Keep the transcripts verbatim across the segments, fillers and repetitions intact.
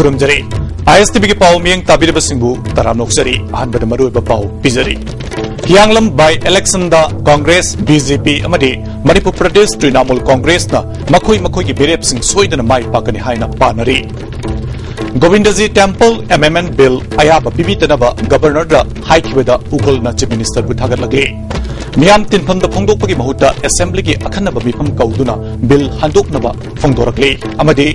ꯈꯨꯔꯨꯝꯖꯔꯤ꯫ ꯑꯥꯏ S T ꯚꯤꯒꯤ ꯄꯥꯎ ꯃꯤꯠꯌꯦꯡ ꯇꯥꯕꯤꯔꯤꯕꯁꯤꯡꯕꯨ ꯇꯔꯥꯝꯅ ꯑꯣꯛꯆꯔꯤ꯫ ꯑꯍꯥꯟꯕꯗ ꯃꯔꯨꯑꯣꯏꯕ ꯄꯥꯎ ꯄꯤꯖꯔꯤ꯫ ꯍꯤꯌꯥꯡꯂꯝ by election ꯗ ꯀꯣꯡꯒ꯭ꯔꯦꯁ, ꯕꯤ ꯖꯦ ꯄꯤ ꯑꯃꯗꯤ ꯃꯅꯤꯄꯨꯔ ꯄ꯭ꯔꯗꯦꯁ ꯇ꯭ꯔꯤꯅꯥꯃꯨꯜ ꯀꯣꯡꯒ꯭ꯔꯦꯁꯅ ꯃꯈꯣꯏ ꯃꯈꯣꯏꯒꯤ ꯃꯤꯔꯦꯞꯁꯤꯡ ꯁꯣꯏꯗꯅ ꯃꯥꯏ ꯄꯥꯛꯀꯅꯤ ꯍꯥꯏꯅ ꯄꯥꯅꯔꯤ꯫ ꯒꯣꯕꯤꯟꯗꯖꯤ ꯇꯦꯝꯄꯜ ꯑꯦꯃꯦꯟꯃꯦꯟꯠ ꯕꯤꯜ ꯑꯌꯥꯕ ꯄꯤꯕꯤꯗꯅꯕ ꯒꯕꯔꯅꯔꯗ ꯍꯥꯏꯈꯤꯕꯗ ꯎꯒꯜꯅ ꯆꯤꯐ ꯃꯤꯅꯤꯁꯇꯔꯕꯨ ꯊꯥꯒꯠꯂꯛꯂꯤ꯫ ꯃꯤꯌꯥꯝ ꯇꯤꯟꯐꯝꯗ ꯐꯣꯡꯗꯣꯛꯄꯒꯤ ꯃꯍꯨꯠꯇ ꯑꯦꯁꯦꯝꯕ꯭ꯂꯤꯒꯤ ꯑꯈꯟꯅꯕ ꯃꯤꯐꯝ ꯀꯧꯗꯨꯅ ꯕꯤꯜ ꯍꯟꯗꯣꯛꯅꯕ ꯐꯣꯡꯗꯣꯔꯛꯂꯤ꯫ ꯑꯃꯗꯤ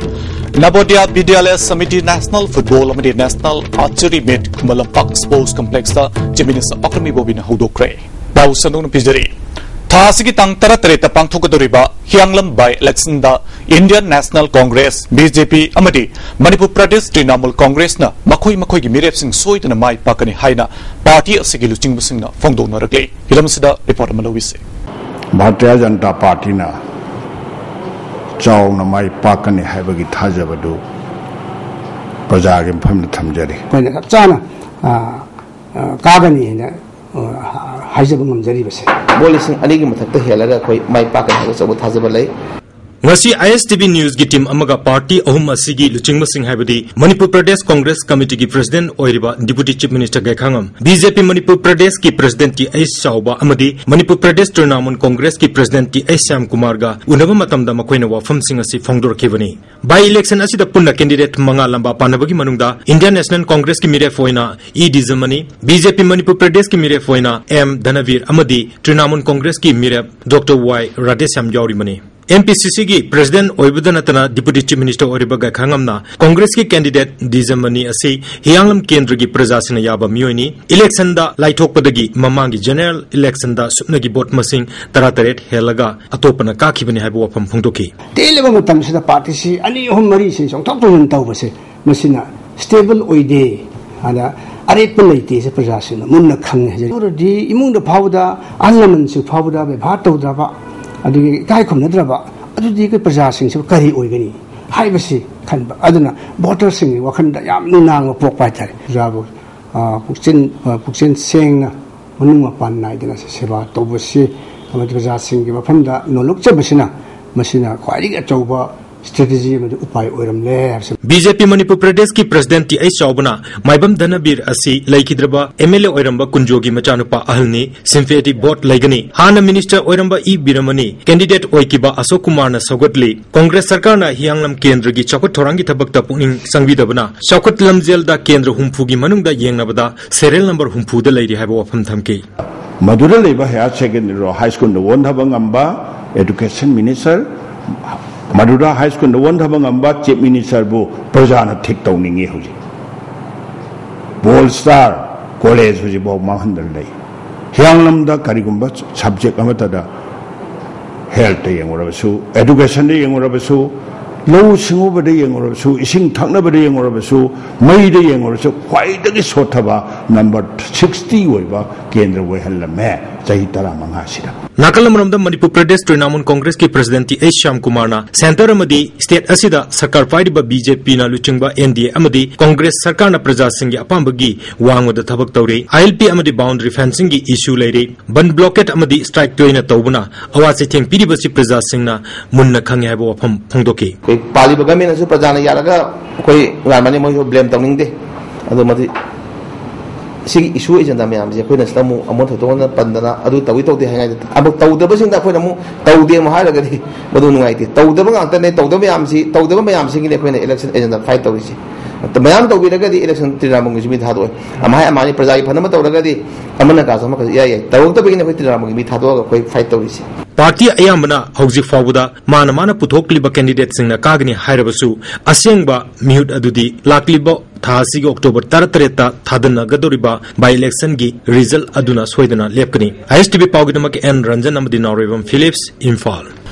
ꯅꯕꯣꯗꯤꯌꯥ ꯕꯤꯗ꯭ꯌꯥꯂꯌ ꯁꯃꯤꯇꯤ ꯅꯦꯁꯅꯦꯜ ꯐꯨꯠꯕꯣꯜ ꯑꯃꯗꯤ national archery meet Khuman Lampak sports ꯀꯝꯄ꯭ꯂꯦꯛꯁꯇ ꯆꯤꯐ ꯃꯤꯅꯤꯁꯇꯔ ꯑꯣꯀ꯭ꯔꯝ ꯏꯕꯣꯕꯤꯅ ꯍꯧꯗꯣꯛꯈ꯭ꯔꯦ꯫ ꯄꯥꯎ ꯁꯟꯗꯣꯛꯅ ꯄꯤꯖꯔꯤ꯫ ꯊꯥ ꯑꯁꯤꯒꯤ ꯇꯥꯡ ꯇꯔꯥꯇꯔꯦꯠꯇ ꯄꯥꯡꯊꯣꯛꯀꯗꯧꯔꯤꯕ ꯍꯤꯌꯥꯡꯂꯝ by election ꯗ Indian National Congress, B J P, ꯑꯃꯗꯤ ꯃꯅꯤꯄꯨꯔ ꯄ꯭ꯔꯗꯦꯁ ꯇ꯭ꯔꯤꯅꯥꯃꯨꯜ ꯀꯣꯡꯒ꯭ꯔꯦꯁꯅ ꯃꯈꯣꯏ ꯃꯈꯣꯏꯒꯤ ꯃꯤꯔꯦꯞꯁꯤꯡ ꯁꯣꯏꯗꯅ ꯃꯥꯏ ꯄꯥꯛꯀꯅꯤ ꯍꯥꯏꯅ ꯄꯥꯔꯇꯤ ꯑꯁꯤꯒꯤ ꯂꯨꯆꯤꯡꯕꯁꯤꯡꯅ ꯐꯣꯡꯗꯣꯛꯅꯔꯛꯂꯤ꯫ ꯐꯤꯂꯝ ꯑꯁꯤꯗ ꯔꯤꯄꯣꯔꯠ ꯑꯃ ꯂꯧꯏꯁꯤ꯫ ꯚꯥꯔꯇꯤꯌ ꯖꯅꯇꯥ ꯄꯥꯔꯇꯤꯅ ꯆꯥꯎꯅ ꯃꯥꯏ ꯄꯥꯛꯀꯅꯤ ꯍꯥꯏꯕꯒꯤ ꯊꯥꯖꯕꯗꯨ ꯄ꯭ꯔꯖꯥꯒꯤ ꯃꯐꯝꯗ ꯊꯝꯖꯔꯤ꯫ ꯑꯩꯈꯣꯏꯅ ꯆꯞ ꯆꯥꯅ, ꯑ, ꯑ, ꯀꯥꯒꯅꯤ ꯍꯥꯏꯅ, ꯑ, ꯍꯥꯏꯖꯕ ꯉꯝꯖꯔꯤꯕꯁꯦ꯫ ꯚꯣꯠ ꯂꯤꯁꯤꯡ ꯑꯅꯤꯒꯤ ꯃꯊꯛꯇ ꯍꯦꯜꯂꯒ ꯑꯩꯈꯣꯏ ꯃꯥꯏ ꯄꯥꯛꯀꯅꯤ ꯍꯥꯏꯕ ꯑꯆꯧꯕ ꯊꯥꯖꯕ ꯂꯩ꯫ ꯉꯁꯤ ꯑꯥꯏ ꯑꯦꯁ ꯇꯤ ꯚꯤ ꯅ꯭ꯌꯨꯁꯀꯤ ꯇꯤꯝ ꯑꯃꯒ ꯄꯥꯔꯇꯤ ꯑꯍꯨꯝ ꯑꯁꯤꯒꯤ ꯂꯨꯆꯤꯡꯕꯁꯤꯡ, ꯍꯥꯏꯕꯗꯤ ꯃꯅꯤꯄꯨꯔ ꯄ꯭ꯔꯗꯦꯁ ꯀꯣꯡꯒ꯭ꯔꯦꯁ ꯀꯃꯤꯇꯤꯒꯤ ꯄ꯭ꯔꯁꯤꯗꯦꯟꯠ ꯑꯣꯏꯔꯤꯕ deputy chief minister Gaikhangam, B J P Manipur ꯄ꯭ꯔꯗꯦꯁꯀꯤ ꯄ꯭ꯔꯁꯤꯗꯦꯟꯠ ꯇꯤ ꯑꯩꯆ ꯆꯥꯎꯕ ꯑꯃꯗꯤ ꯃꯅꯤꯄꯨꯔ ꯄ꯭ꯔꯗꯦꯁ ꯇ꯭ꯔꯤꯅꯥꯃꯨꯜ ꯀꯣꯡꯒ꯭ꯔꯦꯁꯀꯤ ꯄ꯭ꯔꯁꯤꯗꯦꯟꯠ ꯇꯤ ꯑꯩꯆ ꯁ꯭ꯌꯥꯝꯀꯨꯃꯥꯔꯒ ꯎꯅꯕ ꯃꯇꯝꯗ ꯃꯈꯣꯏꯅ ꯋꯥꯐꯝꯁꯤꯡ ꯑꯁꯤ ꯐꯣꯡꯗꯣꯔꯛꯈꯤꯕꯅꯤ꯫ By election ꯑꯁꯤꯗ ꯄꯨꯟꯅ candidate ꯃꯉꯥ ꯂꯝꯕꯥ ꯄꯥꯟꯅꯕꯒꯤ ꯃꯅꯨꯡꯗ Indian National Congressꯀꯤ ꯃꯤꯔꯦꯞ ꯑꯣꯏꯅ E ꯗꯤꯖꯃꯅꯤ, B J P Manipur ꯄ꯭ꯔꯗꯦꯁꯀꯤ ꯃꯤꯔꯦꯞ ꯑꯣꯏꯅ ꯑꯦꯝ ꯙꯅꯕꯤꯔ ꯑꯃꯗꯤ ꯇ꯭ꯔꯤꯅꯥꯃꯨꯜ ꯀꯣꯡꯒ꯭ꯔꯦꯁꯀꯤ ꯃꯤꯔꯦꯞ ꯗꯣꯛꯇꯔ ꯋꯥꯏ ꯔꯥꯙꯦꯁ꯭ꯌꯥꯝ ꯌꯥꯎꯔꯤꯕꯅꯤ꯫ ꯑꯦꯝ ꯄꯤ ꯁꯤ ꯁꯤꯒꯤ ꯄ꯭ꯔꯁꯤꯗꯦꯟꯠ ꯑꯣꯏꯕꯗ ꯅꯠꯇꯅ ꯗꯤꯄꯨꯇꯤ ꯆꯤꯐ ꯃꯤꯅꯤꯁꯇꯔ ꯑꯣꯏꯔꯤꯕ ꯒꯥꯏꯈꯥꯉꯝꯅ ꯀꯣꯡꯒ꯭ꯔꯦꯁꯀꯤ candidate ꯗꯤꯖꯃꯅꯤ ꯑꯁꯤ ꯍꯤꯌꯥꯡꯂꯝ ꯀꯦꯟꯗ꯭ꯔꯒꯤ ꯄ꯭ꯔꯖꯥꯁꯤꯡꯅ ꯌꯥꯕ ꯃꯤꯑꯣꯏꯅꯤ꯫ Election ꯗ ꯂꯥꯏꯊꯣꯛꯄꯗꯒꯤ ꯃꯃꯥꯡꯒꯤ general election ꯗ ꯁꯨꯞꯅꯒꯤ ꯚꯣꯠ ꯃꯁꯤꯡ ꯇꯔꯥꯇꯔꯦꯠ ꯍꯦꯜꯂꯒ ꯑꯇꯣꯞꯄꯅ ꯀꯥꯈꯤꯕꯅꯤ ꯍꯥꯏꯕ ꯋꯥꯐꯝ ꯐꯣꯡꯗꯣꯛꯈꯤ꯫ ꯇꯦꯜꯂꯕ ꯃꯇꯝꯁꯤꯗ ꯄꯥꯔꯇꯤꯁꯤ ꯑꯅꯤ ꯑꯍꯨꯝ ꯃꯔꯤꯁꯤ ꯆꯣꯡꯊꯣꯛ ꯆꯣꯡꯁꯤꯟ ꯇꯧꯕꯁꯦ, ꯃꯁꯤꯅ stable ꯑꯣꯏꯗꯦ, ꯑꯗ ꯑꯔꯦꯞꯄ ꯂꯩꯇꯦꯁꯦ ꯄ꯭ꯔꯖꯥꯁꯤꯡꯅ ꯃꯨꯟꯅ ꯈꯪꯉꯦ꯫ ꯍꯧꯖꯤꯛ ꯑꯗꯨꯗꯤ ꯏꯃꯨꯡꯗ ꯐꯥꯎꯕꯗ, ꯑꯍꯜ ꯂꯃꯟꯁꯤꯡ ꯐꯥꯎꯕꯗ ꯕꯦꯕꯥꯔ ꯇꯧꯗ꯭ꯔꯕ, ꯑꯗꯨꯒꯤ ꯏꯀꯥꯏ ꯈꯨꯝꯅꯗ꯭ꯔꯕ, ꯑꯗꯨꯗꯤ ꯑꯩꯈꯣꯏ ꯄ꯭ꯔꯖꯥꯁꯤꯡꯁꯤꯕꯨ ꯀꯔꯤ ꯑꯣꯏꯒꯅꯤ ꯍꯥꯏꯕꯁꯤ ꯈꯟꯕ꯫ ꯑꯗꯨꯅ voterꯁꯤꯡꯒꯤ ꯋꯥꯈꯜꯗ ꯌꯥꯝ ꯅꯨꯡꯅꯥꯡꯕ ꯄꯣꯛꯄ ꯍꯥꯏꯇꯥꯔꯦ꯫ ꯄ꯭ꯔꯖꯥꯕꯨ, ꯑ, ꯄꯨꯛꯆꯦꯜ, ꯑ, ꯄꯨꯛꯆꯦꯜ ꯁꯦꯡꯅ, ꯃꯅꯨꯡ ꯃꯄꯥꯟ ꯅꯥꯏꯗꯅ ꯁꯦꯕꯥ ꯇꯧꯕꯁꯤ ꯑꯃꯗꯤ ꯄ꯭ꯔꯖꯥꯁꯤꯡꯒꯤ ꯃꯐꯝꯗ ꯅꯣꯜꯂꯨꯛꯆꯕꯁꯤꯅ, ꯃꯁꯤꯅ ꯈ꯭ꯋꯥꯏꯗꯒꯤ ꯑꯆꯧꯕ ꯁ꯭ꯇ꯭ꯔꯦꯇꯦꯖꯤ ꯑꯃꯗꯤ ꯎꯄꯥꯏ ꯑꯣꯏꯔꯝꯂꯦ ꯍꯥꯏꯕꯁꯤ꯫ ꯕꯤ ꯖꯦ ꯄꯤ ꯃꯅꯤꯄꯨꯔ ꯄ꯭ꯔꯗꯦꯁꯀꯤ ꯄ꯭ꯔꯁꯤꯗꯦꯟꯠ ꯇꯤ ꯑꯩꯆ ꯆꯥꯎꯕꯅ ꯃꯥꯏꯕꯝ ꯙꯅꯕꯤꯔ ꯑꯁꯤ ꯂꯩꯈꯤꯗ꯭ꯔꯕ ꯑꯦꯝ ꯑꯦꯜ ꯑꯦ ꯑꯣꯏꯔꯝꯕ ꯀꯨꯟꯖꯣꯒꯤ ꯃꯆꯥꯅꯨꯄꯥ ꯑꯍꯜꯅꯤ, ꯁꯤꯝꯄꯦꯊꯤ ꯚꯣꯠ ꯂꯩꯒꯅꯤ꯫ ꯍꯥꯟꯅ ꯃꯤꯅꯤꯁꯇꯔ ꯑꯣꯏꯔꯝꯕ ꯏ ꯕꯤꯔꯃꯅꯤ ꯀꯦꯟꯗꯤꯗꯦꯠ ꯑꯣꯏꯈꯤꯕ ꯑꯁꯣꯛ ꯀꯨꯃꯥꯔꯅ ꯁꯧꯒꯠꯂꯤ꯫ ꯀꯣꯡꯒ꯭ꯔꯦꯁ ꯁꯔꯀꯥꯔꯅ ꯍꯤꯌꯥꯡꯂꯝ ꯀꯦꯟꯗ꯭ꯔꯒꯤ ꯆꯥꯎꯈꯠ ꯊꯧꯔꯥꯡꯒꯤ ꯊꯕꯛꯇ ꯄꯨꯛꯅꯤꯡ ꯆꯪꯕꯤꯗꯕꯅ ꯆꯥꯎꯈꯠ ꯂꯝꯖꯦꯜꯗ ꯀꯦꯟꯗ꯭ꯔ ꯍꯨꯝꯐꯨꯒꯤ ꯃꯅꯨꯡꯗ ꯌꯦꯡꯅꯕꯗ ꯁꯦꯔꯤꯌꯦꯜ ꯅꯝꯕꯔ ꯍꯨꯝꯐꯨꯗ ꯂꯩꯔꯤ ꯍꯥꯏꯕ ꯋꯥꯐꯝ ꯊꯝꯈꯤ꯫ ꯃꯗꯨꯗ ꯂꯩꯕ ꯍꯥꯌꯔ ꯁꯦꯀꯦꯟꯗꯔꯤ ꯍꯥꯏ ꯁ꯭ꯀꯨꯜꯗ ꯑꯣꯟꯊꯕ ꯉꯝꯕ education minister, ꯃꯗꯨꯗ ꯍꯥꯏ ꯁ꯭ꯀꯨꯜꯗ ꯑꯣꯟꯊꯕ ꯉꯝꯕ ꯆꯤꯐ ꯃꯤꯅꯤꯁꯇꯔꯕꯨ ꯄ꯭ꯔꯖꯥꯅ ꯊꯤꯛ ꯇꯧꯅꯤꯡꯉꯤ꯫ ꯍꯧꯖꯤꯛ ꯕꯣꯜ ꯁ꯭ꯇꯥꯔ ꯀꯣꯂꯦꯖ ꯍꯧꯖꯤꯛꯐꯥꯎ ꯃꯥꯡꯍꯟꯗꯅ ꯂꯩ꯫ ꯍꯤꯌꯥꯡꯂꯝꯗ ꯀꯔꯤꯒꯨꯝꯕ ꯁꯕꯖꯦꯛ ꯑꯃꯠꯇꯗ, ꯍꯦꯜꯠꯇ ꯌꯦꯡꯉꯨꯔꯕꯁꯨ, ꯑꯦꯗꯨꯀꯦꯁꯟꯗ ꯌꯦꯡꯉꯨꯔꯕꯁꯨ, ꯂꯧꯎ ꯁꯤꯡꯎꯕꯗ ꯌꯦꯡꯉꯨꯔꯕꯁꯨ, ꯏꯁꯤꯡ ꯊꯛꯅꯕꯗ ꯌꯦꯡꯉꯨꯔꯕꯁꯨ, ꯃꯩꯗ ꯌꯦꯡꯉꯨꯔꯕꯁꯨ, ꯈ꯭ꯋꯥꯏꯗꯒꯤ ꯁꯣꯠꯊꯕ ꯅꯝꯕꯔ ꯁꯤꯛꯁꯇꯤ ꯑꯣꯏꯕ ꯀꯦꯟꯗ꯭ꯔ ꯑꯣꯏꯍꯜꯂꯝꯃꯦ ꯆꯍꯤ ꯇꯔꯥꯃꯉꯥꯁꯤꯗ꯫ ꯅꯥꯀꯜ ꯑꯃꯔꯣꯝꯗ ꯃꯅꯤꯄꯨꯔ ꯄ꯭ꯔꯗꯦꯁ ꯇ꯭ꯔꯤꯅꯥꯃꯨꯜ ꯀꯣꯡꯒ꯭ꯔꯦꯁꯀꯤ ꯄ꯭ꯔꯁꯤꯗꯦꯟꯠ ꯇꯤ ꯑꯩꯆ ꯁ꯭ꯌꯥꯝ ꯀꯨꯃꯥꯔꯅ ꯁꯦꯟꯇꯔ ꯑꯃꯗꯤ ꯁ꯭ꯇꯦꯠ ꯑꯁꯤꯗ ꯁꯔꯀꯥꯔ ꯄꯥꯏꯔꯤꯕ ꯕꯤ ꯖꯦ ꯄꯤꯅ ꯂꯨꯆꯤꯡꯕ ꯑꯦꯟ ꯗꯤ ꯑꯦ ꯑꯃꯗꯤ ꯀꯣꯡꯒ꯭ꯔꯦꯁ ꯁꯔꯀꯥꯔꯅ ꯄ꯭ꯔꯖꯥꯁꯤꯡꯒꯤ ꯑꯄꯥꯝꯕꯒꯤ ꯋꯥꯡꯃꯗ ꯊꯕꯛ ꯇꯧꯔꯤ꯫ ꯑꯥꯏ ꯑꯦꯜ ꯄꯤ ꯑꯃꯗꯤ ꯕꯥꯎꯟꯗꯔꯤ ꯐꯦꯟꯁꯤꯡꯒꯤ ꯏꯁꯨ ꯂꯩꯔꯤ꯫ ꯕꯟ ꯕ꯭ꯂꯣꯀꯦꯠ ꯑꯃꯗꯤ ꯁ꯭ꯇ꯭ꯔꯥꯏꯛ ꯇꯣꯏꯅ ꯇꯧꯕꯅ ꯑꯋꯥ ꯆꯩꯊꯦꯡ ꯄꯤꯔꯤꯕꯁꯤ ꯄ꯭ꯔꯖꯥꯁꯤꯡꯅ ꯃꯨꯟꯅ ꯈꯪꯉꯤ ꯍꯥꯏꯕ ꯋꯥꯐꯝ ꯐꯣꯡꯗꯣꯛꯈꯤ꯫ ꯑꯩꯈꯣꯏ ꯄꯥꯜꯂꯤꯕ ꯒꯃꯦꯟꯅꯁꯨ ꯄ꯭ꯔꯖꯥꯅ ꯌꯥꯔꯒ ꯑꯩꯈꯣꯏ ꯂꯥꯟꯕꯅꯤ, ꯃꯣꯏꯁꯨ ꯕ꯭ꯂꯦꯝ ꯇꯧꯅꯤꯡꯗꯦ꯫ ꯑꯗꯣ ꯃꯗꯨ ꯁꯤꯒꯤ ꯏꯁꯨ ꯑꯦꯖꯦꯟꯗꯥ ꯃꯌꯥꯝꯁꯦ ꯑꯩꯈꯣꯏꯅ ꯁꯤꯗ ꯑꯃꯨꯛ ꯑꯃꯣꯟ ꯊꯣꯏꯗꯣꯛꯅ ꯄꯟꯗꯅ ꯑꯗꯨ ꯇꯧꯏ ꯇꯧꯗꯦ ꯍꯥꯏꯉꯥꯏꯗ ꯑꯃꯨꯛ ꯇꯧꯗꯕꯁꯤꯡꯗ ꯑꯩꯈꯣꯏꯅ ꯑꯃꯨꯛ ꯇꯧꯗꯦ ꯑꯃꯨꯛ ꯍꯥꯏꯔꯒꯗꯤ ꯃꯗꯨ ꯅꯨꯡꯉꯥꯏꯇꯦ꯫ ꯇꯧꯗꯕ ꯉꯥꯛꯇꯅꯦ, ꯇꯧꯗꯕ ꯃꯌꯥꯝꯁꯤ, ꯇꯧꯗꯕ ꯃꯌꯥꯝꯁꯤꯒꯤꯅꯤ ꯑꯩꯈꯣꯏꯅ ꯏꯂꯦꯛꯁꯟ ꯑꯦꯖꯦꯟꯗꯥ ꯐꯥꯏꯠ ꯇꯧꯔꯤꯁꯤ꯫ ꯃꯌꯥꯝ ꯇꯧꯕꯤꯔꯒꯗꯤ ꯏꯂꯦꯛꯁꯟ ꯇ꯭ꯔꯤꯅꯥꯃꯨꯜꯒꯤꯁꯨ ꯃꯤ ꯊꯥꯗꯣꯛꯑꯣꯏ꯫ ꯑꯃ ꯍꯥꯏ ꯑꯃꯅꯤ ꯄ꯭ꯔꯖꯥꯒꯤ ꯐꯅꯕ ꯇꯧꯔꯒꯗꯤ ꯑꯃꯅ ꯀꯥꯁꯨ ꯑꯃꯈꯛꯁꯨ ꯏꯌꯥ ꯌꯥꯏ꯫ ꯇꯧꯔꯛꯇꯕꯒꯤꯅꯤ ꯑꯩꯈꯣꯏ ꯇ꯭ꯔꯤꯅꯥꯃꯨꯜꯒꯤ ꯃꯤ ꯊꯥꯗꯣꯛꯑꯒ ꯑꯩꯈꯣꯏ ꯐꯥꯏꯠ ꯇꯧꯔꯤꯁꯤ꯫ ꯄꯥꯔꯇꯤ ꯑꯌꯥꯝꯕꯅ ꯍꯧꯖꯤꯛ ꯐꯥꯎꯕꯗ ꯃꯥꯅ ꯃꯥꯅ ꯄꯨꯊꯣꯛꯂꯤꯕ ꯀꯦꯟꯗꯤꯗꯦꯠꯁꯤꯡꯅ ꯀꯥꯒꯅꯤ ꯍꯥꯏꯔꯕꯁꯨ ꯑꯁꯦꯡꯕ ꯃꯤꯍꯨꯠ ꯑꯗꯨꯗꯤ ꯂꯥꯛꯂꯤꯕ ꯊꯥ ꯑꯁꯤꯒꯤ ꯑꯣꯛꯇꯣꯕꯔ ꯇꯔꯥꯇꯔꯦꯠꯇ ꯊꯥꯗꯅꯒꯗꯧꯔꯤꯕ ꯕꯥꯏ ꯏꯂꯦꯛꯁꯟꯒꯤ ꯔꯤꯖꯜ ꯑꯗꯨꯅ ꯁꯣꯏꯗꯅ ꯂꯦꯞꯀꯅꯤ꯫ ꯑꯥꯏ ꯑꯦꯁ ꯇꯤ ꯚꯤ ꯄꯥꯎꯒꯤꯗꯃꯛ ꯑꯦꯟ ꯔꯟꯖꯟ ꯑꯃꯗꯤ ꯅꯥꯎꯔꯦꯝꯕꯝ ꯐꯤꯂꯤꯞꯁ, ꯏꯝꯐꯥꯜ꯫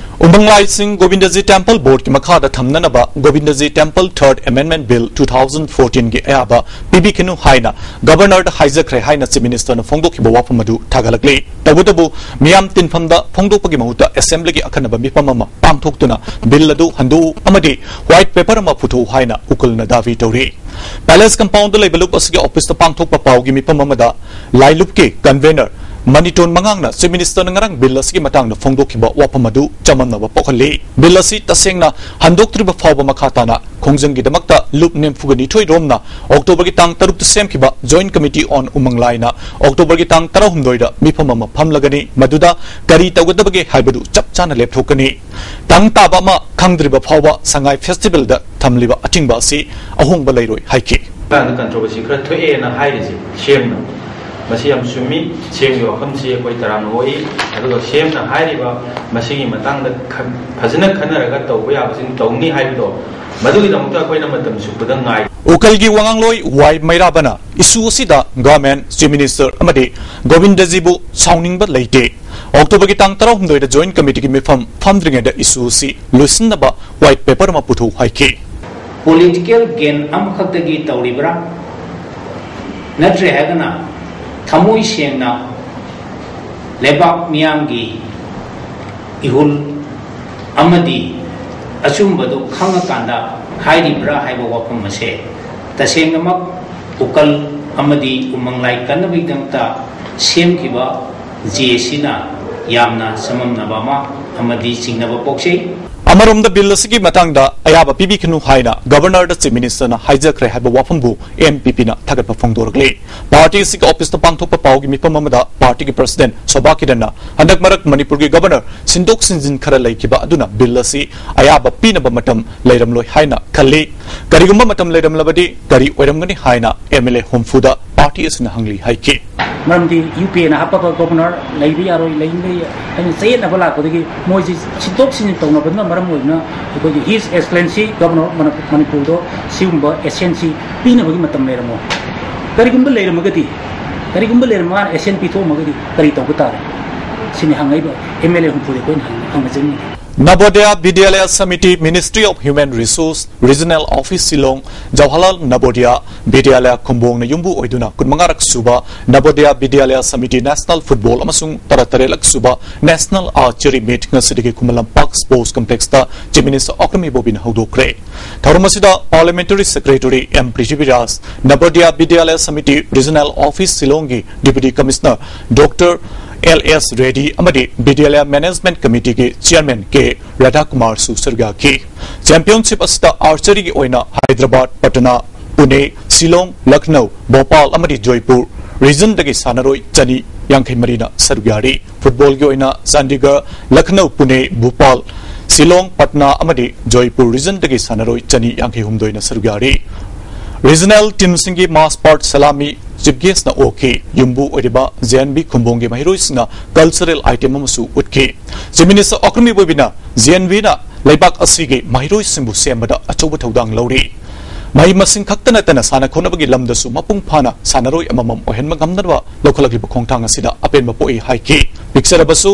ꯎꯃꯪꯂꯥꯏꯁꯤꯡ ꯒꯣꯕꯤꯟꯗꯖꯤ ꯇꯦꯝꯄꯜ ꯕꯣꯔꯗꯀꯤ ꯃꯈꯥꯗ ꯊꯝꯅꯅꯕ ꯒꯣꯕꯤꯟꯗꯖꯤ ꯇꯦꯝꯄꯜ ꯊꯔꯗ ꯑꯦꯃꯦꯟꯗꯃꯦꯟꯠ ꯕꯤꯜ ꯇꯨ ꯊꯥꯎꯖꯟ ꯐꯣꯔꯇꯤꯟꯒꯤ ꯑꯌꯥꯕ ꯄꯤꯕꯤꯈꯤꯅꯨ ꯍꯥꯏꯅ ꯒꯕꯔꯅꯔꯗ ꯍꯥꯏꯖꯈ꯭ꯔꯦ ꯍꯥꯏꯅ ꯆꯤꯐ ꯃꯤꯅꯤꯁꯇꯔꯅ ꯐꯣꯡꯗꯣꯛꯈꯤꯕ ꯋꯥꯐꯝ ꯑꯗꯨ ꯊꯥꯒꯠꯂꯛꯂꯤ꯫ ꯇꯧꯕꯇꯕꯨ ꯃꯤꯌꯥꯝ ꯇꯤꯟꯐꯝꯗ ꯐꯣꯡꯗꯣꯛꯄꯒꯤ ꯃꯍꯨꯠꯇ ꯑꯦꯁꯦꯝꯕ꯭ꯂꯤꯒꯤ ꯑꯈꯟꯅꯕ ꯃꯤꯐꯝ ꯑꯃ ꯄꯥꯡꯊꯣꯛꯇꯨꯅ ꯕꯤꯜ ꯑꯗꯨ ꯍꯟꯗꯣꯛꯎ ꯑꯃꯗꯤ ꯋꯥꯏꯠ ꯄꯦꯄꯔ ꯑꯃ ꯄꯨꯊꯣꯛꯎ ꯍꯥꯏꯅ ꯎꯀꯤꯜꯅ ꯗꯥꯕꯤ ꯇꯧꯔꯤ꯫ ꯄꯦꯂꯦꯁ ꯀꯝꯄꯥꯎꯟꯗ ꯂꯩꯕ ꯂꯨꯞ ꯑꯁꯤꯒꯤ ꯑꯣꯐꯤꯁꯇ ꯄꯥꯡꯊꯣꯛꯄ ꯄꯥꯎꯒꯤ ꯃꯤꯐꯝ ꯑꯃꯗ ꯂꯥꯏꯂꯨꯞꯀꯤ ꯀꯟꯚꯦꯅꯔ ꯃꯅꯤꯇꯣꯟ ꯃꯉꯥꯡꯅ Chief Minister ꯅ ꯉꯔꯥꯡ bill ꯑꯁꯤꯒꯤ ꯃꯇꯥꯡꯗ ꯐꯣꯡꯗꯣꯛꯈꯤꯕ ꯋꯥꯐꯝ ꯑꯗꯨ ꯆꯃꯝꯅꯕ ꯄꯣꯛꯍꯜꯂꯤ꯫ Bill ꯑꯁꯤ ꯇꯁꯦꯡꯅ ꯍꯟꯗꯣꯛꯇ꯭ꯔꯤꯕ ꯐꯥꯎꯕ ꯃꯈꯥ ꯇꯥꯅ ꯈꯣꯡꯖꯪꯒꯤꯗꯃꯛꯇ ꯂꯨꯞ ꯅꯤꯐꯨꯒ ꯅꯤꯊꯣꯏ ꯔꯣꯝꯅ October ꯒꯤ ꯇꯥꯡ ꯇꯔꯨꯛꯇ ꯁꯦꯝꯈꯤꯕ Joint Committee on ꯎꯃꯪ ꯂꯥꯏꯅ October ꯒꯤ ꯇꯥꯡ ꯇꯔꯥꯍꯨꯝꯗꯣꯏꯗ ꯃꯤꯐꯝ ꯑꯃ ꯐꯝꯂꯒꯅꯤ, ꯃꯗꯨꯗ ꯀꯔꯤ ꯇꯧꯒꯗꯕꯒꯦ ꯍꯥꯏꯕꯗꯨ ꯆꯞ ꯆꯥꯅ ꯂꯦꯞꯊꯣꯛꯀꯅꯤ꯫ ꯇꯪ ꯇꯥꯕ ꯑꯃ ꯈꯪꯗ꯭ꯔꯤꯕ ꯐꯥꯎꯕ ꯁꯉꯥꯏ festival ꯗ ꯊꯝꯂꯤꯕ ꯑꯊꯤꯡꯕ ꯑꯁꯤ ꯑꯍꯣꯡꯕ ꯂꯩꯔꯣꯏ ꯍꯥꯏꯈꯤ꯫ ꯃꯇꯥꯡꯗ controversy ꯈꯔ ꯊꯣꯛꯑꯦꯅ ꯍꯥꯏꯔꯤꯁꯦ ꯁꯦꯝꯅ, ꯃꯁꯤ ꯌꯥꯝ ꯆꯨꯝꯃꯤ꯫ ꯁꯦꯝꯒꯤ ꯋꯥꯐꯝꯁꯤ ꯑꯩꯈꯣꯏ ꯇꯔꯥꯝꯅ ꯑꯣꯛꯏ꯫ ꯑꯗꯨꯒ ꯁꯦꯝꯅ ꯍꯥꯏꯔꯤꯕ ꯃꯁꯤꯒꯤ ꯃꯇꯥꯡꯗ ꯈꯟ-, ꯐꯖꯅ ꯈꯟꯅꯔꯒ ꯇꯧꯕ ꯌꯥꯕꯁꯤꯡ ꯇꯧꯅꯤ ꯍꯥꯏꯕꯗꯣ, ꯃꯗꯨꯒꯤꯗꯃꯛꯇ ꯑꯩꯈꯣꯏꯅ ꯃꯇꯝ ꯆꯨꯞꯄꯗ ꯉꯥꯏ꯫ ꯎꯀꯜꯒꯤ ꯋꯥꯉꯥꯡꯂꯣꯏ ꯋꯥꯏ ꯃꯩꯔꯥꯕꯅ issue ꯑꯁꯤꯗ government, Chief Minister ꯑꯃꯗꯤ ꯒꯣꯕꯤꯟꯗꯖꯤꯕꯨ ꯁꯥꯎꯅꯤꯡꯕ ꯂꯩꯇꯦ꯫ October ꯒꯤ ꯇꯥꯡ ꯇꯔꯥꯍꯨꯝꯗꯣꯏꯗ Joint Committee ꯒꯤ ꯃꯤꯐꯝ ꯐꯝꯗ꯭ꯔꯤꯉꯩꯗ issue ꯑꯁꯤ ꯂꯣꯏꯁꯤꯟꯅꯕ white paper ꯑꯃ ꯄꯨꯊꯣꯛꯎ ꯍꯥꯏꯈꯤ꯫ Political gain ꯑꯃꯈꯛꯇꯒꯤ ꯇꯧꯔꯤꯕ꯭ꯔꯥ? ꯅꯠꯇ꯭ꯔꯦ ꯍꯥꯏꯔꯒꯅ ꯊꯃꯣꯏ ꯁꯦꯡꯅ ꯂꯩꯕꯥꯛ ꯃꯤꯌꯥꯝꯒꯤ ꯏꯍꯨꯜ ꯑꯃꯗꯤ ꯑꯆꯨꯝꯕꯗꯨ ꯈꯪꯉꯀꯥꯟꯗ ꯍꯥꯏꯔꯤꯕ꯭ꯔꯥ ꯍꯥꯏꯕ ꯋꯥꯐꯝ ꯑꯁꯦ ꯇꯁꯦꯡꯅꯃꯛ ꯎꯀꯜ ꯑꯃꯗꯤ ꯎꯃꯪ ꯂꯥꯏ ꯀꯟꯅꯕꯒꯤꯗꯃꯛꯇ ꯁꯦꯝꯈꯤꯕ ꯖꯦ ꯑꯁꯤꯅ ꯌꯥꯝꯅ ꯆꯃꯝꯅꯕ ꯑꯃ ꯑꯃꯗꯤ ꯆꯤꯡꯅꯕ ꯄꯣꯛꯆꯩ꯫ ꯑꯃꯔꯣꯝꯗ bill ꯑꯁꯤꯒꯤ ꯃꯇꯥꯡꯗ ꯑꯌꯥꯕ ꯄꯤꯕꯤꯈꯤꯅꯨ ꯍꯥꯏꯅ Governor ꯗ Chief Minister ꯅ ꯍꯥꯏꯖꯈ꯭ꯔꯦ ꯍꯥꯏꯕ ꯋꯥꯐꯝꯕꯨ M P P ꯅ ꯊꯥꯒꯠꯄ ꯐꯣꯡꯗꯣꯔꯛꯂꯤ꯫ Party ꯑꯁꯤꯒꯤ office ꯇ ꯄꯥꯡꯊꯣꯛꯄ ꯄꯥꯎꯒꯤ ꯃꯤꯐꯝ ꯑꯃꯗ party ꯒꯤ President ꯁꯣꯚꯥ ꯀꯤꯔꯟꯅ ꯍꯟꯗꯛ ꯃꯔꯛ ꯃꯅꯤꯄꯨꯔꯒꯤ Governor ꯁꯤꯟꯗꯣꯛ ꯁꯤꯟꯖꯤꯟ ꯈꯔ ꯂꯩꯈꯤꯕ ꯑꯗꯨꯅ bill ꯑꯁꯤ ꯑꯌꯥꯕ ꯄꯤꯅꯕ ꯃꯇꯝ ꯂꯩꯔꯝꯂꯣꯏ ꯍꯥꯏꯅ ꯈꯜꯂꯤ꯫ ꯀꯔꯤꯒꯨꯝꯕ ꯃꯇꯝ ꯂꯩꯔꯝꯂꯕꯗꯤ ꯀꯔꯤ ꯑꯣꯏꯔꯝꯒꯅꯤ ꯍꯥꯏꯅ M L A ꯍꯨꯝꯐꯨꯗ party ꯑꯁꯤꯅ ꯍꯪꯂꯤ ꯍꯥꯏꯈꯤ꯫ ꯃꯔꯝꯗꯤ ꯌꯨ ꯄꯤ ꯑꯦꯅ ꯍꯥꯞꯄꯕ governor ꯂꯩꯕ ꯌꯥꯔꯣꯏ, ꯂꯩꯅꯤꯡꯗꯦ ꯍꯥꯏꯅ ꯆꯌꯦꯠꯅꯕ ꯂꯥꯛꯄꯗꯒꯤ ꯃꯣꯏꯁꯤ ꯁꯤꯟꯗꯣꯛ ꯁꯤꯟꯖꯤꯟ ꯇꯧꯅꯕꯗꯨꯅ ꯃꯔꯝ ꯑꯣꯏꯗꯨꯅ ꯑꯩꯈꯣꯏꯒꯤ His Excellency Governor of Manipur ꯗꯣ ꯁꯤꯒꯨꯝꯕ assent ꯁꯤ ꯄꯤꯅꯕꯒꯤ ꯃꯇꯝ ꯂꯩꯔꯝꯃꯣꯏ꯫ ꯀꯔꯤꯒꯨꯝꯕ ꯂꯩꯔꯝꯃꯒꯗꯤ, ꯀꯔꯤꯒꯨꯝꯕ ꯂꯩꯔꯝꯃꯒ assent ꯄꯤꯊꯣꯛꯑꯝꯃꯒꯗꯤ ꯀꯔꯤ ꯇꯧꯕ ꯇꯥꯔꯦ? ꯁꯤꯅꯤ ꯍꯪꯉꯛꯏꯕ M L A ꯍꯨꯝꯐꯨꯗ ꯑꯩꯈꯣꯏꯅ ꯍꯪ-, ꯍꯪꯅꯖꯅꯤꯡꯉꯤ꯫ Navodaya Vidyalaya Samiti, Ministry of Human Resource, Regional Office Shillong, Jawaharlal Navodaya Vidyalaya ꯈꯨꯝꯕꯣꯡꯅ ꯌꯨꯝꯕꯨ ꯑꯣꯏꯗꯨꯅ ꯀꯨꯟꯃꯉꯥꯔꯛ ꯁꯨꯕ Navodaya Vidyalaya Samiti National Football ꯑꯃꯁꯨꯡ ꯇꯔꯥꯇꯔꯦꯠꯂꯛ ꯁꯨꯕ National Archery Meet ꯉꯁꯤꯗꯒꯤ Khuman Lampak Sports Complexꯇ Chief Minister Okram ꯏꯕꯣꯕꯤꯅ ꯍꯧꯗꯣꯛꯈ꯭ꯔꯦ꯫ ꯊꯧꯔꯝ ꯑꯁꯤꯗ Parliamentary Secretary M Prithviraj, Navodaya Vidyalaya Samiti Regional Office Shillongꯒꯤ Deputy Commissioner Doctor L S Reddy ꯑꯃꯗꯤ Vidyalaya Management Committeeꯒꯤ Chairman ꯀꯦ ꯔꯥꯙꯥꯀꯨꯃꯥꯔꯁꯨ ꯁꯔꯨꯛ ꯌꯥꯈꯤ꯫ Championship ꯑꯁꯤꯗ archeryꯒꯤ ꯑꯣꯏꯅ ꯍꯥꯏꯗ꯭ꯔꯕꯥꯗ, ꯄꯇꯅꯥ, ꯄꯨꯅꯦ, ꯁꯤꯂꯣꯡ, ꯂꯈꯅꯧ, ꯚꯣꯄꯥꯜ ꯑꯃꯗꯤ ꯖꯣꯏꯄꯨꯔ regionꯗꯒꯤ ꯁꯥꯟꯅꯔꯣꯏ ꯆꯅꯤ ꯌꯥꯡꯈꯩ ꯃꯔꯤꯅ ꯁꯔꯨꯛ ꯌꯥꯔꯤ꯫ Footballꯒꯤ ꯑꯣꯏꯅ ꯆꯥꯟꯗꯤꯒꯔ, ꯂꯈꯅꯧ, ꯄꯨꯅꯦ, ꯚꯣꯄꯥꯜ, ꯁꯤꯂꯣꯡ, ꯄꯠꯅꯥ ꯑꯃꯗꯤ ꯖꯣꯏꯄꯨꯔ regionꯗꯒꯤ ꯁꯥꯟꯅꯔꯣꯏ ꯆꯅꯤ ꯌꯥꯡꯈꯩ ꯍꯨꯝꯗꯣꯏꯅ ꯁꯔꯨꯛ ꯌꯥꯔꯤ꯫ Regional teamꯁꯤꯡꯒꯤ mass part salami Chief Guestꯅ ꯑꯣꯛꯈꯤ꯫ ꯌꯨꯝꯕꯨ ꯑꯣꯏꯔꯤꯕ ꯖꯦ ꯑꯦꯟ ꯚꯤ ꯈꯨꯝꯕꯣꯡꯒꯤ ꯃꯍꯩꯔꯣꯏꯁꯤꯡꯅ cultural item ꯑꯃꯁꯨ ꯎꯠꯈꯤ꯫ Chief Minister ꯑꯣꯀ꯭ꯔꯝ ꯏꯕꯣꯕꯤꯅ ꯖꯦ ꯑꯦꯟ ꯚꯤꯅ ꯂꯩꯕꯥꯛ ꯑꯁꯤꯒꯤ ꯃꯍꯩꯔꯣꯏꯁꯤꯡꯕꯨ ꯁꯦꯝꯕꯗ ꯑꯆꯧꯕ ꯊꯧꯗꯥꯡ ꯂꯧꯔꯤ꯫ ꯃꯍꯩ ꯃꯁꯤꯡ ꯈꯛꯇ ꯅꯠꯇꯅ ꯁꯥꯟꯅ ꯈꯣꯠꯅꯕꯒꯤ ꯂꯝꯗꯁꯨ ꯃꯄꯨꯡ ꯐꯥꯅ ꯁꯥꯟꯅꯔꯣꯏ ꯑꯃꯃꯝ ꯑꯣꯏꯍꯟꯕ ꯉꯝꯅꯕ ꯂꯧꯈꯠꯂꯛꯂꯤꯕ ꯈꯣꯡꯊꯥꯡ ꯑꯁꯤꯗ ꯑꯄꯦꯟꯕ ꯄꯣꯛꯏ ꯍꯥꯏꯈꯤ꯫ ꯄꯤꯛꯆꯔꯕꯁꯨ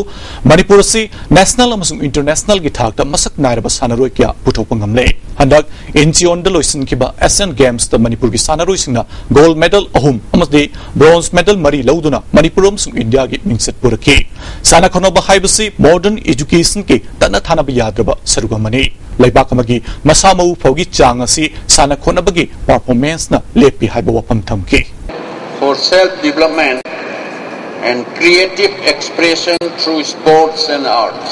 ꯃꯅꯤꯄꯨꯔ ꯑꯁꯤ national ꯑꯃꯁꯨꯡ internationalꯒꯤ ꯊꯥꯛꯇ ꯃꯁꯛ ꯅꯥꯏꯔꯕ ꯁꯥꯟꯅꯔꯣꯏ ꯀꯌꯥ ꯄꯨꯊꯣꯛꯄ ꯉꯝꯂꯦ꯫ ꯍꯟꯗꯛ ꯏꯟꯆꯤꯑꯣꯟꯗ ꯂꯣꯏꯁꯤꯟꯈꯤꯕ Asian Gamesꯇ ꯃꯅꯤꯄꯨꯔꯒꯤ ꯁꯥꯟꯅꯔꯣꯏꯁꯤꯡꯅ gold medal ꯑꯍꯨꯝ ꯑꯃꯗꯤ bronze medal ꯃꯔꯤ ꯂꯧꯗꯨꯅ ꯃꯅꯤꯄꯨꯔ ꯑꯃꯁꯨꯡ ꯏꯟꯗꯤꯌꯥꯒꯤ ꯃꯤꯡꯆꯠ ꯄꯨꯔꯛꯈꯤ꯫ ꯁꯥꯟꯅ ꯈꯣꯠꯅꯕ ꯍꯥꯏꯕꯁꯤ modern educationꯒꯤ ꯇꯠꯅ ꯊꯥꯅꯕ ꯌꯥꯗ꯭ꯔꯕ ꯁꯔꯨꯛ ꯑꯃꯅꯤ꯫ ꯂꯩꯕꯥꯛ ꯑꯃꯒꯤ ꯃꯁꯥ ꯃꯎ ꯐꯕꯒꯤ ꯆꯥꯡ ꯑꯁꯤ ꯁꯥꯟꯅ ꯈꯣꯠꯅꯕꯒꯤ performanceꯅ ꯂꯦꯞꯄꯤ ꯍꯥꯏꯕ ꯋꯥꯐꯝ ꯊꯝꯈꯤ꯫ For self-development and creative expression through sports and arts.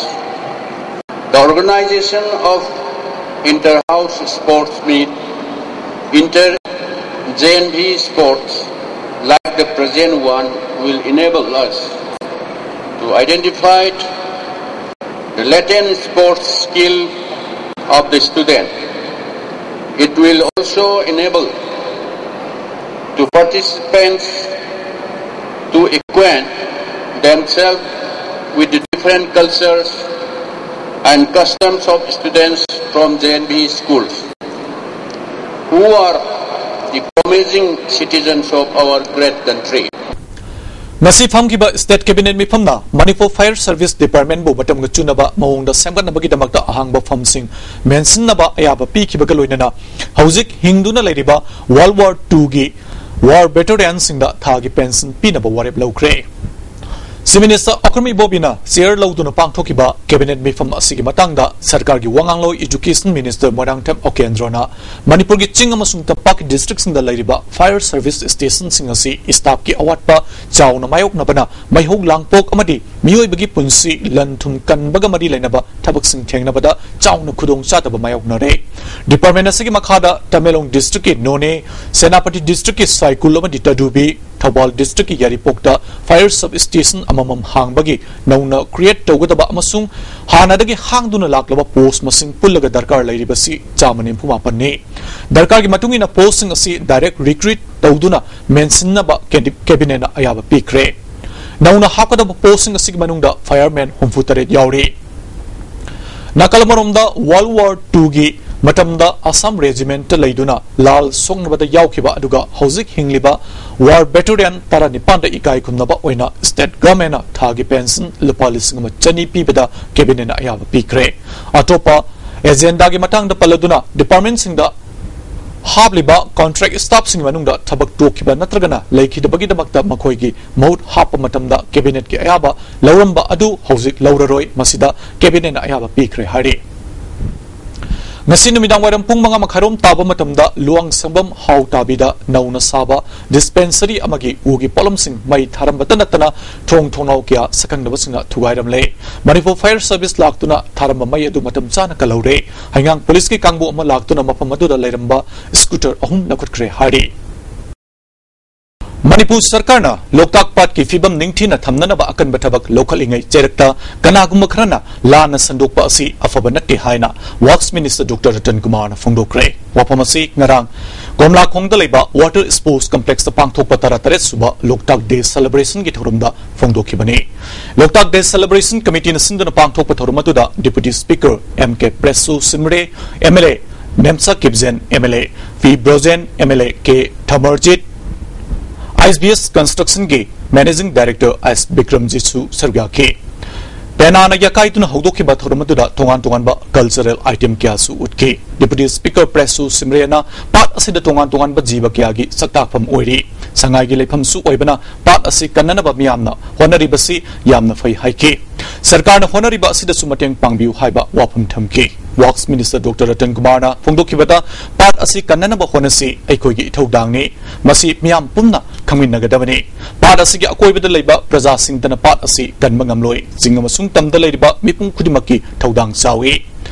The organization of inter-house sports meet, inter-J N V sports like the present one will enable us to identify the latent sports skill of the student. It will also enable to participants to acquaint themselves with the different cultures and customs of students from J N V schools who are the promising citizens of our great country. ꯉꯁꯤ ꯐꯝꯈꯤꯕ State Cabinet ꯃꯤꯐꯝꯅ Manipur Fire Service Department ꯕꯨ ꯃꯇꯝꯒ ꯆꯨꯅꯕ ꯃꯑꯣꯡꯗ ꯁꯦꯝꯒꯠꯅꯕꯒꯤꯗꯃꯛꯇ ꯑꯍꯥꯡꯕ ꯐꯝꯁꯤꯡ ꯃꯦꯟꯁꯤꯟꯅꯕ ꯑꯌꯥꯕ ꯄꯤꯈꯤꯕꯒ ꯂꯣꯏꯅꯅ ꯍꯧꯖꯤꯛ ꯍꯤꯡꯗꯨꯅ ꯂꯩꯔꯤꯕ World War Two ꯒꯤ War Veteran ꯁꯤꯡꯗ ꯊꯥꯒꯤ pension ꯄꯤꯅꯕ ꯋꯥꯔꯦꯞ ꯂꯧꯈ꯭ꯔꯦ꯫ Chief Minister ꯑꯣꯀ꯭ꯔꯝ ꯏꯕꯣꯕꯤꯅ chair ꯂꯧꯗꯨꯅ ꯄꯥꯡꯊꯣꯛꯈꯤꯕ Cabinet ꯃꯤꯐꯝ ꯑꯁꯤꯒꯤ ꯃꯇꯥꯡꯗ ꯁꯔꯀꯥꯔꯒꯤ ꯋꯥꯉꯥꯡꯂꯣꯏ Education Minister ꯃꯣꯏꯔꯥꯡꯊꯦꯝ ꯎꯀꯦꯟꯗ꯭ꯔꯣꯅ ꯃꯅꯤꯄꯨꯔꯒꯤ ꯆꯤꯡ ꯑꯃꯁꯨꯡ ꯇꯝꯄꯥꯛꯀꯤ district ꯁꯤꯡꯗ ꯂꯩꯔꯤꯕ Fire Service Station ꯁꯤꯡ ꯑꯁꯤ staff ꯀꯤ ꯑꯋꯥꯠꯄ ꯆꯥꯎꯅ ꯃꯥꯌꯣꯛꯅꯕꯅ ꯃꯩꯍꯧ ꯂꯥꯡꯄꯣꯛ ꯑꯃꯗꯤ ꯃꯤꯑꯣꯏꯕꯒꯤ ꯄꯨꯟꯁꯤ ꯂꯟ ꯊꯨꯝ ꯀꯟꯕꯒ ꯃꯔꯤ ꯂꯩꯅꯕ ꯊꯕꯛꯁꯤꯡ ꯊꯦꯡꯅꯕꯗ ꯆꯥꯎꯅ ꯈꯨꯗꯣꯡ ꯆꯥꯗꯕ ꯃꯥꯌꯣꯛꯅꯔꯦ꯫ Department ꯑꯁꯤꯒꯤ ꯃꯈꯥꯗ ꯇꯃꯦꯡꯂꯣꯡ district ꯀꯤ ꯅꯣꯅꯦ, ꯁꯦꯅꯥꯄꯇꯤ district ꯀꯤ ꯁꯥꯏꯀꯨꯜ ꯑꯃꯗꯤ ꯇꯗꯨꯕꯤ, ꯊꯧꯕꯥꯜ district ꯀꯤ ꯌꯥꯏꯔꯤꯄꯣꯛꯇ Fire Sub Station ꯑꯃꯃꯝ ꯍꯥꯡꯕꯒꯤ ꯅꯧꯅ create ꯇꯧꯒꯗꯕ ꯑꯃꯁꯨꯡ ꯍꯥꯟꯅꯗꯒꯤ ꯍꯥꯡꯗꯨꯅ ꯂꯥꯛꯂꯕ post ꯃꯁꯤꯡ ꯄꯨꯜꯂꯒ ꯗꯔꯀꯥꯔ ꯂꯩꯔꯤꯕꯁꯤ ꯆꯥꯝꯃ ꯅꯤꯐꯨ ꯃꯥꯄꯟꯅꯤ꯫ ꯗꯔꯀꯥꯔꯒꯤ ꯃꯇꯨꯡ ꯏꯟꯅ post ꯁꯤꯡ ꯑꯁꯤ direct recruit ꯇꯧꯗꯨꯅ ꯃꯦꯟꯁꯤꯟꯅꯕ Cabinet ꯅ ꯑꯌꯥꯕ ꯄꯤꯈ꯭ꯔꯦ꯫ ꯅꯧꯅ ꯍꯥꯞꯀꯗꯕ post ꯁꯤꯡ ꯑꯁꯤꯒꯤ ꯃꯅꯨꯡꯗ fireman ꯍꯨꯝꯐꯨ ꯇꯔꯦꯠ ꯌꯥꯎꯔꯤ꯫ ꯅꯥꯀꯜ ꯑꯃꯔꯣꯝꯗ World War Two ꯒꯤ ꯃꯇꯝꯗ Assam Regiment ꯇ ꯂꯩꯗꯨꯅ ꯂꯥꯜ ꯁꯣꯛꯅꯕꯗ ꯌꯥꯎꯈꯤꯕ ꯑꯗꯨꯒ ꯍꯧꯖꯤꯛ ꯍꯤꯡꯂꯤꯕ War Veteran ꯇꯔꯥꯅꯤꯄꯥꯟꯗ ꯏꯀꯥꯏ ꯈꯨꯝꯅꯕ ꯑꯣꯏꯅ State Government ꯅ ꯊꯥꯒꯤ pension ꯂꯨꯄꯥ ꯂꯤꯁꯤꯡ ꯑꯃ ꯆꯅꯤ ꯄꯤꯕꯗ Cabinet ꯅ ꯑꯌꯥꯕ ꯄꯤꯈ꯭ꯔꯦ꯫ ꯑꯇꯣꯞꯄ agenda ꯒꯤ ꯃꯇꯥꯡꯗ ꯄꯜꯂꯗꯨꯅ department ꯁꯤꯡꯗ ꯍꯥꯞꯂꯤꯕ contract staff ꯁꯤꯡꯒꯤ ꯃꯅꯨꯡꯗ ꯊꯕꯛ ꯇꯣꯛꯈꯤꯕ ꯅꯠꯇ꯭ꯔꯒꯅ ꯂꯩꯈꯤꯗꯕꯒꯤꯗꯃꯛꯇ ꯃꯈꯣꯏꯒꯤ ꯃꯍꯨꯠ ꯍꯥꯞꯄ ꯃꯇꯝꯗ Cabinet ꯀꯤ ꯑꯌꯥꯕ ꯂꯧꯔꯝꯕ ꯑꯗꯨ ꯍꯧꯖꯤꯛ ꯂꯧꯔꯔꯣꯏ, ꯃꯁꯤꯗ Cabinet ꯅ ꯑꯌꯥꯕ ꯄꯤꯈ꯭ꯔꯦ ꯍꯥꯏꯔꯤ꯫ ꯉꯁꯤ ꯅꯨꯃꯤꯗꯥꯡ ꯋꯥꯏꯔꯝ ꯄꯨꯡ ꯃꯉꯥ ꯃꯈꯥꯏꯔꯣꯝ ꯇꯥꯕ ꯃꯇꯝꯗ ꯂꯨꯋꯥꯡꯁꯪꯕꯝ ꯍꯥꯎ ꯇꯥꯕꯤꯗ ꯅꯧꯅ ꯁꯥꯕ dispensary ꯑꯃꯒꯤ ꯎꯒꯤ ꯄꯣꯠꯂꯝꯁꯤꯡ ꯃꯩ ꯊꯥꯔꯝꯕꯇ ꯅꯠꯇꯅ ꯊꯣꯡ ꯊꯣꯡꯅꯥꯎ ꯀꯌꯥ ꯁꯛꯈꯪꯗꯕꯁꯤꯡꯅ ꯊꯨꯒꯥꯏꯔꯝꯂꯦ꯫ ꯃꯅꯤꯄꯨꯔ Fire Service ꯂꯥꯛꯇꯨꯅ ꯊꯥꯔꯝꯕ ꯃꯩ ꯑꯗꯨ ꯃꯇꯝ ꯆꯥꯅ ꯀꯜꯍꯧꯔꯦ꯫ ꯍꯩꯉꯥꯡ police ꯀꯤ ꯀꯥꯡꯕꯨ ꯑꯃ ꯂꯥꯛꯇꯨꯅ ꯃꯐꯝ ꯑꯗꯨꯗ ꯂꯩꯔꯝꯕ scooter ꯑꯍꯨꯝ ꯂꯧꯈꯠꯈ꯭ꯔꯦ ꯍꯥꯏꯔꯤ꯫ ꯃꯅꯤꯄꯨꯔ ꯁꯔꯀꯥꯔꯅ ꯂꯣꯛꯇꯥꯛ ꯄꯥꯠꯀꯤ ꯐꯤꯕꯝ ꯅꯤꯡꯊꯤꯅ ꯊꯝꯅꯅꯕ ꯑꯀꯟꯕ ꯊꯕꯛ ꯂꯧꯈꯠꯂꯤꯉꯩ ꯆꯩꯔꯛꯇ ꯀꯅꯥꯒꯨꯝꯕ ꯈꯔꯅ ꯂꯥꯟꯅ ꯁꯟꯗꯣꯛꯄ ꯑꯁꯤ ꯑꯐꯕ ꯅꯠꯇꯦ ꯍꯥꯏꯅ Works Minister Doctor ꯔꯇꯟ ꯀꯨꯃꯥꯔꯅ ꯐꯣꯡꯗꯣꯛꯈ꯭ꯔꯦ꯫ ꯋꯥꯐꯝ ꯑꯁꯤ ꯉꯔꯥꯡ ꯀꯣꯝꯂꯥꯈꯣꯡꯗ ꯂꯩꯕ Water Sports Complex ꯇ ꯄꯥꯡꯊꯣꯛꯄ ꯇꯔꯥꯇꯔꯦꯠ ꯁꯨꯕ ꯂꯣꯛꯇꯥꯛ Day Celebration ꯒꯤ ꯊꯧꯔꯝꯗ ꯐꯣꯡꯗꯣꯛꯈꯤꯕꯅꯤ꯫ ꯂꯣꯛꯇꯥꯛ Day Celebration Committee ꯅ ꯁꯤꯟꯗꯨꯅ ꯄꯥꯡꯊꯣꯛꯄ ꯊꯧꯔꯝ ꯑꯗꯨꯗ Deputy Speaker ꯑꯦꯝ ꯀꯦ ꯄ꯭ꯔꯦꯁꯨ ꯁꯤꯝꯔꯦ, MLA ꯅꯦꯝꯁꯥ ꯀꯤꯞꯖꯦꯟ, MLA ꯄꯤ ꯕ꯭ꯔꯣꯖꯦꯟ, MLA ꯀꯦ ꯊꯃꯔꯖꯤꯠ, ISBS Construction ꯒꯤ Managing Director S Bikramjitꯁꯨ ꯁꯔꯨꯛ ꯌꯥꯈꯤ꯫ ꯄꯦꯅꯥꯅ ꯌꯥꯀꯥꯏꯗꯨꯅ ꯍꯧꯗꯣꯛꯈꯤꯕ ꯊꯧꯔꯝ ꯑꯗꯨꯗ ꯇꯣꯉꯥꯟ ꯇꯣꯉꯥꯟꯕ cultural item ꯀꯌꯥꯁꯨ ꯎꯠꯈꯤ꯫ Deputy Speaker ꯄ꯭ꯔꯦꯁꯨ ꯁꯤꯝꯔꯦꯅ ꯄꯥꯠ ꯑꯁꯤꯗ ꯇꯣꯉꯥꯟ ꯇꯣꯉꯥꯟꯕ ꯖꯤꯕ ꯀꯌꯥꯒꯤ ꯆꯥꯛꯇꯥꯛꯐꯝ ꯑꯣꯏꯔꯤ꯫ ꯁꯉꯥꯏꯒꯤ ꯂꯩꯐꯝꯁꯨ ꯑꯣꯏꯕꯅ ꯄꯥꯠ ꯑꯁꯤ ꯀꯟꯅꯅꯕ ꯃꯤꯌꯥꯝꯅ ꯍꯣꯠꯅꯔꯤꯕꯁꯤ ꯌꯥꯝꯅ ꯐꯩ ꯍꯥꯏꯈꯤ꯫ ꯁꯔꯀꯥꯔꯅ ꯍꯣꯠꯅꯔꯤꯕ ꯑꯁꯤꯗꯁꯨ ꯃꯇꯦꯡ ꯄꯥꯡꯕꯤꯌꯨ ꯍꯥꯏꯕ ꯋꯥꯐꯝ ꯊꯝꯈꯤ꯫ Works Minister Doctor ꯔꯇꯟ ꯀꯨꯃꯥꯔꯅ ꯐꯣꯡꯗꯣꯛꯈꯤꯕꯗ, ꯄꯥꯠ ꯑꯁꯤ ꯀꯟꯅꯅꯕ ꯍꯣꯠꯅꯁꯤ, ꯑꯩꯈꯣꯏꯒꯤ ꯏꯊꯧꯗꯥꯡꯅꯤ꯫ ꯃꯁꯤ ꯃꯤꯌꯥꯝ ꯄꯨꯝꯅ ꯈꯪꯃꯤꯟꯅꯒꯗꯕꯅꯤ꯫ ꯄꯥꯠ ꯑꯁꯤꯒꯤ ꯑꯀꯣꯏꯕꯗ ꯂꯩꯕ ꯄ꯭ꯔꯖꯥꯁꯤꯡꯇꯅ ꯄꯥꯠ ꯑꯁꯤ ꯀꯟꯕ ꯉꯝꯂꯣꯏ꯫ ꯆꯤꯡ ꯑꯃꯁꯨꯡ ꯇꯝꯗ ꯂꯩꯔꯤꯕ ꯃꯤꯄꯨꯝ ꯈꯨꯗꯤꯡꯃꯛꯀꯤ ꯊꯧꯗꯥꯡ ꯆꯥꯎꯏ꯫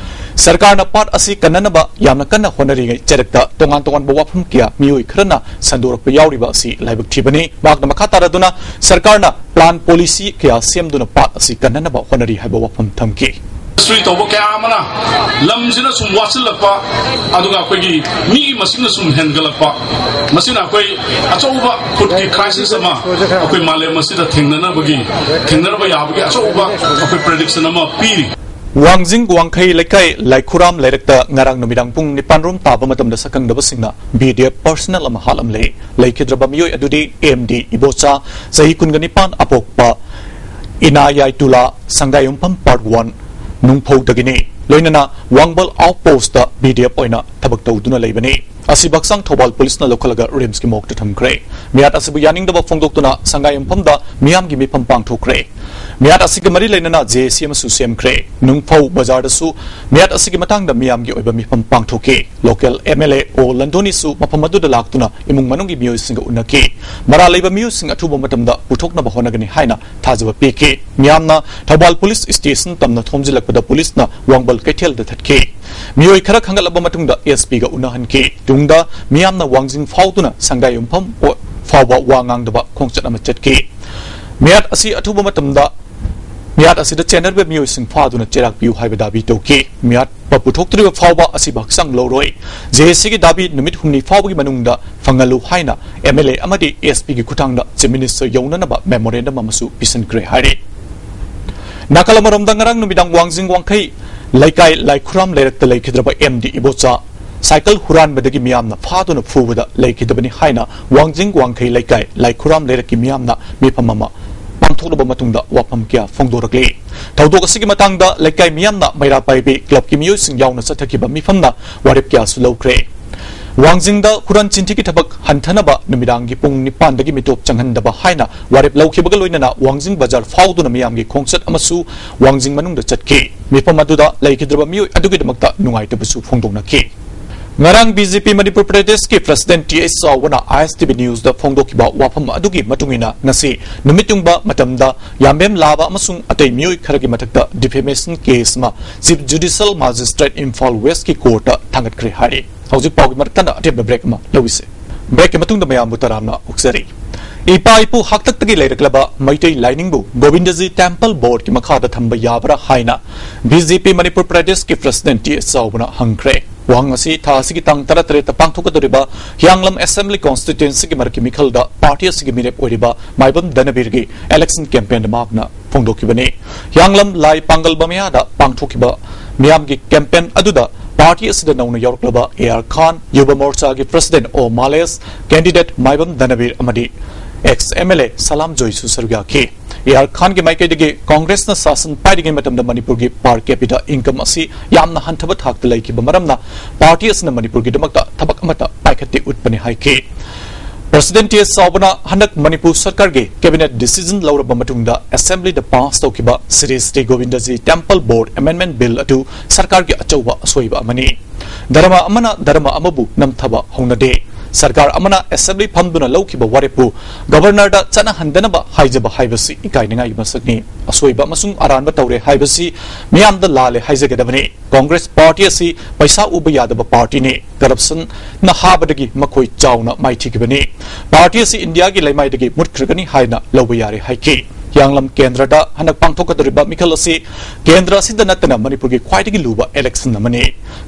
ꯁꯔꯀꯥꯔꯅ ꯄꯥꯠ ꯑꯁꯤ ꯀꯟꯅꯅꯕ ꯌꯥꯝꯅ ꯀꯟꯅ ꯍꯣꯠꯅꯔꯤꯉꯩ ꯆꯔꯛꯇ ꯇꯣꯉꯥꯟ ꯇꯣꯉꯥꯟꯕ ꯋꯥꯐꯝ ꯀꯌꯥ ꯃꯤꯑꯣꯏ ꯈꯔꯅ ꯁꯟꯗꯣꯔꯛꯄ ꯌꯥꯎꯔꯤꯕ ꯑꯁꯤ ꯂꯥꯏꯕꯛ ꯊꯤꯕꯅꯤ꯫ ꯃꯍꯥꯛꯅ ꯃꯈꯥ ꯇꯥꯔꯗꯨꯅ ꯁꯔꯀꯥꯔꯅ plan policy ꯀꯌꯥ ꯁꯦꯝꯗꯨꯅ ꯄꯥꯠ ꯑꯁꯤ ꯀꯟꯅꯅꯕ ꯍꯣꯠꯅꯔꯤ ꯍꯥꯏꯕ ꯋꯥꯐꯝ ꯊꯝꯈꯤ꯫ Industry ꯇꯧꯕ ꯀꯌꯥ ꯑꯃꯅ ꯂꯝꯁꯤꯅ ꯁꯨꯝ ꯋꯥꯠꯁꯤꯜꯂꯛꯄ, ꯑꯗꯨꯒ ꯑꯩꯈꯣꯏꯒꯤ ꯃꯤꯒꯤ ꯃꯁꯤꯡꯅ ꯁꯨꯝ ꯍꯦꯟꯒꯠꯂꯛꯄ, ꯃꯁꯤꯅ ꯑꯩꯈꯣꯏ ꯑꯆꯧꯕ food ꯀꯤ crisis ꯑꯃ ꯑꯩꯈꯣꯏ ꯃꯥꯂꯦꯝ ꯑꯁꯤꯗ ꯊꯦꯡꯅꯅꯕꯒꯤ, ꯊꯦꯡꯅꯔꯕ ꯌꯥꯕꯒꯤ ꯑꯆꯧꯕ ꯑꯩꯈꯣꯏ prediction ꯑꯃ ꯄꯤꯔꯤ꯫ ꯋꯥꯡꯖꯤꯡ ꯋꯥꯡꯈꯩ ꯂꯩꯀꯥꯏ ꯂꯥꯏꯈꯨꯔꯥꯝ ꯂꯩꯔꯛꯇ ꯉꯔꯥꯡ ꯅꯨꯃꯤꯗꯥꯡ ꯄꯨꯡ ꯅꯤꯄꯥꯟ ꯔꯣꯝ ꯇꯥꯕ ꯃꯇꯝꯗ ꯁꯛꯈꯪꯗꯕꯁꯤꯡꯅ B D F personnel ꯑꯃ ꯍꯥꯠꯂꯝꯂꯦ꯫ ꯂꯩꯈꯤꯗ꯭ꯔꯕ ꯃꯤꯑꯣꯏ ꯑꯗꯨꯗꯤ M D ꯏꯕꯣꯆꯥ, ꯆꯍꯤ ꯀꯨꯟꯒ ꯅꯤꯄꯥꯟ, ꯑꯄꯣꯛꯄ ꯏꯅꯥꯌꯥꯏꯇꯨꯂꯥ, ꯁꯪꯒꯥꯏꯌꯨꯝꯐꯝ Part One, ꯅꯨꯡꯐꯧꯗꯒꯤꯅꯤ꯫ ꯂꯣꯏꯅꯅ ꯋꯥꯡꯕꯜ outpost ꯇ B D F ꯑꯣꯏꯅ ꯊꯕꯛ ꯇꯧꯗꯨꯅ ꯂꯩꯕꯅꯤ꯫ ꯑꯁꯤꯕ ꯍꯛꯆꯥꯡ ꯊꯧꯕꯥꯜ ꯄꯨꯂꯤꯁꯅ ꯂꯧꯈꯠꯂꯒ RIMS ꯀꯤ morgue ꯇ ꯊꯝꯈ꯭ꯔꯦ꯫ ꯃꯤꯍꯥꯠ ꯑꯁꯤꯕꯨ ꯌꯥꯅꯤꯡꯗꯕ ꯐꯣꯡꯗꯣꯛꯇꯨꯅ ꯁꯪꯒꯥꯏꯌꯨꯝꯐꯝꯗ ꯃꯤꯌꯥꯝꯒꯤ ꯃꯤꯐꯝ ꯄꯥꯡꯊꯣꯛꯈ꯭ꯔꯦ꯫ ꯃꯤꯍꯥꯠ ꯑꯁꯤꯒ ꯃꯔꯤ ꯂꯩꯅꯅ J A C ꯑꯃꯁꯨ ꯁꯦꯝꯈ꯭ꯔꯦ꯫ ꯅꯨꯡꯐꯧ ꯕꯖꯥꯔꯗꯁꯨ ꯃꯤꯍꯥꯠ ꯑꯁꯤꯒꯤ ꯃꯇꯥꯡꯗ ꯃꯤꯌꯥꯝꯒꯤ ꯑꯣꯏꯕ ꯃꯤꯐꯝ ꯄꯥꯡꯊꯣꯛꯈꯤ꯫ Local M L A O ꯂꯟꯗꯣꯅꯤꯁꯨ ꯃꯐꯝ ꯑꯗꯨꯗ ꯂꯥꯛꯇꯨꯅ ꯏꯃꯨꯡ ꯃꯅꯨꯡꯒꯤ ꯃꯤꯑꯣꯏꯁꯤꯡꯒ ꯎꯅꯈꯤ꯫ ꯃꯔꯥꯜ ꯂꯩꯕ ꯃꯤꯑꯣꯏꯁꯤꯡ ꯑꯊꯨꯕ ꯃꯇꯝꯗ ꯄꯨꯊꯣꯛꯅꯕ ꯍꯣꯠꯅꯒꯅꯤ ꯍꯥꯏꯅ ꯊꯥꯖꯕ ꯄꯤꯈꯤ꯫ ꯃꯤꯌꯥꯝꯅ ꯊꯧꯕꯥꯜ ꯄꯨꯂꯤꯁ ꯁ꯭ꯇꯦꯁꯟ ꯇꯝꯅ ꯊꯣꯝꯖꯤꯜꯂꯛꯄꯗ ꯄꯨꯂꯤꯁꯅ ꯋꯥꯡꯕꯜ ꯀꯩꯊꯦꯜꯗ ꯊꯠꯈꯤ꯫ ꯃꯤꯑꯣꯏ ꯈꯔ ꯈꯪꯒꯠꯂꯕ ꯃꯇꯨꯡꯗ S P ꯒ ꯎꯅꯍꯟꯈꯤ꯫ ꯇꯨꯡꯗ ꯃꯤꯌꯥꯝꯅ ꯋꯥꯡꯖꯤꯡ ꯐꯥꯎꯗꯨꯅ ꯁꯪꯒꯥꯏꯌꯨꯝꯐꯝ ꯐꯥꯎꯕ ꯋꯥ ꯉꯥꯡꯗꯕ ꯈꯣꯡꯆꯠ ꯑꯃ ꯆꯠꯈꯤ꯫ ꯃꯤꯍꯥꯠ ꯑꯁꯤ ꯑꯊꯨꯕ ꯃꯇꯝꯗ ꯃꯤꯍꯥꯠ ꯑꯁꯤꯗ ꯆꯦꯟꯅꯔꯤꯕ ꯃꯤꯑꯣꯏꯁꯤꯡ ꯐꯥꯗꯨꯅ ꯆꯩꯔꯥꯛ ꯄꯤꯌꯨ ꯍꯥꯏꯕ ꯗꯥꯕꯤ ꯇꯧꯈꯤ꯫ ꯃꯤꯍꯥꯠꯄ ꯄꯨꯊꯣꯛꯇ꯭ꯔꯤꯕ ꯐꯥꯎꯕ ꯑꯁꯤꯕ ꯍꯛꯆꯥꯡ ꯂꯧꯔꯣꯏ꯫ J A C ꯒꯤ ꯗꯥꯕꯤ ꯅꯨꯃꯤꯠ ꯍꯨꯝꯅꯤ ꯐꯥꯎꯕꯒꯤ ꯃꯅꯨꯡꯗ ꯐꯪꯍꯜꯂꯨ ꯍꯥꯏꯅ M L A ꯑꯃꯗꯤ S P ꯒꯤ ꯈꯨꯠꯊꯥꯡꯗ Chief Minister ꯌꯧꯅꯅꯕ memorandum ꯑꯃꯁꯨ ꯄꯤꯁꯤꯟꯈ꯭ꯔꯦ ꯍꯥꯏꯔꯤ꯫ ꯅꯥꯀꯜ ꯑꯃꯔꯣꯝꯗ ꯉꯔꯥꯡ ꯅꯨꯃꯤꯗꯥꯡ ꯋꯥꯡꯖꯤꯡ ꯋꯥꯡꯈꯩ ꯂꯩꯀꯥꯏ ꯂꯥꯏꯈꯨꯔꯥꯝ ꯂꯩꯔꯛꯇ ꯂꯩꯈꯤꯗ꯭ꯔꯕ M D ꯏꯕꯣꯆꯥ ꯁꯥꯏꯀꯜ ꯍꯨꯔꯥꯟꯕꯗꯒꯤ ꯃꯤꯌꯥꯝꯅ ꯐꯥꯗꯨꯅ ꯐꯨꯕꯗ ꯂꯩꯈꯤꯗꯕꯅꯤ ꯍꯥꯏꯅ ꯋꯥꯡꯖꯤꯡ ꯋꯥꯡꯈꯩ ꯂꯩꯀꯥꯏ ꯂꯥꯏꯈꯨꯔꯥꯝ ꯂꯩꯔꯛꯀꯤ ꯃꯤꯌꯥꯝꯅ ꯃꯤꯐꯝ ꯑꯃ ꯄꯥꯡꯊꯣꯛꯂꯕ ꯃꯇꯨꯡꯗ ꯋꯥꯐꯝ ꯀꯌꯥ ꯐꯣꯡꯗꯣꯔꯛꯂꯤ꯫ ꯊꯧꯗꯣꯛ ꯑꯁꯤꯒꯤ ꯃꯇꯥꯡꯗ ꯂꯩꯀꯥꯏ ꯃꯤꯌꯥꯝꯅ ꯃꯩꯔꯥ ꯄꯥꯏꯕꯤ ꯀ꯭ꯂꯕꯀꯤ ꯃꯤꯑꯣꯏꯁꯤꯡ ꯌꯥꯎꯅ ꯆꯠꯊꯈꯤꯕ ꯃꯤꯐꯝꯅ ꯋꯥꯔꯦꯞ ꯀꯌꯥꯁꯨ ꯂꯧꯈ꯭ꯔꯦ꯫ ꯋꯥꯡꯖꯤꯡꯗ ꯍꯨꯔꯥꯟ ꯆꯤꯟꯊꯤꯒꯤ ꯊꯕꯛ ꯍꯟꯊꯅꯕ ꯅꯨꯃꯤꯗꯥꯡꯒꯤ ꯄꯨꯡ ꯅꯤꯄꯥꯟꯗꯒꯤ ꯃꯤꯇꯣꯞ ꯆꯪꯍꯟꯗꯕ ꯍꯥꯏꯅ ꯋꯥꯔꯦꯞ ꯂꯧꯈꯤꯕꯒ ꯂꯣꯏꯅꯅ ꯋꯥꯡꯖꯤꯡ ꯕꯖꯥꯔ ꯐꯥꯎꯗꯨꯅ ꯃꯤꯌꯥꯝꯒꯤ ꯈꯣꯡꯆꯠ ꯑꯃꯁꯨ ꯋꯥꯡꯖꯤꯡ ꯃꯅꯨꯡꯗ ꯆꯠꯈꯤ꯫ ꯃꯤꯐꯝ ꯑꯗꯨꯗ ꯂꯩꯈꯤꯗ꯭ꯔꯕ ꯃꯤꯑꯣꯏ ꯑꯗꯨꯒꯤꯗꯃꯛꯇ ꯅꯨꯡꯉꯥꯏꯇꯕꯁꯨ ꯐꯣꯡꯗꯣꯛꯅꯈꯤ꯫ ꯉꯔꯥꯡ ꯕꯤ ꯖꯦ ꯄꯤ ꯃꯅꯤꯄꯨꯔ ꯄ꯭ꯔꯗꯦꯁꯀꯤ ꯄ꯭ꯔꯁꯤꯗꯦꯟꯠ ꯇꯤ ꯑꯩꯆ ꯆꯥꯎꯕꯅ ꯑꯥꯏ ꯑꯦꯁ ꯇꯤ ꯚꯤ ꯅ꯭ꯌꯨꯁꯇ ꯐꯣꯡꯗꯣꯛꯈꯤꯕ ꯋꯥꯐꯝ ꯑꯗꯨꯒꯤ ꯃꯇꯨꯡ ꯏꯟꯅ, ꯉꯁꯤ ꯅꯨꯃꯤꯠ ꯌꯨꯡꯕ ꯃꯇꯝꯗ ꯌꯥꯝꯕꯦꯝ ꯂꯥꯕ ꯑꯃꯁꯨꯡ ꯑꯇꯩ ꯃꯤꯑꯣꯏ ꯈꯔꯒꯤ ꯃꯊꯛꯇ ꯗꯤꯐꯦꯃꯦꯁꯟ ꯀꯦꯁ ꯑꯃ ꯆꯤꯐ ꯖꯨꯗꯤꯁꯤꯌꯦꯜ ꯃꯦꯖꯤꯁꯇ꯭ꯔꯦꯠ ꯏꯝꯐꯥꯜ ꯋꯦꯁꯀꯤ ꯀꯣꯔꯠꯇ ꯊꯥꯡꯒꯠꯈ꯭ꯔꯦ ꯍꯥꯏꯔꯤ꯫ ꯍꯧꯖꯤꯛ ꯄꯥꯎꯒꯤ ꯃꯔꯛ ꯊꯠꯅ ꯑꯇꯦꯟꯕ ꯕ꯭ꯔꯦꯛ ꯑꯃ ꯂꯧꯏꯁꯦ꯫ ꯕ꯭ꯔꯦꯛꯀꯤ ꯃꯇꯨꯡꯗ ꯃꯌꯥꯝꯕꯨ ꯇꯔꯥꯝꯅ ꯑꯣꯛꯆꯔꯤ꯫ ꯏꯄꯥ ꯏꯄꯨ ꯍꯥꯛꯇꯛꯇꯒꯤ ꯂꯩꯔꯛꯂꯕ ꯃꯩꯇꯩ ꯂꯥꯏꯅꯤꯡꯕꯨ ꯒꯣꯕꯤꯟꯗꯖꯤ ꯇꯦꯝꯄꯜ ꯕꯣꯔꯗꯀꯤ ꯃꯈꯥꯗ ꯊꯝꯕ ꯌꯥꯕ꯭ꯔꯥ ꯍꯥꯏꯅ ꯕꯤ ꯖꯦ ꯄꯤ ꯃꯅꯤꯄꯨꯔ ꯄ꯭ꯔꯗꯦꯁꯀꯤ ꯄ꯭ꯔꯁꯤꯗꯦꯟꯠ ꯇꯤ ꯑꯦꯁ ꯆꯥꯎꯕꯅ ꯍꯪꯈ꯭ꯔꯦ꯫ ꯋꯥꯍꯪ ꯑꯁꯤ ꯊꯥ ꯑꯁꯤꯒꯤ ꯇꯥꯡ ꯇꯔꯥꯇꯔꯦꯠꯇ ꯄꯥꯡꯊꯣꯛꯀꯗꯧꯔꯤꯕ ꯍꯤꯌꯥꯡꯂꯝ ꯑꯦꯁꯦꯝꯕ꯭ꯂꯤ ꯀꯣꯟꯁꯇꯤꯇ꯭ꯋꯦꯟꯁꯤꯒꯤ ꯃꯔꯛꯀꯤ ꯃꯤꯈꯜꯗ ꯄꯥꯔꯇꯤ ꯑꯁꯤꯒꯤ ꯃꯤꯔꯦꯞ ꯑꯣꯏꯔꯤꯕ ꯃꯥꯏꯕꯝ ꯙꯅꯕꯤꯔꯒꯤ ꯏꯂꯦꯛꯁꯟ ꯀꯦꯝꯄꯦꯟꯗ ꯃꯍꯥꯛꯅ ꯐꯣꯡꯗꯣꯛꯈꯤꯕꯅꯤ꯫ ꯍꯤꯌꯥꯡꯂꯝ ꯂꯥꯏ ꯄꯥꯡꯒꯜꯕ ꯃꯌꯥꯗ ꯄꯥꯡꯊꯣꯛꯈꯤꯕ ꯃꯤꯌꯥꯝꯒꯤ ꯀꯦꯝꯄꯦꯟ ꯑꯗꯨꯗ ꯄꯥꯔꯇꯤ ꯑꯁꯤꯗ ꯅꯧꯅ ꯌꯥꯎꯔꯛꯂꯕ ꯑꯦ ꯑꯥꯔ ꯈꯥꯟ, ꯌꯨꯕ ꯃꯣꯔꯆꯥꯒꯤ ꯄ꯭ꯔꯁꯤꯗꯦꯟꯠ ꯑꯣ ꯃꯥꯂꯦꯁ, ꯀꯦꯟꯗꯤꯗꯦꯠ ꯃꯥꯏꯕꯝ ꯙꯅꯕꯤꯔ ꯑꯃꯗꯤ ꯑꯦꯛꯁ ꯑꯦꯝ ꯑꯦꯜ ꯑꯦ ꯁꯂꯥꯝ ꯖꯣꯏꯁꯨ ꯁꯔꯨꯛ ꯌꯥꯈꯤ꯫ ꯑꯦ ꯑꯥꯔ ꯈꯥꯟꯒꯤ ꯃꯥꯏꯀꯩꯗꯒꯤ ꯀꯣꯡꯒ꯭ꯔꯦꯁꯅ ꯁꯥꯁꯟ ꯄꯥꯏꯔꯤꯉꯩ ꯃꯇꯝꯗ ꯃꯅꯤꯄꯨꯔꯒꯤ per capita income ꯑꯁꯤ ꯌꯥꯝꯅ ꯍꯟꯊꯕ ꯊꯥꯛꯇ ꯂꯩꯈꯤꯕ ꯃꯔꯝꯅ ꯄꯥꯔꯇꯤ ꯑꯁꯤꯅ ꯃꯅꯤꯄꯨꯔꯒꯤꯗꯃꯛꯇ ꯊꯕꯛ ꯑꯃꯠꯇ ꯄꯥꯏꯈꯠꯇꯦ ꯎꯠꯄꯅꯤ ꯍꯥꯏꯈꯤ꯫ ꯄ꯭ꯔꯁꯤꯗꯦꯟꯠ ꯇꯤ ꯑꯦꯁ ꯆꯥꯎꯕꯅ ꯍꯟꯗꯛ ꯃꯅꯤꯄꯨꯔ ꯁꯔꯀꯥꯔꯒꯤ ꯀꯦꯕꯤꯅꯦꯠ ꯗꯤꯁꯤꯖꯟ ꯂꯧꯔꯕ ꯃꯇꯨꯡꯗ ꯑꯦꯁꯦꯝꯕ꯭ꯂꯤꯗ ꯄꯥꯁ ꯇꯧꯈꯤꯕ ꯁ꯭ꯔꯤ ꯁ꯭ꯔꯤ ꯒꯣꯕꯤꯟꯗꯖꯤ ꯇꯦꯝꯄꯜ ꯕꯣꯔꯗ ꯑꯦꯃꯦꯟꯗꯃꯦꯟꯠ ꯕꯤꯜ ꯑꯗꯨ ꯁꯔꯀꯥꯔꯒꯤ ꯑꯆꯧꯕ ꯑꯁꯣꯏꯕ ꯑꯃꯅꯤ꯫ ꯙꯔꯃ ꯑꯃꯅ ꯙꯔꯃ ꯑꯃꯕꯨ ꯅꯝꯊꯕ ꯍꯧꯅꯗꯦ꯫ ꯁꯔꯀꯥꯔ ꯑꯃꯅ ꯑꯦꯁꯦꯝꯕ꯭ꯂꯤ ꯐꯝꯗꯨꯅ ꯂꯧꯈꯤꯕ ꯋꯥꯔꯦꯞꯄꯨ ꯒꯕꯔꯅꯔꯗ ꯆꯠꯅꯍꯟꯗꯅꯕ ꯍꯥꯏꯖꯕ ꯍꯥꯏꯕꯁꯤ ꯏꯀꯥꯏꯅꯤꯡꯉꯥꯏꯒꯤ ꯃꯁꯛꯅꯤ꯫ ꯑꯁꯣꯏꯕ ꯑꯃꯁꯨꯡ ꯑꯔꯥꯟꯕ ꯇꯧꯔꯦ ꯍꯥꯏꯕꯁꯤ ꯃꯤꯌꯥꯝꯗ ꯂꯥꯜꯂꯦ ꯍꯥꯏꯖꯒꯗꯕꯅꯤ꯫ ꯀꯣꯡꯒ꯭ꯔꯦꯁ ꯄꯥꯔꯇꯤ ꯑꯁꯤ ꯄꯩꯁꯥ ꯎꯕ ꯌꯥꯗꯕ ꯄꯥꯔꯇꯤꯅꯤ꯫ ꯀꯔꯞꯁꯟꯅ ꯍꯥꯕꯗꯒꯤ ꯃꯈꯣꯏ ꯆꯥꯎꯅ ꯃꯥꯏꯊꯤꯈꯤꯕꯅꯤ꯫ ꯄꯥꯔꯇꯤ ꯑꯁꯤ ꯏꯟꯗꯤꯌꯥꯒꯤ ꯂꯩꯃꯥꯏꯗꯒꯤ ꯃꯨꯠꯈ꯭ꯔꯒꯅꯤ ꯍꯥꯏꯅ ꯂꯧꯕ ꯌꯥꯔꯦ ꯍꯥꯏꯈꯤ꯫ ꯍꯤꯌꯥꯡꯂꯝ ꯀꯦꯟꯗ꯭ꯔꯗ ꯍꯟꯗꯛ ꯄꯥꯡꯊꯣꯛꯀꯗꯧꯔꯤꯕ ꯃꯤꯈꯜ ꯑꯁꯤ ꯀꯦꯟꯗ꯭ꯔ ꯑꯁꯤꯗ ꯅꯠꯇꯅ ꯃꯅꯤꯄꯨꯔꯒꯤ ꯈ꯭ꯋꯥꯏꯗꯒꯤ ꯂꯨꯕ ꯏꯂꯦꯛꯁꯟ ꯑꯃꯅꯤ꯫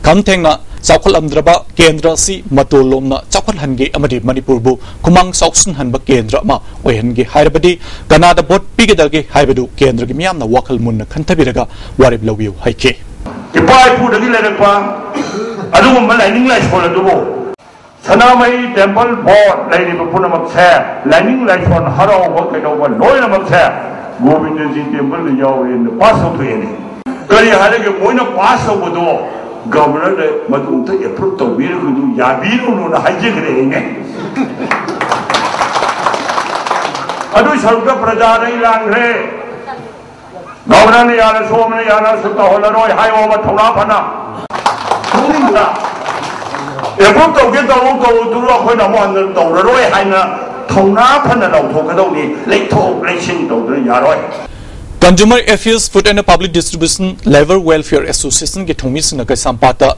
ꯈꯝ ꯊꯦꯡꯅ ꯆꯥꯎꯈꯠꯂꯝꯗ꯭ꯔꯕ ꯀꯦꯟꯗ꯭ꯔ ꯑꯁꯤ ꯃꯇꯣꯜ ꯂꯣꯝꯅ ꯆꯥꯎꯈꯠꯍꯟꯒꯦ ꯑꯃꯗꯤ ꯃꯅꯤꯄꯨꯔꯕꯨ ꯈꯨꯃꯥꯡ ꯆꯥꯎꯁꯤꯟꯍꯟꯕ ꯀꯦꯟꯗ꯭ꯔ ꯑꯃ ꯑꯣꯏꯍꯟꯒꯦ ꯍꯥꯏꯔꯕꯗꯤ ꯀꯅꯥꯗ ꯚꯣꯠ ꯄꯤꯒꯗꯒꯦ ꯍꯥꯏꯕꯗꯨ ꯀꯦꯟꯗ꯭ꯔꯒꯤ ꯃꯤꯌꯥꯝꯅ ꯋꯥꯈꯜ ꯃꯨꯟꯅ ꯈꯟꯊꯕꯤꯔꯒ ꯋꯥꯔꯦꯞ ꯂꯧꯕꯤꯌꯨ ꯍꯥꯏꯈꯤ꯫ ꯏꯄꯥ ꯏꯄꯨꯗꯒꯤ ꯂꯩꯔꯛꯄ ꯑꯗꯨꯒꯨꯝꯕ ꯂꯥꯏꯅꯤꯡ ꯂꯥꯏꯁꯣꯟ ꯑꯗꯨꯕꯨ ꯁꯅꯥꯃꯍꯤ ꯇꯦꯝꯄꯜ ꯕꯣꯔꯗ ꯂꯩꯔꯤꯕ ꯄꯨꯝꯅꯃꯛꯁꯦ, ꯂꯥꯏꯅꯤꯡ ꯂꯥꯏꯁꯣꯟ, ꯍꯔꯥꯎꯕ ꯀꯩꯗꯧꯕ ꯂꯣꯏꯅꯃꯛꯁꯦ ꯒꯣꯕꯤꯟꯗꯖꯤ ꯇꯦꯝꯄꯜꯗ ꯌꯥꯎꯋꯦꯅ ꯄꯥꯁ ꯇꯧꯊꯣꯛꯑꯦꯅꯦ꯫ ꯀꯔꯤ ꯍꯥꯏꯔꯒꯦ, ꯃꯣꯏꯅ ꯄꯥꯁ ꯇꯧꯕꯗꯣ ꯒꯚꯔꯅꯔꯗ ꯃꯗꯨ ꯑꯝꯇ ꯑꯦꯄ꯭ꯔꯨꯞ ꯇꯧꯕꯤꯔꯒꯅꯨ, ꯌꯥꯕꯤꯔꯨꯅꯨꯅ ꯍꯥꯏꯖꯈ꯭ꯔꯦꯅꯦ꯫ ꯑꯗꯨꯏ ꯁꯔꯨꯛꯇ ꯄ꯭ꯔꯖꯥꯅ ꯑꯩ ꯂꯥꯡꯈ꯭ꯔꯦ꯫ ꯒꯚꯔꯅꯔꯅ ꯌꯥꯔꯁꯨ, ꯑꯃꯅ ꯌꯥꯔꯁꯨ ꯇꯧꯍꯜꯂꯔꯣꯏ ꯍꯥꯏꯌꯣꯕ ꯊꯧꯅꯥ ꯐꯅ꯫ ꯈꯪꯅꯤꯡꯕ꯭ꯔꯥ? ꯑꯦꯄ꯭ꯔꯨꯞ ꯇꯧꯒꯦ ꯇꯧꯔꯨ, ꯇꯧꯔꯨꯗꯨꯔꯣ, ꯑꯩꯈꯣꯏꯅ ꯑꯃꯨꯛ ꯍꯟꯅ ꯇꯧꯔꯔꯣꯏ ꯍꯥꯏꯅ ꯊꯧꯅꯥ ꯐꯅ ꯂꯥꯎꯊꯣꯛꯀꯗꯧꯅꯤ, ꯂꯩꯊꯣꯛ ꯂꯩꯁꯤꯟ ꯇꯧꯗꯅ ꯌꯥꯔꯣꯏ꯫ Consumer Affairs, Food and Public Distribution, Labour Welfare Associationꯒꯤ ꯊꯧꯃꯤꯁꯤꯡꯅ ꯀꯩꯁꯥꯝꯄꯥꯠꯇ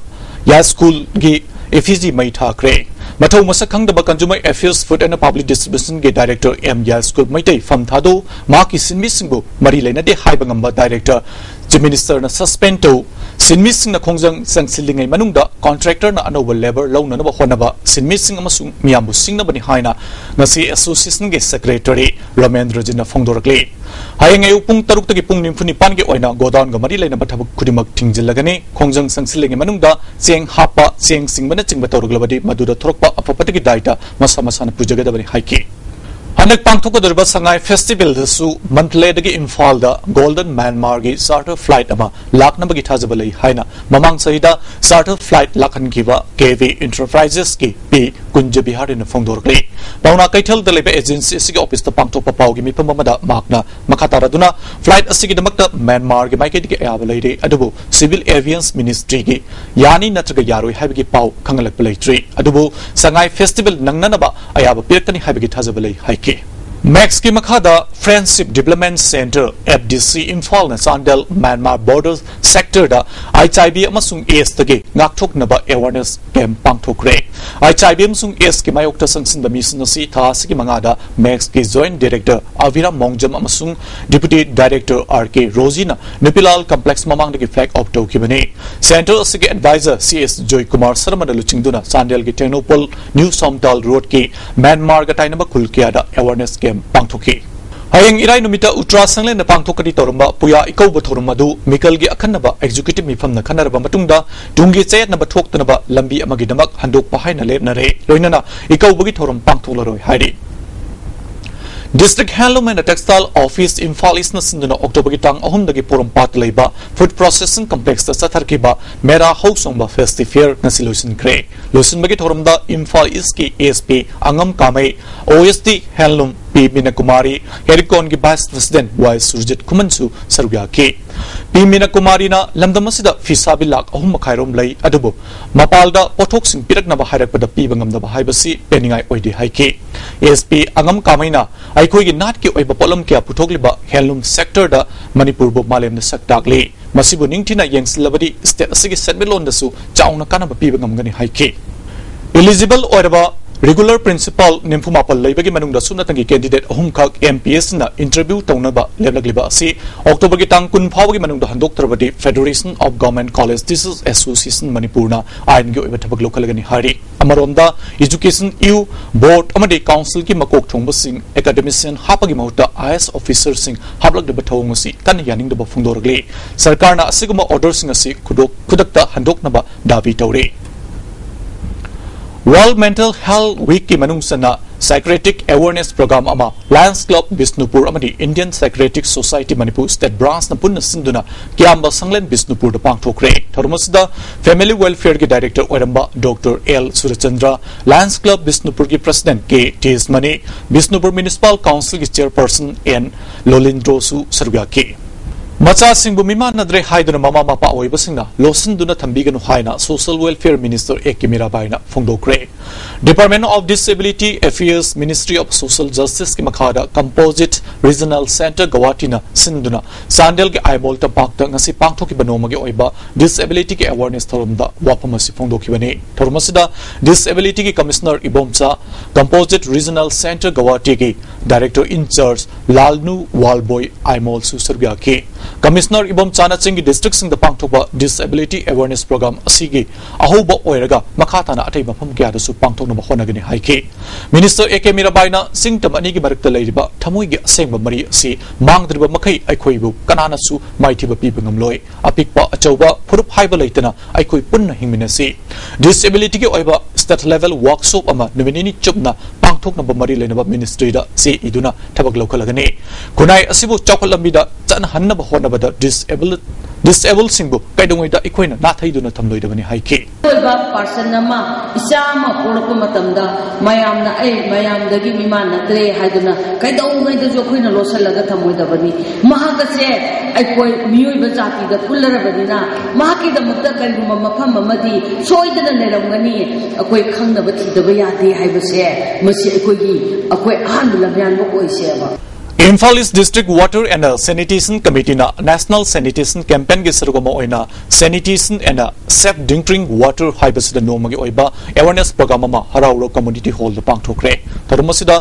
ꯌꯥꯏꯁ꯭ꯀꯨꯜꯒꯤ ꯏꯐꯤꯖꯤ ꯃꯩ ꯊꯥꯈ꯭ꯔꯦ꯫ ꯃꯊꯧ ꯃꯁꯛ ꯈꯪꯗꯕ Consumer Affairs, Food and Public Distributionꯒꯤ director ꯑꯦꯝ ꯌꯥꯏꯁ꯭ꯀꯨꯜ ꯃꯩꯇꯩ ꯐꯝ ꯊꯥꯗꯣꯛꯎ, ꯃꯍꯥꯛꯀꯤ ꯁꯤꯟꯃꯤꯁꯤꯡꯕꯨ ꯃꯔꯤ ꯂꯩꯅꯗꯦ ꯍꯥꯏꯕ ꯉꯝꯕ director Chief Ministerꯅ suspend ꯇꯧ, ꯁꯤꯟꯃꯤꯁꯤꯡꯅ ꯈꯣꯡꯖꯪ ꯆꯪꯁꯤꯜꯂꯤꯉꯩ ꯃꯅꯨꯡꯗ contractorꯅ ꯑꯅꯧꯕ labour ꯂꯧꯅꯅꯕ ꯍꯣꯠꯅꯕ, ꯁꯤꯟꯃꯤꯁꯤꯡ ꯑꯃꯁꯨꯡ ꯃꯤꯌꯥꯝꯕꯨ ꯁꯤꯡꯅꯕꯅꯤ ꯍꯥꯏꯅ ꯉꯁꯤ associationꯒꯤ secretary ꯔꯣꯃꯦꯟꯗ꯭ꯔꯖꯤꯅ ꯐꯣꯡꯗꯣꯔꯛꯂꯤ꯫ ꯍꯌꯦꯡ ꯑꯌꯨꯛ ꯄꯨꯡ ꯇꯔꯨꯛꯇꯒꯤ ꯄꯨꯡ ꯅꯤꯐꯨ ꯅꯤꯄꯥꯟꯒꯤ ꯑꯣꯏꯅ godownꯒ ꯃꯔꯤ ꯂꯩꯅꯕ ꯊꯕꯛ ꯈꯨꯗꯤꯡꯃꯛ ꯊꯤꯡꯖꯤꯜꯂꯒꯅꯤ꯫ ꯈꯣꯡꯖꯪ ꯆꯪꯁꯤꯜꯂꯤꯉꯩ ꯃꯅꯨꯡꯗ ꯆꯦꯡ ꯍꯥꯞꯄ, ꯆꯦꯡ ꯆꯤꯡꯕꯅꯆꯤꯡꯕ ꯇꯧꯔꯛꯂꯕꯗꯤ ꯃꯗꯨꯗ ꯊꯣꯔꯛꯄ ꯑꯐ ꯐꯠꯇꯒꯤ ꯗꯥꯏꯇ ꯃꯁꯥ ꯃꯁꯥꯅ ꯄꯨꯖꯒꯗꯕꯅꯤ ꯍꯥꯏꯈꯤ꯫ ꯍꯟꯗꯛ ꯄꯥꯡꯊꯣꯛꯀꯗꯧꯔꯤꯕ ꯁꯉꯥꯏ festivalꯗꯁꯨ ꯃꯟꯗꯂꯦꯗꯒꯤ ꯏꯝꯐꯥꯜꯗ Golden Myanmarꯒꯤ charter flight ꯑꯃ ꯂꯥꯛꯅꯕꯒꯤ ꯊꯥꯖꯕ ꯂꯩ ꯍꯥꯏꯅ ꯃꯃꯥꯡ ꯆꯍꯤꯗ charter flight ꯂꯥꯛꯍꯟꯈꯤꯕ ꯀꯦ ꯚꯤ Enterprisesꯀꯤ ꯄꯤ ꯀꯨꯟꯖ ꯕꯤꯍꯥꯔꯤꯅ ꯐꯣꯡꯗꯣꯔꯛꯂꯤ꯫ ꯄꯥꯎꯅꯥ ꯀꯩꯊꯦꯜꯗ ꯂꯩꯕ agency ꯑꯁꯤꯒꯤ officeꯇ ꯄꯥꯡꯊꯣꯛꯄ ꯄꯥꯎꯒꯤ ꯃꯤꯐꯝ ꯑꯃꯗ ꯃꯍꯥꯛꯅ ꯃꯈꯥ ꯇꯥꯔꯗꯨꯅ, flight ꯑꯁꯤꯒꯤꯗꯃꯛꯇ ꯃ꯭ꯌꯥꯟꯃꯥꯔꯒꯤ ꯃꯥꯏꯀꯩꯗꯒꯤ ꯑꯌꯥꯕ ꯂꯩꯔꯦ, ꯑꯗꯨꯕꯨ Civil Aviation Ministryꯒꯤ ꯌꯥꯅꯤ ꯅꯠꯇ꯭ꯔꯒ ꯌꯥꯔꯣꯏ ꯍꯥꯏꯕꯒꯤ ꯄꯥꯎ ꯈꯪꯍꯜꯂꯛꯄ ꯂꯩꯇ꯭ꯔꯤ꯫ ꯑꯗꯨꯕꯨ ꯁꯉꯥꯏ festival ꯅꯪꯅꯅꯕ ꯑꯌꯥꯕ ꯄꯤꯔꯛꯀꯅꯤ ꯍꯥꯏꯕꯒꯤ ꯊꯥꯖꯕ ꯂꯩ ꯍꯥꯏꯈꯤ꯫ ꯃꯦꯛꯁꯀꯤ ꯃꯈꯥꯗ Friendship Development Centre, F D C, ꯏꯝꯐꯥꯜꯅ ꯆꯥꯟꯗꯦꯜ ꯃ꯭ꯌꯥꯟꯃꯥꯔ border sectorꯗ ꯑꯩꯆ ꯑꯥꯏ ꯚꯤ ꯑꯃꯁꯨꯡ ꯑꯦꯁꯇꯒꯤ ꯉꯥꯛꯊꯣꯛꯅꯕ awareness camp ꯄꯥꯡꯊꯣꯛꯈ꯭ꯔꯦ꯫ ꯑꯩꯆ ꯑꯥꯏ ꯚꯤ ꯑꯃꯁꯨꯡ ꯑꯦꯁꯀꯤ ꯃꯥꯌꯣꯛꯇ ꯆꯪꯁꯤꯟꯕ ꯃꯤꯁꯤꯡ ꯑꯁꯤ ꯊꯥ ꯑꯁꯤꯒꯤ ꯃꯉꯥꯗ ꯃꯦꯛꯁꯀꯤ Joint Director ꯑꯚꯤꯔꯥꯝ ꯃꯣꯡꯖꯝ ꯑꯃꯁꯨꯡ Deputy Director R K ꯔꯣꯖꯤꯅ ꯅꯨꯄꯤꯂꯥꯜ complex ꯃꯃꯥꯡꯗꯒꯤ flag off ꯇꯧꯈꯤꯕꯅꯤ꯫ Centre ꯑꯁꯤꯒꯤ advisor C S ꯖꯣꯏꯀꯨꯃꯥꯔ ꯁꯔꯃꯅ ꯂꯨꯆꯤꯡꯗꯨꯅ ꯆꯥꯟꯗꯦꯜꯒꯤ ꯇꯦꯡꯅꯧꯄꯜ ꯅ꯭ꯌꯨ ꯁꯣꯝꯇꯥꯜ ꯔꯣꯗꯀꯤ ꯃ꯭ꯌꯥꯟꯃꯥꯔꯒ ꯇꯥꯏꯅꯕ ꯈꯨꯜ ꯀꯌꯥꯗ awareness camp ꯄꯥꯡꯊꯣꯛꯈꯤ꯫ ꯍꯌꯦꯡ ꯏꯔꯥꯏ ꯅꯨꯃꯤꯠꯇ ꯎꯇ꯭ꯔꯥ ꯁꯪꯂꯦꯟꯗ ꯄꯥꯡꯊꯣꯛꯀꯅꯤ ꯇꯧꯔꯝꯕ ꯄꯨꯌꯥ ꯏꯀꯧꯕ ꯊꯧꯔꯝ ꯑꯗꯨ ꯃꯤꯀꯜꯒꯤ ꯑꯈꯟꯅꯕ executive ꯃꯤꯐꯝꯅ ꯈꯟꯅꯔꯕ ꯃꯇꯨꯡꯗ ꯇꯨꯡꯒꯤ ꯆꯌꯦꯠꯅꯕ ꯊꯣꯛꯇꯅꯕ ꯂꯝꯕꯤ ꯑꯃꯒꯤꯗꯃꯛ ꯍꯟꯗꯣꯛꯄ ꯍꯥꯏꯅ ꯂꯦꯞꯅꯔꯦ꯫ ꯂꯣꯏꯅꯅ ꯏꯀꯧꯕꯒꯤ ꯊꯧꯔꯝ ꯄꯥꯡꯊꯣꯛꯂꯔꯣꯏ ꯍꯥꯏꯔꯤ꯫ District Handloom and Textile Office Imphal ꯏꯁꯅ ꯁꯤꯟꯗꯨꯅ ꯑꯣꯛꯇꯣꯕꯔꯒꯤ ꯇꯥꯡ ꯑꯍꯨꯝꯗꯒꯤ ꯄꯣꯔꯣꯝꯄꯥꯠꯇ ꯂꯩꯕ Food Processing Complexꯇ ꯆꯠꯊꯔꯛꯈꯤꯕ ꯃꯦꯔꯥ ꯍꯧ ꯆꯣꯡꯕ Festive Fair ꯉꯁꯤ ꯂꯣꯏꯁꯤꯟꯈ꯭ꯔꯦ꯫ ꯂꯣꯏꯁꯤꯟꯕꯒꯤ ꯊꯧꯔꯝꯗ ꯏꯝꯐꯥꯜ ꯏꯁꯀꯤ SP ꯑꯉꯝ ꯀꯥꯃꯩ, OSD Handloom P ꯃꯤꯅꯥ Kumari, ꯍꯦꯔꯤꯀꯣꯟꯒꯤ Vice President Y Surjit ꯈꯨꯃꯟꯁꯨ ꯁꯔꯨꯛ ꯌꯥꯈꯤ꯫ P ꯃꯤꯅꯥ ꯀꯨꯃꯥꯔꯤꯅ ꯂꯝꯗꯝ ꯑꯁꯤꯗ ꯐꯤꯁꯥꯕꯤ ꯂꯥꯈ ꯑꯍꯨꯝ ꯃꯈꯥꯏꯔꯣꯝ ꯂꯩ, ꯑꯗꯨꯕꯨ ꯃꯄꯥꯜꯗ ꯄꯣꯠꯊꯣꯛꯁꯤꯡ ꯄꯤꯔꯛꯅꯕ ꯍꯥꯏꯔꯛꯄꯗ ꯄꯤꯕ ꯉꯝꯗꯕ ꯍꯥꯏꯕꯁꯤ ꯄꯦꯟꯅꯤꯡꯉꯥꯏ ꯑꯣꯏꯗꯦ ꯍꯥꯏꯈꯤ꯫ SP ꯑꯉꯝ ꯀꯥꯃꯩꯅ ꯑꯩꯈꯣꯏꯒꯤ ꯅꯥꯠꯀꯤ ꯑꯣꯏꯕ ꯄꯣꯠꯂꯝ ꯀꯌꯥ ꯄꯨꯊꯣꯛꯂꯤꯕ handloom sectorꯗ ꯃꯅꯤꯄꯨꯔꯕꯨ ꯃꯥꯂꯦꯝꯗ ꯁꯛ ꯇꯥꯛꯂꯤ꯫ ꯃꯁꯤꯕꯨ ꯅꯤꯡꯊꯤꯅ ꯌꯦꯡꯁꯤꯜꯂꯕꯗꯤ state ꯑꯁꯤꯒꯤ ꯁꯦꯟꯃꯤꯠꯂꯣꯟꯗꯁꯨ ꯆꯥꯎꯅ ꯀꯥꯟꯅꯕ ꯄꯤꯕ ꯉꯝꯒꯅꯤ ꯍꯥꯏꯈꯤ꯫ Eligible ꯑꯣꯏꯔꯕ regular principal ꯅꯤꯐꯨ ꯃꯥꯄꯜ ꯂꯩꯕꯒꯤ ꯃꯅꯨꯡꯗ ꯁꯨꯞꯅꯇꯪꯒꯤ candidate ꯑꯍꯨꯝꯈꯛ MPSCꯅ interview ꯇꯧꯅꯕ ꯂꯦꯞꯂꯛꯂꯤꯕ ꯑꯁꯤ ꯑꯣꯛꯇꯣꯕꯔꯒꯤ ꯇꯥꯡ ꯀꯨꯟ ꯐꯥꯎꯕꯒꯤ ꯃꯅꯨꯡꯗ ꯍꯟꯗꯣꯛꯇ꯭ꯔꯕꯗꯤ Federation of Government College Teachers Association ꯃꯅꯤꯄꯨꯔꯅ ꯑꯥꯏꯟꯒꯤ ꯑꯣꯏꯕ ꯊꯕꯛ ꯂꯧꯈꯠꯂꯒꯅꯤ ꯍꯥꯏꯔꯤ꯫ ꯑꯃꯔꯣꯝꯗ Education U Board ꯑꯃꯗꯤ Councilꯒꯤ ꯃꯀꯣꯛ ꯊꯣꯡꯕꯁꯤꯡ academician ꯍꯥꯞꯄꯒꯤ ꯃꯍꯨꯠꯇ IAS officerꯁꯤꯡ ꯍꯥꯞꯂꯛꯂꯤꯕ ꯊꯧꯑꯣꯡ ꯑꯁꯤ ꯀꯟꯅ ꯌꯥꯅꯤꯡꯗꯕ ꯐꯣꯡꯗꯣꯔꯛꯂꯤ꯫ ꯁꯔꯀꯥꯔꯅ ꯑꯁꯤꯒꯨꯝꯕ orderꯁꯤꯡ ꯑꯁꯤ ꯈꯨꯗꯣꯛ-, ꯈꯨꯗꯛꯇ ꯍꯟꯗꯣꯛꯅꯕ ꯗꯥꯕꯤ ꯇꯧꯔꯤ꯫ World Mental Health Weekꯀꯤ ꯃꯅꯨꯡ ꯆꯟꯅ psychiatric awareness program ꯑꯃ Lions Club ꯕꯤꯁꯅꯨꯄꯨꯔ ꯑꯃꯗꯤ Indian Psychiatric Society Manipur state branchꯅ ꯄꯨꯟꯅ ꯁꯤꯟꯗꯨꯅ ꯀꯤꯌꯥꯝꯕ ꯁꯪꯂꯦꯟ ꯕꯤꯁꯅꯨꯄꯨꯔꯗ ꯄꯥꯡꯊꯣꯛꯈ꯭ꯔꯦ꯫ ꯊꯧꯔꯝ ꯑꯁꯤꯗ Family Welfareꯒꯤ director ꯑꯣꯏꯔꯝꯕ Doctor L Surchandra, Lions Club ꯕꯤꯁꯅꯨꯄꯨꯔꯒꯤ president K Tejmani, Bishnupur Municipal Councilꯒꯤ chairperson ꯑꯦꯟ ꯂꯣꯂꯤꯟꯗ꯭ꯔꯣꯁꯨ ꯁꯔꯨꯛ ꯌꯥꯈꯤ꯫ ꯃꯆꯥꯁꯤꯡꯕꯨ ꯃꯤꯃꯥꯟꯅꯗ꯭ꯔꯦ ꯍꯥꯏꯗꯨꯅ ꯃꯃꯥ ꯃꯄꯥ ꯑꯣꯏꯕꯁꯤꯡꯅ ꯂꯣꯠꯁꯤꯟꯗꯨꯅ ꯊꯝꯕꯤꯒꯅꯨ ꯍꯥꯏꯅ Social Welfare Minister A K ꯃꯤꯔꯥꯕꯥꯏꯅ ꯐꯣꯡꯗꯣꯛꯈ꯭ꯔꯦ꯫ Department of Disability Affairs, Ministry of Social Justiceꯀꯤ ꯃꯈꯥꯗ Composite Regional Centre ꯒꯧꯍꯥꯇꯤꯅ ꯁꯤꯟꯗꯨꯅ ꯆꯥꯟꯗꯦꯜꯒꯤ ꯑꯥꯏꯃꯣꯜ ꯇꯝꯄꯥꯛꯇ ꯉꯁꯤ ꯄꯥꯡꯊꯣꯛꯈꯤꯕ ꯅꯣꯡꯃꯒꯤ ꯑꯣꯏꯕ disabilityꯒꯤ awareness ꯊꯧꯔꯝꯗ ꯋꯥꯐꯝ ꯑꯁꯤ ꯐꯣꯡꯗꯣꯛꯈꯤꯕꯅꯤ꯫ ꯊꯧꯔꯝ ꯑꯁꯤꯗ disabilityꯒꯤ commissioner Ibomcha, Composite Regional Centre ꯒꯧꯍꯥꯇꯤꯒꯤ director in charge ꯂꯥꯜꯅꯨ ꯋꯥꯜꯕꯣꯏ ꯑꯥꯏꯃꯣꯜꯁꯨ ꯁꯔꯨꯛ ꯌꯥꯈꯤ꯫ ꯀꯃꯤꯁꯅꯔ ꯏꯕꯣꯝꯆꯥꯅ ꯆꯤꯡꯒꯤ ꯗꯤꯁꯇ꯭ꯔꯤꯛꯁꯤꯡꯗ ꯄꯥꯡꯊꯣꯛꯄ ꯗꯤꯁꯑꯦꯕꯤꯂꯤꯇꯤ ꯑꯦꯋꯦꯔꯅꯦꯁ ꯄ꯭ꯔꯣꯒ꯭ꯔꯥꯝ ꯑꯁꯤꯒꯤ ꯑꯍꯧꯕ ꯑꯣꯏꯔꯒ ꯃꯈꯥ ꯇꯥꯅ ꯑꯇꯩ ꯃꯐꯝ ꯀꯌꯥꯗꯁꯨ ꯄꯥꯡꯊꯣꯛꯅꯕ ꯍꯣꯠꯅꯒꯅꯤ ꯍꯥꯏꯈꯤ꯫ ꯃꯤꯅꯤꯁꯇꯔ ꯑꯦ ꯀꯦ ꯃꯤꯔꯥꯕꯥꯏꯅ ꯆꯤꯡ ꯇꯝ ꯑꯅꯤꯒꯤ ꯃꯔꯛꯇ ꯂꯩꯔꯤꯕ ꯊꯃꯣꯏꯒꯤ ꯑꯁꯦꯡꯕ ꯃꯔꯤ ꯑꯁꯤ ꯃꯥꯡꯗ꯭ꯔꯤꯕ ꯃꯈꯩ ꯑꯩꯈꯣꯏꯕꯨ ꯀꯅꯥꯅꯁꯨ ꯃꯥꯏꯊꯤꯕ ꯄꯤꯕ ꯉꯝꯂꯣꯏ꯫ ꯑꯄꯤꯛꯄ ꯑꯆꯧꯕ ꯐꯨꯔꯨꯞ ꯍꯥꯏꯕ ꯂꯩꯇꯅ ꯑꯩꯈꯣꯏ ꯄꯨꯟꯅ ꯍꯤꯡꯃꯤꯟꯅꯁꯤ꯫ ꯗꯤꯁꯑꯦꯕꯤꯂꯤꯇꯤꯒꯤ ꯑꯣꯏꯕ ꯁ꯭ꯇꯦꯠ ꯂꯦꯚꯦꯜ ꯋꯥꯔꯛꯁꯣꯞ ꯑꯃ ꯅꯨꯃꯤꯠ ꯅꯤꯅꯤ ꯆꯨꯞꯅ ꯄꯥꯡꯊꯣꯛꯅꯕ ꯃꯔꯤ ꯂꯩꯅꯕ ꯃꯤꯅꯤꯁꯇ꯭ꯔꯤꯗ ꯆꯦ ꯏꯗꯨꯅ ꯊꯕꯛ ꯂꯧꯈꯠꯂꯒꯅꯤ꯫ ꯈꯨꯟꯅꯥꯏ ꯑꯁꯤꯕꯨ ꯆꯥꯎꯈꯠ ꯂꯝꯕꯤꯗ ꯆꯠꯅꯍꯟꯅꯕ ꯍꯣꯠꯅꯕꯗ ꯗꯤꯁꯑꯦꯕꯜ ꯗꯤꯁꯑꯦꯕꯜꯁꯤꯡꯕꯨ ꯀꯩꯗꯧꯉꯩꯗ ꯑꯩꯈꯣꯏꯅ ꯅꯥꯊꯩꯗꯨꯅ ꯊꯝꯂꯣꯏꯗꯕꯅꯤ ꯍꯥꯏꯈꯤ꯫ ꯑꯣꯏꯕ ꯄꯥꯔꯁꯟ ꯑꯃ, ꯏꯆꯥ ꯑꯃ ꯄꯣꯛꯂꯛꯄ ꯃꯇꯝꯗ ꯃꯌꯥꯝꯅ ꯑꯩ ꯃꯌꯥꯝꯗꯒꯤ ꯃꯤꯃꯥꯟ ꯅꯠꯇ꯭ꯔꯦ ꯍꯥꯏꯗꯨꯅ ꯀꯩꯗꯧꯉꯩꯗꯁꯨ ꯑꯩꯈꯣꯏꯅ ꯂꯣꯠꯁꯤꯜꯂꯒ ꯊꯝꯃꯣꯏꯗꯕꯅꯤ꯫ ꯃꯍꯥꯛ ꯑꯁꯦ ꯑꯩꯈꯣꯏ ꯃꯤꯑꯣꯏꯕ ꯖꯥꯇꯤꯗ ꯄꯨꯜꯂꯔꯕꯅꯤꯅ ꯃꯍꯥꯛꯀꯤꯗꯃꯛꯇ ꯀꯔꯤꯒꯨꯝꯕ ꯃꯐꯝ ꯑꯃꯗꯤ ꯁꯣꯏꯗꯅ ꯂꯩꯔꯝꯒꯅꯤ꯫ ꯑꯩꯈꯣꯏ ꯈꯪꯅꯕ ꯊꯤꯗꯕ ꯌꯥꯗꯦ ꯍꯥꯏꯕꯁꯦ ꯃꯁꯤ ꯑꯩꯈꯣꯏꯒꯤ, ꯑꯩꯈꯣꯏ ꯑꯍꯥꯟꯕ ꯂꯝꯌꯥꯟꯕ ꯑꯣꯏꯁꯦꯕ꯫ Imphal East District Water and Sanitation Committeeꯅ National Sanitation Campaignꯒꯤ ꯁꯔꯨꯛ ꯑꯃ ꯑꯣꯏꯅ Sanitation and Safe Drinking Water ꯍꯥꯏꯕꯁꯤꯗ ꯅꯣꯡꯃꯒꯤ ꯑꯣꯏꯕ ꯑꯦꯋꯦꯔꯅꯦꯁ ꯄ꯭ꯔꯣꯒ꯭ꯔꯥꯝ ꯑꯃ ꯍꯔꯥꯎꯔꯣ ꯀꯝꯃ꯭ꯌꯨꯅꯤꯇꯤ ꯍꯣꯜꯗ ꯄꯥꯡꯊꯣꯛꯈ꯭ꯔꯦ꯫ ꯊꯧꯔꯝ ꯑꯁꯤꯗ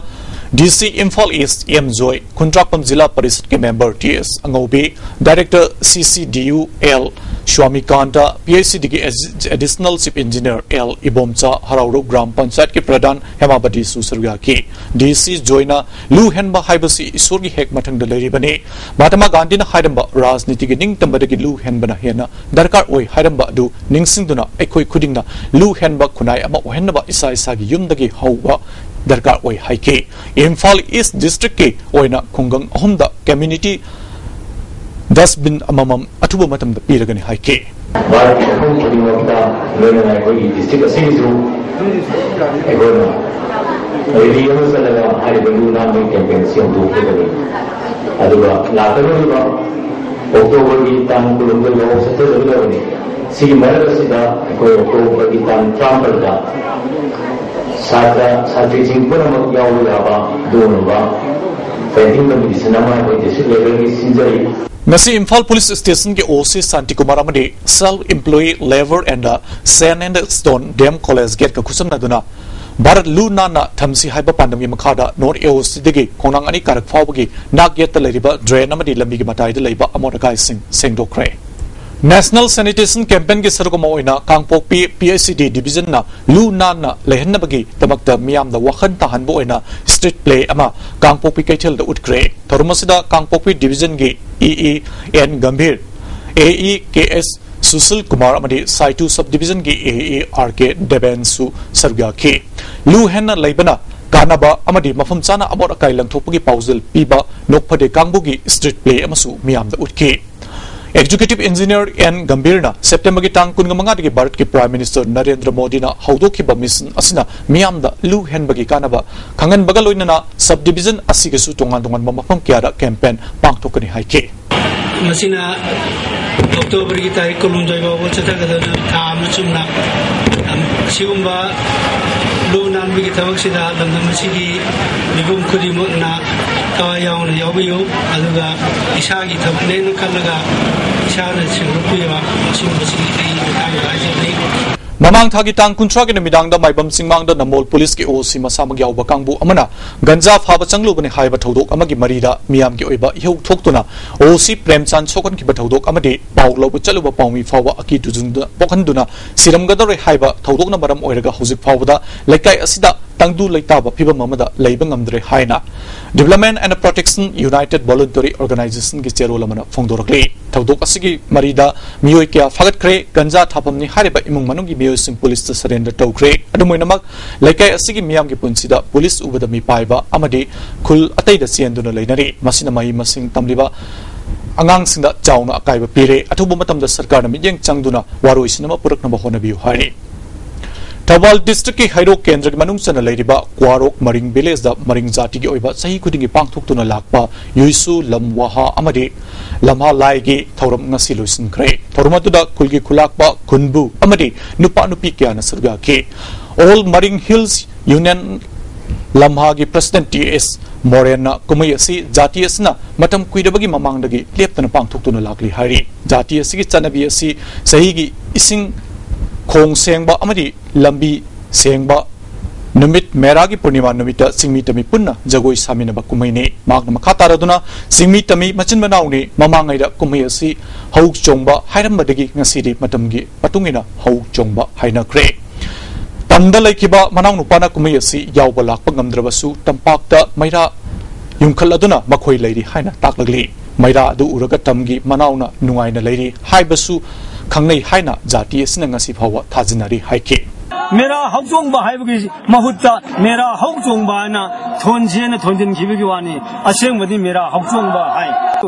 D C Imphal east M Joy, Khundrakpam zila ꯄꯔꯤꯁꯠꯀꯤ member T S Angoubi, director C C D U L Swamikanta, P H ꯁꯤꯗꯒꯤ additional chief engineer L Ibomcha, Haraoro gram ꯄꯟꯆꯥꯌꯠꯀꯤ ꯄ꯭ꯔꯙꯥꯟ ꯍꯦꯃꯥꯕꯗꯤꯁꯨ ꯁꯔꯨꯛ ꯌꯥꯈꯤ꯫ ꯗꯤ ꯁꯤ ꯖꯣꯏꯅ ꯂꯨ ꯍꯦꯟꯕ ꯍꯥꯏꯕꯁꯤ ꯏꯁꯣꯔꯒꯤ ꯍꯦꯛ ꯃꯊꯪꯗ ꯂꯩꯔꯤꯕꯅꯤ꯫ ꯃꯍꯥꯇꯃꯥ ꯒꯥꯟꯙꯤꯅ ꯍꯥꯏꯔꯝꯕ ꯔꯥꯖꯅꯤꯇꯤꯒꯤ ꯅꯤꯡꯇꯝꯕꯗꯒꯤ ꯂꯨ ꯍꯦꯟꯕꯅ ꯍꯦꯟꯅ ꯗꯔꯀꯥꯔ ꯑꯣꯏ ꯍꯥꯏꯔꯝꯕ ꯑꯗꯨ ꯅꯤꯡꯁꯤꯡꯗꯨꯅ ꯑꯩꯈꯣꯏ ꯈꯨꯗꯤꯡꯅ ꯂꯨ ꯍꯦꯟꯕ ꯈꯨꯟꯅꯥꯏ ꯑꯃ ꯑꯣꯏꯍꯟꯅꯕ ꯏꯁꯥ ꯏꯁꯥꯒꯤ ꯌꯨꯝꯗꯒꯤ ꯍꯧꯕ ꯗꯔꯀꯥꯔ ꯑꯣꯏ ꯍꯥꯏꯈꯤ꯫ ꯏꯝꯐꯥꯜ ꯏꯁ ꯗꯤꯁꯇ꯭ꯔꯤꯛꯀꯤ ꯑꯣꯏꯅ ꯈꯨꯡꯒꯪ ꯑꯍꯨꯝꯗ ꯀꯝꯃ꯭ꯌꯨꯅꯤꯇꯤ ꯗꯁꯕꯤꯟ ꯑꯃꯃꯝ ꯑꯊꯨꯕ ꯃꯇꯝꯗ ꯄꯤꯔꯒꯅꯤ ꯍꯥꯏꯈꯤ꯫ ꯚꯥꯔꯠꯀꯤ ꯃꯐꯝ ꯈꯨꯗꯤꯡꯃꯛꯇ ꯂꯣꯏꯅꯅ ꯑꯩꯈꯣꯏꯒꯤ ꯗꯤꯁꯇ꯭ꯔꯤꯛ ꯑꯁꯤꯒꯤꯁꯨ ꯑꯩꯈꯣꯏꯅ ꯔꯦꯂꯤ ꯑꯃ ꯆꯠꯂꯒ ꯍꯥꯏꯔꯤꯕ ꯂꯨ ꯅꯥꯟꯕꯒꯤ ꯀꯦꯝꯄꯦꯟ ꯑꯁꯤ ꯍꯧꯗꯣꯛꯀꯗꯕꯅꯤ꯫ ꯑꯗꯨꯒ ꯂꯥꯛꯀꯗꯧꯔꯤꯕ ꯑꯣꯛꯇꯣꯕꯔꯒꯤ ꯇꯥꯡ ꯀꯨꯟꯍꯨꯝꯗꯣꯏ ꯐꯥꯎꯕ ꯆꯠꯊꯖꯒꯗꯕꯅꯤ꯫ ꯁꯤꯒꯤ ꯃꯔꯛ ꯑꯁꯤꯗ ꯑꯩꯈꯣꯏ ꯑꯣꯛꯇꯣꯕꯔꯒꯤ ꯇꯥꯡ ꯇꯔꯥꯃꯥꯄꯜꯗ ꯁꯥꯇ꯭ꯔ ꯁꯥꯇ꯭ꯔꯤꯁꯤꯡ ꯄꯨꯝꯅꯃꯛ ꯌꯥꯎꯕ ꯌꯥꯕ ꯑꯗꯨꯒꯨꯝꯂꯕ ꯄꯦꯟꯇꯤꯡ ꯀꯝꯄꯤꯇꯤꯁꯟ ꯑꯃ ꯑꯩꯈꯣꯏ ꯗꯤꯁꯇ꯭ꯔꯤꯛ ꯂꯦꯚꯦꯜꯒꯤ ꯁꯤꯟꯖꯔꯤ꯫ ꯉꯁꯤ ꯏꯝꯐꯥꯜ ꯄꯨꯂꯤꯁ ꯁ꯭ꯇꯦꯁꯟꯒꯤ ꯑꯣ ꯁꯤ ꯁꯥꯟꯇꯤꯀꯨꯃꯥꯔ ꯑꯃꯗꯤ Self Employee Labour and Sand and Stone D M college ꯒꯦꯠꯀ ꯈꯨꯠꯁꯝꯅꯗꯨꯅ ꯚꯥꯔꯠ ꯂꯨ ꯅꯥꯟꯅ ꯊꯝꯁꯤ ꯍꯥꯏꯕ ꯄꯥꯟꯗꯝꯒꯤ ꯃꯈꯥꯗ ꯅꯣꯔꯠ ꯑꯦ ꯑꯣ ꯁꯤꯗꯒꯤ ꯈꯣꯡꯅꯥꯡ ꯑꯅꯤ ꯀꯥꯔꯛ ꯐꯥꯎꯕꯒꯤ ꯅꯥꯛ ꯌꯦꯠꯇ ꯂꯩꯔꯤꯕ ꯗ꯭ꯔꯦꯟ ꯑꯃꯗꯤ ꯂꯝꯕꯤꯒꯤ ꯃꯇꯥꯏꯗ ꯂꯩꯕ ꯑꯃꯣꯠ ꯑꯀꯥꯏꯁꯤꯡ ꯁꯦꯡꯗꯣꯛꯈ꯭ꯔꯦ꯫ ꯅꯦꯁꯅꯦꯜ ꯁꯦꯅꯤꯇꯦꯁꯟ ꯀꯦꯝꯄꯦꯟꯒꯤ ꯁꯔꯨꯛ ꯑꯃ ꯑꯣꯏꯅ ꯀꯥꯡꯄꯣꯛꯄꯤ ꯄꯤ ꯑꯩꯆ ꯁꯤ ꯗꯤ ꯗꯤꯕꯤꯖꯟꯅ ꯂꯨ ꯅꯥꯟꯅ ꯂꯩꯍꯟꯅꯕꯒꯤꯗꯃꯛꯇ ꯃꯤꯌꯥꯝꯗ ꯋꯥꯈꯜ ꯇꯥꯍꯟꯕ ꯑꯣꯏꯅ ꯁ꯭ꯇ꯭ꯔꯤꯠ ꯄ꯭ꯂꯦ ꯑꯃ ꯀꯥꯡꯄꯣꯛꯄꯤ ꯀꯩꯊꯦꯜꯗ ꯎꯠꯈ꯭ꯔꯦ꯫ ꯊꯧꯔꯝ ꯑꯁꯤꯗ ꯀꯥꯡꯄꯣꯛꯄꯤ ꯗꯤꯕꯤꯖꯟꯒꯤ ꯏ ꯏ ꯑꯦꯟ ꯒꯝꯚꯤꯔ, ꯑꯦ ꯏ ꯀꯦ ꯑꯦꯁ ꯁꯨꯁꯤꯜ ꯀꯨꯃꯥꯔ ꯑꯃꯗꯤ ꯁꯥꯏꯇꯨ ꯁꯕ ꯗꯤꯕꯤꯖꯟꯒꯤ ꯑꯦ ꯏ ꯑꯥꯔ ꯀꯦ ꯗꯦꯕꯦꯟꯁꯨ ꯁꯔꯨꯛ ꯌꯥꯈꯤ꯫ ꯂꯨ ꯍꯦꯟꯅ ꯂꯩꯕꯅ ꯀꯥꯟꯅꯕ ꯑꯃꯗꯤ ꯃꯐꯝ ꯆꯥꯅ ꯑꯃꯣꯠ ꯑꯀꯥꯏ ꯂꯪꯊꯣꯛꯄꯒꯤ ꯄꯥꯎꯖꯦꯜ ꯄꯤꯕ ꯅꯣꯛꯐꯗꯦ ꯀꯥꯡꯕꯨꯒꯤ ꯁ꯭ꯇ꯭ꯔꯤꯠ ꯄ꯭ꯂꯦ ꯑꯃꯁꯨ ꯃꯤꯌꯥꯝꯗ ꯎꯠꯈꯤ꯫ ꯑꯦꯛꯖꯤꯀ꯭ꯌꯨꯇꯤꯚ ꯏꯟꯖꯤꯅꯤꯌꯔ ꯑꯦꯟ ꯒꯝꯚꯤꯔꯅ ꯁꯦꯞꯇꯦꯝꯕꯔꯒꯤ ꯇꯥꯡ ꯀꯨꯟꯃꯉꯥꯗꯒꯤ ꯚꯥꯔꯠꯀꯤ ꯄ꯭ꯔꯥꯏꯝ ꯃꯤꯅꯤꯁꯇꯔ ꯅꯔꯦꯟꯗ꯭ꯔ ꯃꯣꯗꯤꯅ ꯍꯧꯗꯣꯛꯈꯤꯕ ꯃꯤꯁꯟ ꯑꯁꯤꯅ ꯃꯤꯌꯥꯝꯗ ꯂꯨ ꯍꯦꯟꯕꯒꯤ ꯀꯥꯟꯅꯕ ꯈꯪꯍꯟꯕꯒ ꯂꯣꯏꯅꯅ ꯁꯕ ꯗꯤꯕꯤꯖꯟ ꯑꯁꯤꯒꯁꯨ ꯇꯣꯉꯥꯟ ꯇꯣꯉꯥꯟꯕ ꯃꯐꯝ ꯀꯌꯥꯗ ꯀꯦꯝꯄꯦꯟ ꯄꯥꯡꯊꯣꯛꯀꯅꯤ ꯍꯥꯏꯈꯤ꯫ ꯃꯁꯤꯅ ꯑꯣꯛꯇꯣꯕꯔꯒꯤ ꯇꯥꯔꯤꯛ ꯀꯨꯟꯍꯨꯝꯗꯣꯏ ꯐꯥꯎꯕ ꯆꯠꯊꯒꯗꯕ ꯊꯥ ꯑꯃ ꯆꯨꯝꯅ, ꯑꯁꯤꯒꯨꯝꯕ ꯂꯨ ꯅꯥꯟꯕꯒꯤ ꯊꯕꯛꯁꯤꯗ ꯂꯝꯗꯝ ꯑꯁꯤꯒꯤ ꯃꯤꯄꯨꯝ ꯈꯨꯗꯤꯡꯃꯛꯅ ꯊꯋꯥꯏ ꯌꯥꯎꯅ ꯌꯥꯎꯕꯤꯌꯨ, ꯑꯗꯨꯒ ꯏꯁꯥꯒꯤ ꯊꯕꯛꯅꯦꯅ ꯈꯜꯂꯒ ꯏꯁꯥꯅ ꯁꯦꯡꯗꯣꯛꯄꯤꯕ, ꯑꯁꯤꯒꯨꯝꯕꯁꯤꯒꯤ ꯑꯩ ꯃꯇꯥꯡꯗ ꯍꯥꯏꯖꯕꯅꯤ꯫ ꯃꯃꯥꯡ ꯊꯥꯒꯤ ꯇꯥꯡ ꯀꯨꯟꯊ꯭ꯔꯥꯒꯤ ꯅꯨꯃꯤꯗꯥꯡꯗ ꯃꯥꯏꯕꯝ ꯆꯤꯡꯃꯥꯡꯗ ꯅꯝꯕꯣꯜ ꯄꯨꯂꯤꯁꯀꯤ ꯑꯣ ꯁꯤ ꯃꯁꯥꯃꯛ ꯌꯥꯎꯕ ꯀꯥꯡꯕꯨ ꯑꯃꯅ ꯒꯟꯖꯥ ꯐꯥꯕ ꯆꯪꯂꯨꯕꯅꯤ ꯍꯥꯏꯕ ꯊꯧꯗꯣꯛ ꯑꯃꯒꯤ ꯃꯔꯤꯗ ꯃꯤꯌꯥꯝꯒꯤ ꯑꯣꯏꯕ ꯏꯍꯧ ꯊꯣꯛꯇꯨꯅ ꯑꯣ ꯁꯤ ꯄ꯭ꯔꯦꯝꯆꯥꯟ ꯁꯣꯛꯍꯟꯈꯤꯕ ꯊꯧꯗꯣꯛ ꯑꯃꯗꯤ ꯄꯥꯎ ꯂꯧꯕ ꯆꯠꯂꯨꯕ ꯄꯥꯎꯃꯤ ꯐꯥꯎꯕ ꯑꯀꯤ ꯇꯨꯖꯨꯡꯗ ꯄꯣꯛꯍꯟꯗꯨꯅ ꯁꯤꯔꯝꯒꯗꯧꯔꯦ ꯍꯥꯏꯕ ꯊꯧꯗꯣꯛꯅ ꯃꯔꯝ ꯑꯣꯏꯔꯒ ꯍꯧꯖꯤꯛ ꯐꯥꯎꯕꯗ ꯂꯩꯀꯥꯏ ꯑꯁꯤꯗ ꯇꯪꯗꯨ ꯂꯩꯇꯥꯕ ꯐꯤꯕꯝ ꯑꯃꯗ ꯂꯩꯕ ꯉꯝꯗ꯭ꯔꯦ ꯍꯥꯏꯅ Development and Protection United Voluntary Organizationꯒꯤ ꯆꯦꯔꯣꯜ ꯑꯃꯅ ꯐꯣꯡꯗꯣꯔꯛꯂꯤ꯫ ꯊꯧꯗꯣꯛ ꯑꯁꯤꯒꯤ ꯃꯔꯤꯗ ꯃꯤꯑꯣꯏ ꯀꯌꯥ ꯐꯥꯒꯠꯈ꯭ꯔꯦ꯫ ꯒꯟꯖꯥ ꯊꯥꯐꯝꯅꯤ ꯍꯥꯏꯔꯤꯕ ꯏꯃꯨꯡ ꯃꯅꯨꯡꯒꯤ ꯃꯤꯑꯣꯏꯁꯤꯡ ꯄꯨꯂꯤꯁꯇ ꯁꯔꯦꯟꯗꯔ ꯇꯧꯈ꯭ꯔꯦ꯫ ꯑꯗꯨꯝ ꯑꯣꯏꯅꯃꯛ, ꯂꯩꯀꯥꯏ ꯑꯁꯤꯒꯤ ꯃꯤꯌꯥꯝꯒꯤ ꯄꯨꯟꯁꯤꯗ ꯄꯨꯂꯤꯁ ꯎꯕꯗ ꯃꯤꯄꯥꯏꯕ ꯑꯃꯗꯤ ꯈꯨꯜ ꯑꯇꯩꯗ ꯆꯦꯟꯗꯨꯅ ꯂꯩꯅꯔꯤ꯫ ꯃꯁꯤꯅ ꯃꯍꯩ ꯃꯁꯤꯡ ꯇꯝꯂꯤꯕ ꯑꯉꯥꯡꯁꯤꯡꯗ ꯆꯥꯎꯅ ꯑꯀꯥꯏꯕ ꯄꯤꯔꯦ꯫ ꯑꯊꯨꯕ ꯃꯇꯝꯗ ꯁꯔꯀꯥꯔꯅ ꯃꯤꯠꯌꯦꯡ ꯆꯪꯗꯨꯅ ꯋꯥꯔꯣꯏꯁꯤꯟ ꯑꯃ ꯄꯨꯔꯛꯅꯕ ꯍꯣꯠꯅꯕꯤꯌꯨ ꯍꯥꯏꯔꯤ꯫ ꯊꯧꯕꯥꯜ ꯗꯤꯁꯇ꯭ꯔꯤꯛꯀꯤ ꯍꯩꯔꯣꯛ ꯀꯦꯟꯗ꯭ꯔꯒꯤ ꯃꯅꯨꯡ ꯆꯟꯅ ꯂꯩꯔꯤꯕ ꯀ꯭ꯋꯥꯔꯣꯛ ꯃꯔꯤꯡ ꯚꯤꯂꯦꯖꯗ ꯃꯔꯤꯡ ꯖꯥꯇꯤꯒꯤ ꯑꯣꯏꯕ ꯆꯍꯤ ꯈꯨꯗꯤꯡꯒꯤ ꯄꯥꯡꯊꯣꯛꯇꯨꯅ ꯂꯥꯛꯄ ꯌꯨꯏꯁꯨ ꯂꯝ ꯋꯥꯍꯥ ꯑꯃꯗꯤ ꯂꯝꯍꯥ ꯂꯥꯏꯒꯤ ꯊꯧꯔꯝ ꯉꯁꯤ ꯂꯣꯏꯁꯤꯟꯈ꯭ꯔꯦ꯫ ꯊꯧꯔꯝ ꯑꯗꯨꯗ ꯈꯨꯜꯒꯤ ꯈꯨꯂꯥꯛꯄ, ꯈꯨꯟꯕꯨ ꯑꯃꯗꯤ ꯅꯨꯄꯥ ꯅꯨꯄꯤ ꯀꯌꯥꯅ ꯁꯔꯨꯛ ꯌꯥꯈꯤ꯫ All Maring Hills Union ꯂꯝꯍꯥꯒꯤ ꯄ꯭ꯔꯁꯤꯗꯦꯟꯠ ꯇꯤ ꯑꯦꯁ ꯃꯣꯔꯦꯟꯅ ꯀꯨꯝꯍꯩ ꯑꯁꯤ ꯖꯥꯇꯤ ꯑꯁꯤꯅ ꯃꯇꯝ ꯀꯨꯏꯔꯕꯒꯤ ꯃꯃꯥꯡꯗꯒꯤ ꯂꯦꯞꯇꯅ ꯄꯥꯡꯊꯣꯛꯇꯨꯅ ꯂꯥꯛꯂꯤ ꯍꯥꯏꯔꯤ꯫ ꯖꯥꯇꯤ ꯑꯁꯤꯒꯤ ꯆꯠꯅꯕꯤ ꯑꯁꯤ ꯆꯍꯤꯒꯤ ꯏꯁꯤꯡ ꯈꯣꯡ ꯁꯦꯡꯕ ꯑꯃꯗꯤ ꯂꯝꯕꯤ ꯁꯦꯡꯕ ꯅꯨꯃꯤꯠ ꯃꯦꯔꯥꯒꯤ ꯄꯨꯔꯅꯤꯃꯥ ꯅꯨꯃꯤꯠꯇ ꯆꯤꯡꯃꯤ ꯇꯝꯃꯤ ꯄꯨꯟꯅ ꯖꯒꯣꯏ ꯁꯥꯃꯤꯟꯅꯕ ꯀꯨꯝꯍꯩꯅꯤ꯫ ꯃꯍꯥꯛꯅ ꯃꯈꯥ ꯇꯥꯔꯗꯨꯅ, ꯆꯤꯡꯃꯤ ꯇꯝꯃꯤ ꯃꯆꯤꯟ ꯃꯅꯥꯎꯅꯤ, ꯃꯃꯥꯡꯉꯩꯗ ꯀꯨꯝꯍꯩ ꯑꯁꯤ ꯍꯧ ꯆꯣꯡꯕ ꯍꯥꯏꯔꯝꯕꯗꯒꯤ ꯉꯁꯤꯗꯤ ꯃꯇꯝꯒꯤ ꯃꯇꯨꯡ ꯏꯟꯅ ꯍꯧ ꯆꯣꯡꯕ ꯍꯥꯏꯅꯈ꯭ꯔꯦ꯫ ꯇꯝꯗ ꯂꯩꯈꯤꯕ ꯃꯅꯥꯎꯅꯨꯄꯥꯅ ꯀꯨꯝꯍꯩ ꯑꯁꯤ ꯌꯥꯎꯕ ꯂꯥꯛꯄ ꯉꯝꯗ꯭ꯔꯕꯁꯨ, ꯇꯝꯄꯥꯛꯇ ꯃꯩꯔꯥ ꯌꯨꯝꯈꯠꯂꯗꯨꯅ ꯃꯈꯣꯏ ꯂꯩꯔꯤ ꯍꯥꯏꯅ ꯇꯥꯛꯂꯛꯂꯤ꯫ ꯃꯩꯔꯥ ꯑꯗꯨ ꯎꯔꯒ ꯇꯝꯒꯤ ꯃꯅꯥꯎꯅ ꯅꯨꯡꯉꯥꯏꯅ ꯂꯩꯔꯤ ꯍꯥꯏꯕꯁꯨ ꯈꯪꯅꯩ ꯍꯥꯏꯅ ꯖꯥꯇꯤ ꯑꯁꯤꯅ ꯉꯁꯤ ꯐꯥꯎꯕ ꯊꯥꯖꯅꯔꯤ ꯍꯥꯏꯈꯤ꯫ ꯃꯦꯔꯥ ꯍꯧꯆꯣꯡꯕ ꯍꯥꯏꯕꯒꯤ ꯃꯍꯨꯠꯇ ꯃꯦꯔꯥ ꯍꯧꯆꯣꯡꯕ ꯍꯥꯏꯅ ꯊꯣꯟꯁꯦꯅ ꯊꯣꯟꯖꯤꯟꯈꯤꯕꯒꯤ ꯋꯥꯅꯤ꯫ ꯑꯁꯦꯡꯕꯗꯤ ꯃꯦꯔꯥ ꯍꯧꯆꯣꯡꯕ ꯍꯥꯏ꯫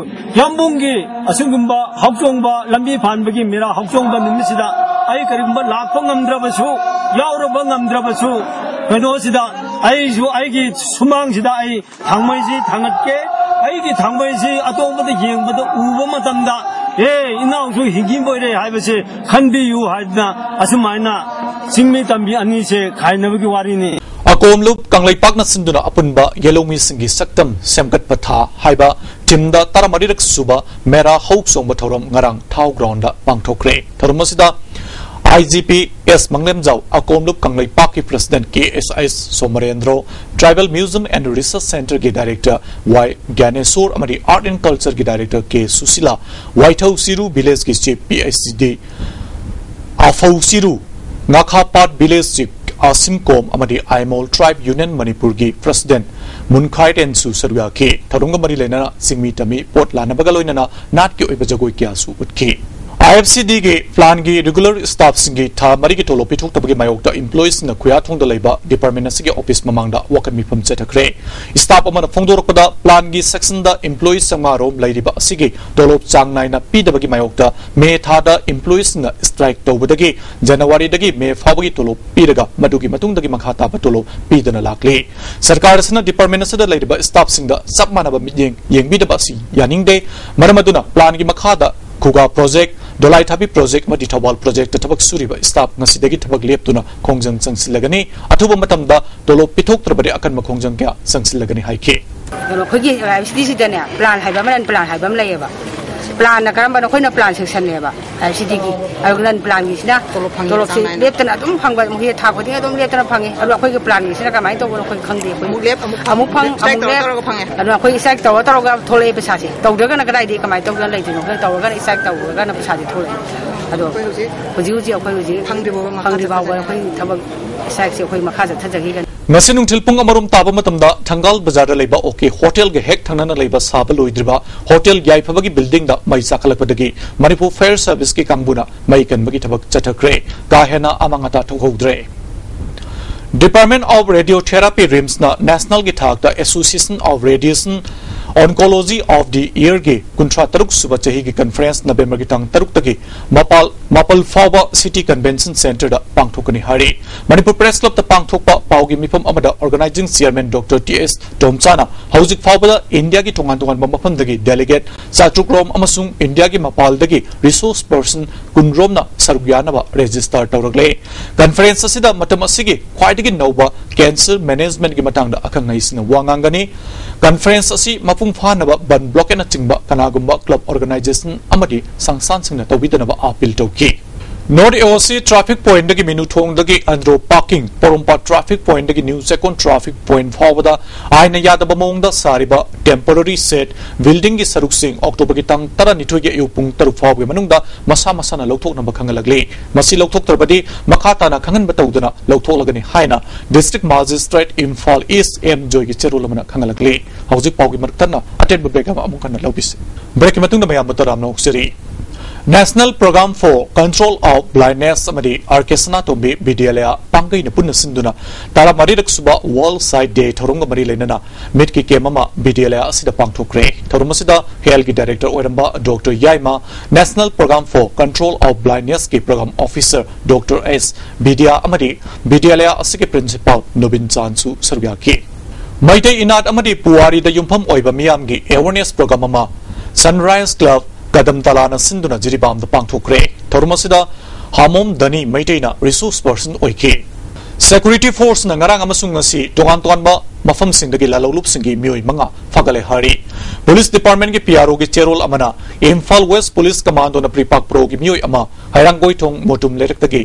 ꯌꯥꯝꯕꯨꯡꯒꯤ ꯑꯁꯤꯒꯨꯝꯕ ꯍꯧꯆꯣꯡꯕ, ꯂꯝꯕꯤ ꯐꯥꯟꯕꯒꯤ ꯃꯦꯔꯥ ꯍꯧꯆꯣꯡꯕ ꯅꯨꯃꯤꯠꯁꯤꯗ ꯑꯩ ꯀꯔꯤꯒꯨꯝꯕ ꯂꯥꯛꯄ ꯉꯝꯗ꯭ꯔꯕꯁꯨ, ꯌꯥꯎꯔꯕ ꯉꯝꯗ꯭ꯔꯕꯁꯨ, ꯀꯩꯅꯣꯁꯤꯗ ꯑꯩꯁꯨ ꯑꯩꯒꯤ ꯁꯨꯃꯥꯡꯁꯤꯗ ꯑꯩ ꯊꯥꯡꯃꯩꯁꯤ ꯊꯥꯡꯒꯠꯀꯦ꯫ ꯑꯩꯒꯤ ꯊꯥꯡꯃꯩꯁꯤ ꯑꯇꯣꯞꯄꯗ ꯌꯦꯡꯕꯗ ꯎꯕ ꯃꯇꯝꯗ, "ꯑꯦ, ꯏꯅꯥꯎꯁꯨ ꯍꯤꯡꯒꯤꯕ ꯑꯣꯏꯔꯦ" ꯍꯥꯏꯕꯁꯦ ꯈꯟꯕꯤꯌꯨ ꯍꯥꯏꯗꯅ ꯑꯁꯨꯃꯥꯏꯅ ꯆꯤꯡꯃꯤ ꯇꯝꯕꯤ ꯑꯅꯤꯁꯦ ꯈꯥꯏꯅꯕꯒꯤ ꯋꯥꯔꯤꯅꯤ꯫ ꯑꯀꯣꯝꯂꯨꯞ ꯀꯪꯂꯩꯄꯥꯛꯅ ꯁꯤꯟꯗꯨꯅ ꯑꯄꯨꯟꯕ ꯌꯦꯜꯍꯧꯃꯤꯁꯤꯡꯒꯤ ꯁꯛꯇꯝ ꯁꯦꯝꯒꯠꯄ ꯊꯥ ꯍꯥꯏꯕ ꯊꯤꯝꯗ ꯇꯔꯥꯃꯔꯤꯔꯛ ꯁꯨꯕ ꯃꯦꯔꯥ ꯍꯧ ꯆꯣꯡꯕ ꯊꯧꯔꯝ ꯉꯔꯥꯡ ꯊꯥꯎ ꯒ꯭ꯔꯥꯎꯟꯗ ꯄꯥꯡꯊꯣꯛꯈ꯭ꯔꯦ꯫ ꯊꯧꯔꯝ ꯑꯁꯤꯗ ꯑꯥꯏ ꯖꯤ ꯄꯤ ꯑꯦꯁ ꯃꯪꯂꯦꯝꯖꯥꯎ, ꯑꯀꯣꯝꯂꯨꯞ ꯀꯪꯂꯩꯄꯥꯛꯀꯤ president K S S Somarendro, tribal museum and research ꯁꯦꯟꯇꯔꯒꯤ ꯗꯥꯏꯔꯦꯛꯇꯔ ꯋꯥꯏ ꯒ꯭ꯌꯥꯅꯦꯁꯣꯔ ꯑꯃꯗꯤ ꯑꯥꯔꯠ ꯑꯦꯟ ꯀꯜꯆꯔꯒꯤ ꯗꯥꯏꯔꯦꯛꯇꯔ ꯀꯦ ꯁꯨꯁꯤꯂꯥ, ꯋꯥꯏꯊꯧ ꯆꯤꯔꯨ ꯚꯤꯂꯦꯖꯀꯤ chief P H D Afou Chiru, Ngakhapat village chief Asim Kom ꯑꯃꯗꯤ ꯑꯥꯏꯃꯣꯜ ꯇ꯭ꯔꯥꯏꯕ ꯌꯨꯅꯤꯌꯟ ꯃꯅꯤꯄꯨꯔꯒꯤ ꯄ꯭ꯔꯁꯤꯗꯦꯟꯠ ꯃꯨꯟꯈꯥꯏ ꯔꯦꯟꯁꯨ ꯁꯔꯨꯛ ꯌꯥꯈꯤ꯫ ꯊꯧꯔꯝꯒ ꯃꯔꯤ ꯂꯩꯅꯅ ꯆꯤꯡꯃꯤ ꯇꯝꯃꯤ ꯄꯣꯠ ꯂꯥꯟꯅꯕꯒ ꯂꯣꯏꯅꯅ ꯅꯥꯠꯀꯤ ꯑꯣꯏꯕ ꯖꯒꯣꯏ ꯀꯌꯥꯁꯨ ꯎꯠꯈꯤ꯫ ꯑꯥꯏ ꯑꯦꯐ ꯁꯤ ꯗꯤꯒꯤ ꯄ꯭ꯂꯥꯟꯒꯤ ꯔꯤꯒꯨꯂꯔ ꯁ꯭ꯇꯥꯐꯁꯤꯡꯒꯤ ꯊꯥ ꯃꯔꯤꯒꯤ ꯇꯣꯂꯣꯞ ꯄꯤꯊꯣꯛꯇꯕꯒꯤ ꯃꯥꯌꯣꯛꯇ ꯏꯝꯄ꯭ꯂꯣꯌꯤꯁꯁꯤꯡꯅ ꯈꯨꯌꯥꯊꯣꯡꯗ ꯂꯩꯕ ꯗꯤꯄꯥꯔꯠꯃꯦꯟꯠ ꯑꯁꯤꯒꯤ ꯑꯣꯐꯤꯁ ꯃꯃꯥꯡꯗ ꯋꯥꯀꯠ ꯃꯤꯐꯝ ꯆꯠꯊꯈ꯭ꯔꯦ꯫ ꯁ꯭ꯇꯥꯐ ꯑꯃꯅ ꯐꯣꯡꯗꯣꯔꯛꯄꯗ, ꯄ꯭ꯂꯥꯟꯒꯤ ꯁꯦꯛꯁꯟꯗ ꯏꯝꯄ꯭ꯂꯣꯌꯤꯁ ꯆꯥꯝꯃꯉꯥ ꯔꯣꯝ ꯂꯩꯔꯤꯕ ꯑꯁꯤꯒꯤ ꯇꯣꯂꯣꯞ ꯆꯥꯡ ꯅꯥꯏꯅ ꯄꯤꯗꯕꯒꯤ ꯃꯥꯌꯣꯛꯇ ꯃꯦ ꯊꯥꯗ ꯏꯝꯄ꯭ꯂꯣꯌꯤꯁꯁꯤꯡꯅ ꯁ꯭ꯇ꯭ꯔꯥꯏꯛ ꯇꯧꯕꯗꯒꯤ ꯖꯅꯋꯥꯔꯤꯗꯒꯤ ꯃꯦ ꯐꯥꯎꯕꯒꯤ ꯇꯣꯂꯣꯞ ꯄꯤꯔꯒ ꯃꯗꯨꯒꯤ ꯃꯇꯨꯡꯗꯒꯤ ꯃꯈꯥ ꯇꯥꯕ ꯇꯣꯂꯣꯞ ꯄꯤꯗꯅ ꯂꯥꯛꯂꯤ꯫ ꯁꯔꯀꯥꯔ ꯑꯁꯤꯅ ꯗꯤꯄꯥꯔꯠꯃꯦꯟꯠ ꯑꯁꯤꯗ ꯂꯩꯔꯤꯕ ꯁ꯭ꯇꯥꯐꯁꯤꯡꯗ ꯆꯞ ꯃꯥꯟꯅꯕ ꯃꯤꯠꯌꯦꯡ ꯌꯦꯡꯕꯤꯗꯕ ꯑꯁꯤ ꯌꯥꯅꯤꯡꯗꯦ꯫ ꯃꯔꯝ ꯑꯗꯨꯅ ꯄ꯭ꯂꯥꯟꯒꯤ ꯃꯈꯥꯗ ꯈꯨꯒꯥ ꯄ꯭ꯔꯣꯖꯦꯛ, ꯗꯣꯂꯥꯏꯊꯥꯕꯤ ꯄ꯭ꯔꯣꯖꯦꯛ ꯑꯃꯗꯤ ꯊꯧꯕꯥꯜ ꯄ꯭ꯔꯣꯖꯦꯛꯇ ꯊꯕꯛ ꯁꯨꯔꯤꯕ ꯁ꯭ꯇꯥꯐ ꯉꯁꯤꯗꯒꯤ ꯊꯕꯛ ꯂꯦꯞꯇꯨꯅ ꯈꯣꯡꯖꯪ ꯆꯪꯁꯤꯜꯂꯒꯅꯤ꯫ ꯑꯊꯨꯕ ꯃꯇꯝꯗ ꯇꯣꯂꯣꯞ ꯄꯤꯊꯣꯛꯇ꯭ꯔꯕꯗꯤ ꯑꯀꯟꯕ ꯈꯣꯡꯖꯪ ꯀꯌꯥ ꯆꯪꯁꯤꯜꯂꯒꯅꯤ ꯍꯥꯏꯈꯤ꯫ ꯀꯩꯅꯣ, ꯑꯩꯈꯣꯏꯒꯤ ꯁꯤꯇꯤꯁꯤꯗꯅꯦ, ꯄ꯭ꯂꯥꯟ ꯍꯥꯏꯕ ꯑꯃ ꯂꯩ, ꯄ꯭ꯂꯥꯟ ꯍꯥꯏꯕ ꯑꯃ ꯂꯩꯌꯦꯕ꯫ ꯄ꯭ꯂꯥꯟꯅ ꯀꯔꯝꯕꯅꯣ? ꯑꯩꯈꯣꯏꯅ ꯄ꯭ꯂꯥꯟ ꯁꯦꯛꯁꯟꯅꯦꯕ, ꯁꯤꯗꯤ꯫ ꯑꯗꯨ ꯅꯟ ꯄ꯭ꯂꯥꯟꯒꯤꯁꯤꯅ ꯇꯣꯂꯣꯞ ꯐꯪꯉꯤ, ꯇꯣꯂꯣꯞꯁꯦ ꯆꯥꯡ ꯅꯥꯏꯅ꯫ ꯂꯦꯞꯇꯅ ꯑꯗꯨꯝ ꯐꯪꯕ, ꯃꯈꯣꯏ ꯊꯥ ꯈꯨꯗꯤꯡ ꯑꯗꯨꯝ ꯂꯦꯞꯇꯅ ꯐꯪꯉꯤ꯫ ꯑꯗꯣ ꯑꯩꯈꯣꯏꯒꯤ ꯄ꯭ꯂꯥꯟꯒꯤꯁꯤꯅ ꯀꯃꯥꯏꯅ ꯇꯧꯕꯅꯣ ꯑꯩꯈꯣꯏ ꯈꯪꯗꯦ꯫ ꯑꯩꯈꯣꯏ ꯑꯃꯨꯛ ꯂꯦꯞ, ꯑꯃꯨꯛ ꯑꯃꯨꯛ ꯐꯪ, ꯏꯁꯇ꯭ꯔꯥꯏꯛ ꯑꯃꯨꯛ ꯇꯧꯔ ꯂꯦꯞ꯫ ꯇꯧꯔꯒ ꯐꯪꯉꯦ꯫ ꯑꯗꯣ ꯑꯩꯈꯣꯏ ꯏꯁꯇ꯭ꯔꯥꯏꯛ ꯇꯧꯔ ꯇꯧꯔꯒ ꯊꯣꯛꯂꯛꯑꯦ ꯄꯩꯁꯥꯁꯦ꯫ ꯇꯧꯗ꯭ꯔꯒꯅ ꯀꯗꯥꯏꯗꯒꯤ ꯀꯃꯥꯏꯅ ꯇꯧꯗꯅ ꯂꯩꯗꯣꯏꯅꯣ? ꯑꯩꯈꯣꯏ ꯇꯧꯔꯒꯅ ꯏꯁꯇ꯭ꯔꯥꯏꯛ ꯇꯧꯔꯒꯅ ꯄꯩꯁꯥꯁꯦ ꯊꯣꯛꯂꯛꯑꯦ꯫ ꯑꯗꯣ ꯑꯩꯈꯣꯏ ꯍꯧꯖꯤꯛ ꯍꯧꯖꯤꯛ ꯑꯩꯈꯣꯏ ꯍꯧꯖꯤꯛ ꯐꯪꯗ꯭ꯔꯤ ꯐꯥꯎꯕ ꯃꯈꯥ ꯐꯪꯗ꯭ꯔꯤ ꯐꯥꯎꯕ ꯆꯠꯊꯖꯒꯅꯤ꯫ ꯑꯩꯈꯣꯏ ꯊꯕꯛ ꯏꯁꯇ꯭ꯔꯥꯏꯛꯁꯦ ꯑꯩꯈꯣꯏ ꯃꯈꯥ ꯆꯠꯊꯖꯈꯤꯒꯅꯤ꯫ ꯉꯁꯤ ꯅꯨꯡꯊꯤꯜ ꯄꯨꯡ ꯑꯃꯔꯣꯝ ꯇꯥꯕ ꯃꯇꯝꯗ ꯊꯪꯒꯥꯜ ꯕꯖꯥꯔꯗ ꯂꯩꯕ ꯑꯣ ꯀꯦ ꯍꯣꯇꯦꯜꯒ ꯍꯦꯛ ꯊꯪꯅꯅ ꯂꯩꯕ ꯁꯥꯕ ꯂꯣꯏꯗ꯭ꯔꯤꯕ ꯍꯣꯇꯦꯜ ꯌꯥꯏꯐꯕꯒꯤ ꯕꯤꯜꯗꯤꯡꯗ ꯃꯩ ꯆꯥꯛꯈꯠꯂꯛꯄꯗꯒꯤ ꯃꯅꯤꯄꯨꯔ ꯐꯥꯌꯔ ꯁꯔꯚꯤꯁꯀꯤ ꯀꯥꯡꯕꯨꯅ ꯃꯩ ꯀꯟꯕꯒꯤ ꯊꯕꯛ ꯆꯠꯊꯈ꯭ꯔꯦ꯫ ꯀꯥ ꯍꯦꯟꯅ ꯑꯃꯥꯡ ꯑꯇꯥ ꯊꯣꯛꯍꯧꯗ꯭ꯔꯦ꯫ Department of Radiotherapy, ꯔꯤꯝꯁꯅ ꯅꯦꯁꯅꯦꯜꯒꯤ ꯊꯥꯛꯇ Association of Radiation Oncology of the Yearꯒꯤ ꯀꯨꯟꯊ꯭ꯔꯥ ꯇꯔꯨꯛ ꯁꯨꯕ ꯆꯍꯤꯒꯤ ꯀꯟꯐꯔꯦꯟꯁ ꯅꯕꯦꯝꯕꯔꯒꯤ ꯇꯥꯡ ꯇꯔꯨꯛꯇꯒꯤ ꯃꯄꯥꯜ ꯃꯥꯄꯜ ꯐꯥꯎꯕ ꯁꯤꯇꯤ ꯀꯟꯚꯦꯟꯁꯟ ꯁꯦꯟꯇꯔꯗ ꯄꯥꯡꯊꯣꯛꯀꯅꯤ ꯍꯥꯏꯔꯤ꯫ ꯃꯅꯤꯄꯨꯔ ꯄ꯭ꯔꯦꯁ ꯀ꯭ꯂꯕꯇ ꯄꯥꯡꯊꯣꯛꯄ ꯄꯥꯎꯒꯤ ꯃꯤꯐꯝ ꯑꯃꯗ ꯑꯣꯔꯒꯅꯥꯏꯖꯤꯡ ꯆꯤꯌꯔꯃꯦꯟ ꯗꯣꯛꯇꯔ ꯇꯤ ꯑꯦꯁ ꯇꯣꯝꯆꯥꯅ ꯍꯧꯖꯤꯛ ꯐꯥꯎꯕꯗ ꯏꯟꯗꯤꯌꯥꯒꯤ ꯇꯣꯉꯥꯟ ꯇꯣꯉꯥꯟꯕ ꯃꯐꯝꯗꯒꯤ ꯗꯦꯂꯤꯒꯦꯠ ꯆꯥꯇ꯭ꯔꯨꯛ ꯔꯣꯝ ꯑꯃꯁꯨꯡ ꯏꯟꯗꯤꯌꯥꯒꯤ ꯃꯄꯥꯜꯗꯒꯤ ꯔꯤꯁꯣꯔꯁ ꯄꯔꯁꯟ ꯀꯨꯟ ꯔꯣꯝꯅ ꯁꯔꯨꯛ ꯌꯥꯅꯕ ꯔꯦꯖꯤꯁꯇꯔ ꯇꯧꯔꯛꯂꯦ꯫ ꯀꯟꯐꯔꯦꯟꯁ ꯑꯁꯤꯗ ꯃꯇꯝ ꯑꯁꯤꯒꯤ ꯈ꯭ꯋꯥꯏꯗꯒꯤ ꯅꯧꯕ ꯀꯦꯟꯁꯔ ꯃꯦꯅꯦꯖꯃꯦꯟꯠꯀꯤ ꯃꯇꯥꯡꯗ ꯑꯈꯪ ꯑꯍꯩꯁꯤꯡꯅ ꯋꯥ ꯉꯥꯡꯒꯅꯤ꯫ ꯀꯟꯐꯔꯦꯟꯁ ꯑꯁꯤ ꯃꯄꯨꯡ ꯐꯥꯅꯕ ꯕꯟ ꯕ꯭ꯂꯣꯀꯦꯠꯅꯆꯤꯡꯕ ꯀꯅꯥꯒꯨꯝꯕ ꯀ꯭ꯂꯕ ꯑꯣꯔꯒꯅꯥꯏꯖꯦꯁꯟ ꯑꯃꯗꯤ ꯁꯪꯁꯊꯥꯟꯁꯤꯡꯅ ꯇꯧꯕꯤꯗꯅꯕ ꯑꯥꯄꯤꯜ ꯇꯧꯈꯤ꯫ ꯅꯣꯔꯠ ꯑꯦ ꯑꯣ ꯁꯤ ꯇ꯭ꯔꯥꯐꯤꯛ ꯄꯣꯏꯟꯠꯇꯒꯤ ꯃꯤꯅꯨꯊꯣꯡꯗꯒꯤ ꯑꯟꯗ꯭ꯔꯣ ꯄꯥꯔꯀꯤꯡ, ꯄꯣꯔꯣꯝꯄꯥꯠ ꯇ꯭ꯔꯥꯐꯤꯛ ꯄꯣꯏꯟꯠꯇꯒꯤ ꯅ꯭ꯌꯨ ꯆꯦꯛꯀꯣꯟ ꯇ꯭ꯔꯥꯐꯤꯛ ꯄꯣꯏꯟꯠ ꯐꯥꯎꯕꯗ ꯑꯥꯏꯟꯅ ꯌꯥꯗꯕ ꯃꯑꯣꯡꯗ ꯁꯥꯔꯤꯕ ꯇꯦꯝꯄꯣꯔꯔꯤ ꯁꯦꯗ ꯕꯤꯜꯗꯤꯡꯒꯤ ꯁꯔꯨꯛꯁꯤꯡ ꯑꯣꯛꯇꯣꯕꯔꯒꯤ ꯇꯥꯡ ꯇꯔꯥꯅꯤꯊꯣꯏꯒꯤ ꯑꯌꯨꯛ ꯄꯨꯡ ꯇꯔꯨꯛ ꯐꯥꯎꯕꯒꯤ ꯃꯅꯨꯡꯗ ꯃꯁꯥ ꯃꯁꯥꯅ ꯂꯧꯊꯣꯛꯅꯕ ꯈꯪꯍꯜꯂꯛꯂꯤ꯫ ꯃꯁꯤ ꯂꯧꯊꯣꯛꯇ꯭ꯔꯕꯗꯤ ꯃꯈꯥ ꯇꯥꯅ ꯈꯪꯍꯟꯕ ꯇꯧꯗꯅ ꯂꯧꯊꯣꯛꯂꯒꯅꯤ ꯍꯥꯏꯅ district magistrate Imphal east M ꯖꯣꯏꯒꯤ ꯆꯦꯔꯣꯜ ꯑꯃꯅ ꯈꯪꯍꯜꯂꯛꯂꯤ꯫ ꯍꯧꯖꯤꯛ ꯄꯥꯎꯒꯤ ꯃꯔꯛ ꯊꯠꯅ ꯑꯇꯦꯟꯕ ꯕ꯭ꯔꯦꯛ ꯑꯃ ꯑꯃꯨꯛ ꯍꯟꯅ ꯂꯧꯕꯤꯁꯤ꯫ ꯕ꯭ꯔꯦꯛꯀꯤ ꯃꯇꯨꯡꯗ ꯃꯌꯥꯝꯕꯨ ꯇꯔꯥꯝꯅ ꯑꯣꯛꯆꯔꯤ꯫ National Program for Control of Blindness ꯑꯃꯗꯤ ꯑꯥꯔ ꯀꯦ ꯁꯅꯥꯇꯣꯝꯕꯤ ꯕꯤꯗ꯭ꯌꯥꯂꯌꯥ ꯄꯥꯡꯒꯩꯅ ꯄꯨꯟꯅ ꯁꯤꯟꯗꯨꯅ ꯇꯔꯥꯃꯔꯤꯔꯛ ꯁꯨꯕ ꯋꯥꯔꯜ ꯁꯥꯏꯠ ꯗꯦ ꯊꯧꯔꯝꯒ ꯃꯔꯤ ꯂꯩꯅꯅ ꯃꯤꯠꯀꯤ ꯀꯦꯝ ꯑꯃ ꯕꯤꯗ꯭ꯌꯥꯂꯌꯥ ꯑꯁꯤꯗ ꯄꯥꯡꯊꯣꯛꯈ꯭ꯔꯦ꯫ ꯊꯧꯔꯝ ꯑꯁꯤꯗ ꯍꯦꯜꯒꯤ ꯗꯥꯏꯔꯦꯛꯇꯔ ꯑꯣꯏꯔꯝꯕ doctor Yaima, National Program for Control of Blindnessꯀꯤ programme officer doctor S Bidya ꯑꯃꯗꯤ ꯕꯤꯗ꯭ꯌꯥꯂꯌꯥ ꯑꯁꯤꯒꯤ ꯄ꯭ꯔꯤꯟꯁꯤꯄꯥꯜ ꯅꯣꯕꯤꯟ ꯆꯥꯟꯁꯨ ꯁꯔꯨꯛ ꯌꯥꯈꯤ꯫ ꯃꯩꯇꯩ ꯏꯅꯥꯠ ꯑꯃꯗꯤ ꯄꯨꯋꯥꯔꯤꯗ ꯌꯨꯝꯐꯝ ꯑꯣꯏꯕ ꯃꯤꯌꯥꯝꯒꯤ ꯑꯦꯋꯥꯔꯅꯦꯁ ꯄ꯭ꯔꯣꯒ꯭ꯔꯥꯝ ꯑꯃ ꯁꯟꯔꯥꯏꯖ ꯀ꯭ꯂꯕ ꯀꯗꯝꯇꯂꯥꯅ ꯁꯤꯟꯗꯨꯅ ꯖꯤꯔꯤꯕꯥꯝꯗ ꯄꯥꯡꯊꯣꯛꯈ꯭ꯔꯦ꯫ ꯊꯧꯔꯝ ꯑꯁꯤꯗ ꯍꯥꯃꯣꯝ ꯙꯅꯤ ꯃꯩꯇꯩꯅ ꯔꯤꯁꯣꯔꯁ ꯄꯔꯁꯟ ꯑꯣꯏꯈꯤ꯫ ꯁꯦꯀ꯭ꯌꯨꯔꯤꯇꯤ ꯐꯣꯔꯁꯅ ꯉꯔꯥꯡ ꯑꯃꯁꯨꯡ ꯉꯁꯤ ꯇꯣꯉꯥꯟ ꯇꯣꯉꯥꯟꯕ ꯃꯐꯝꯁꯤꯡꯗꯒꯤ ꯂꯥꯂꯧꯂꯨꯞꯁꯤꯡꯒꯤ ꯃꯤꯑꯣꯏ ꯃꯉꯥ ꯐꯥꯒꯠꯂꯦ ꯍꯥꯏꯔꯤ꯫ ꯄꯨꯂꯤꯁ ꯗꯤꯄꯥꯔꯠꯃꯦꯟꯒꯤ ꯄꯤ ꯑꯥꯔ ꯑꯣꯒꯤ ꯆꯦꯔꯣꯜ ꯑꯃꯅ ꯏꯝꯐꯥꯜ ꯋꯦꯁ ꯄꯨꯂꯤꯁ ꯀꯃꯥꯟꯗꯣꯅ ꯄ꯭ꯔꯤꯄꯥꯛ ꯄ꯭ꯔꯣꯒꯤ ꯃꯤꯑꯣꯏ ꯑꯃ ꯍꯩꯔꯥꯡꯒꯣꯏꯊꯣꯡ ꯃꯣꯇꯨꯝ ꯂꯩꯔꯛꯇꯒꯤ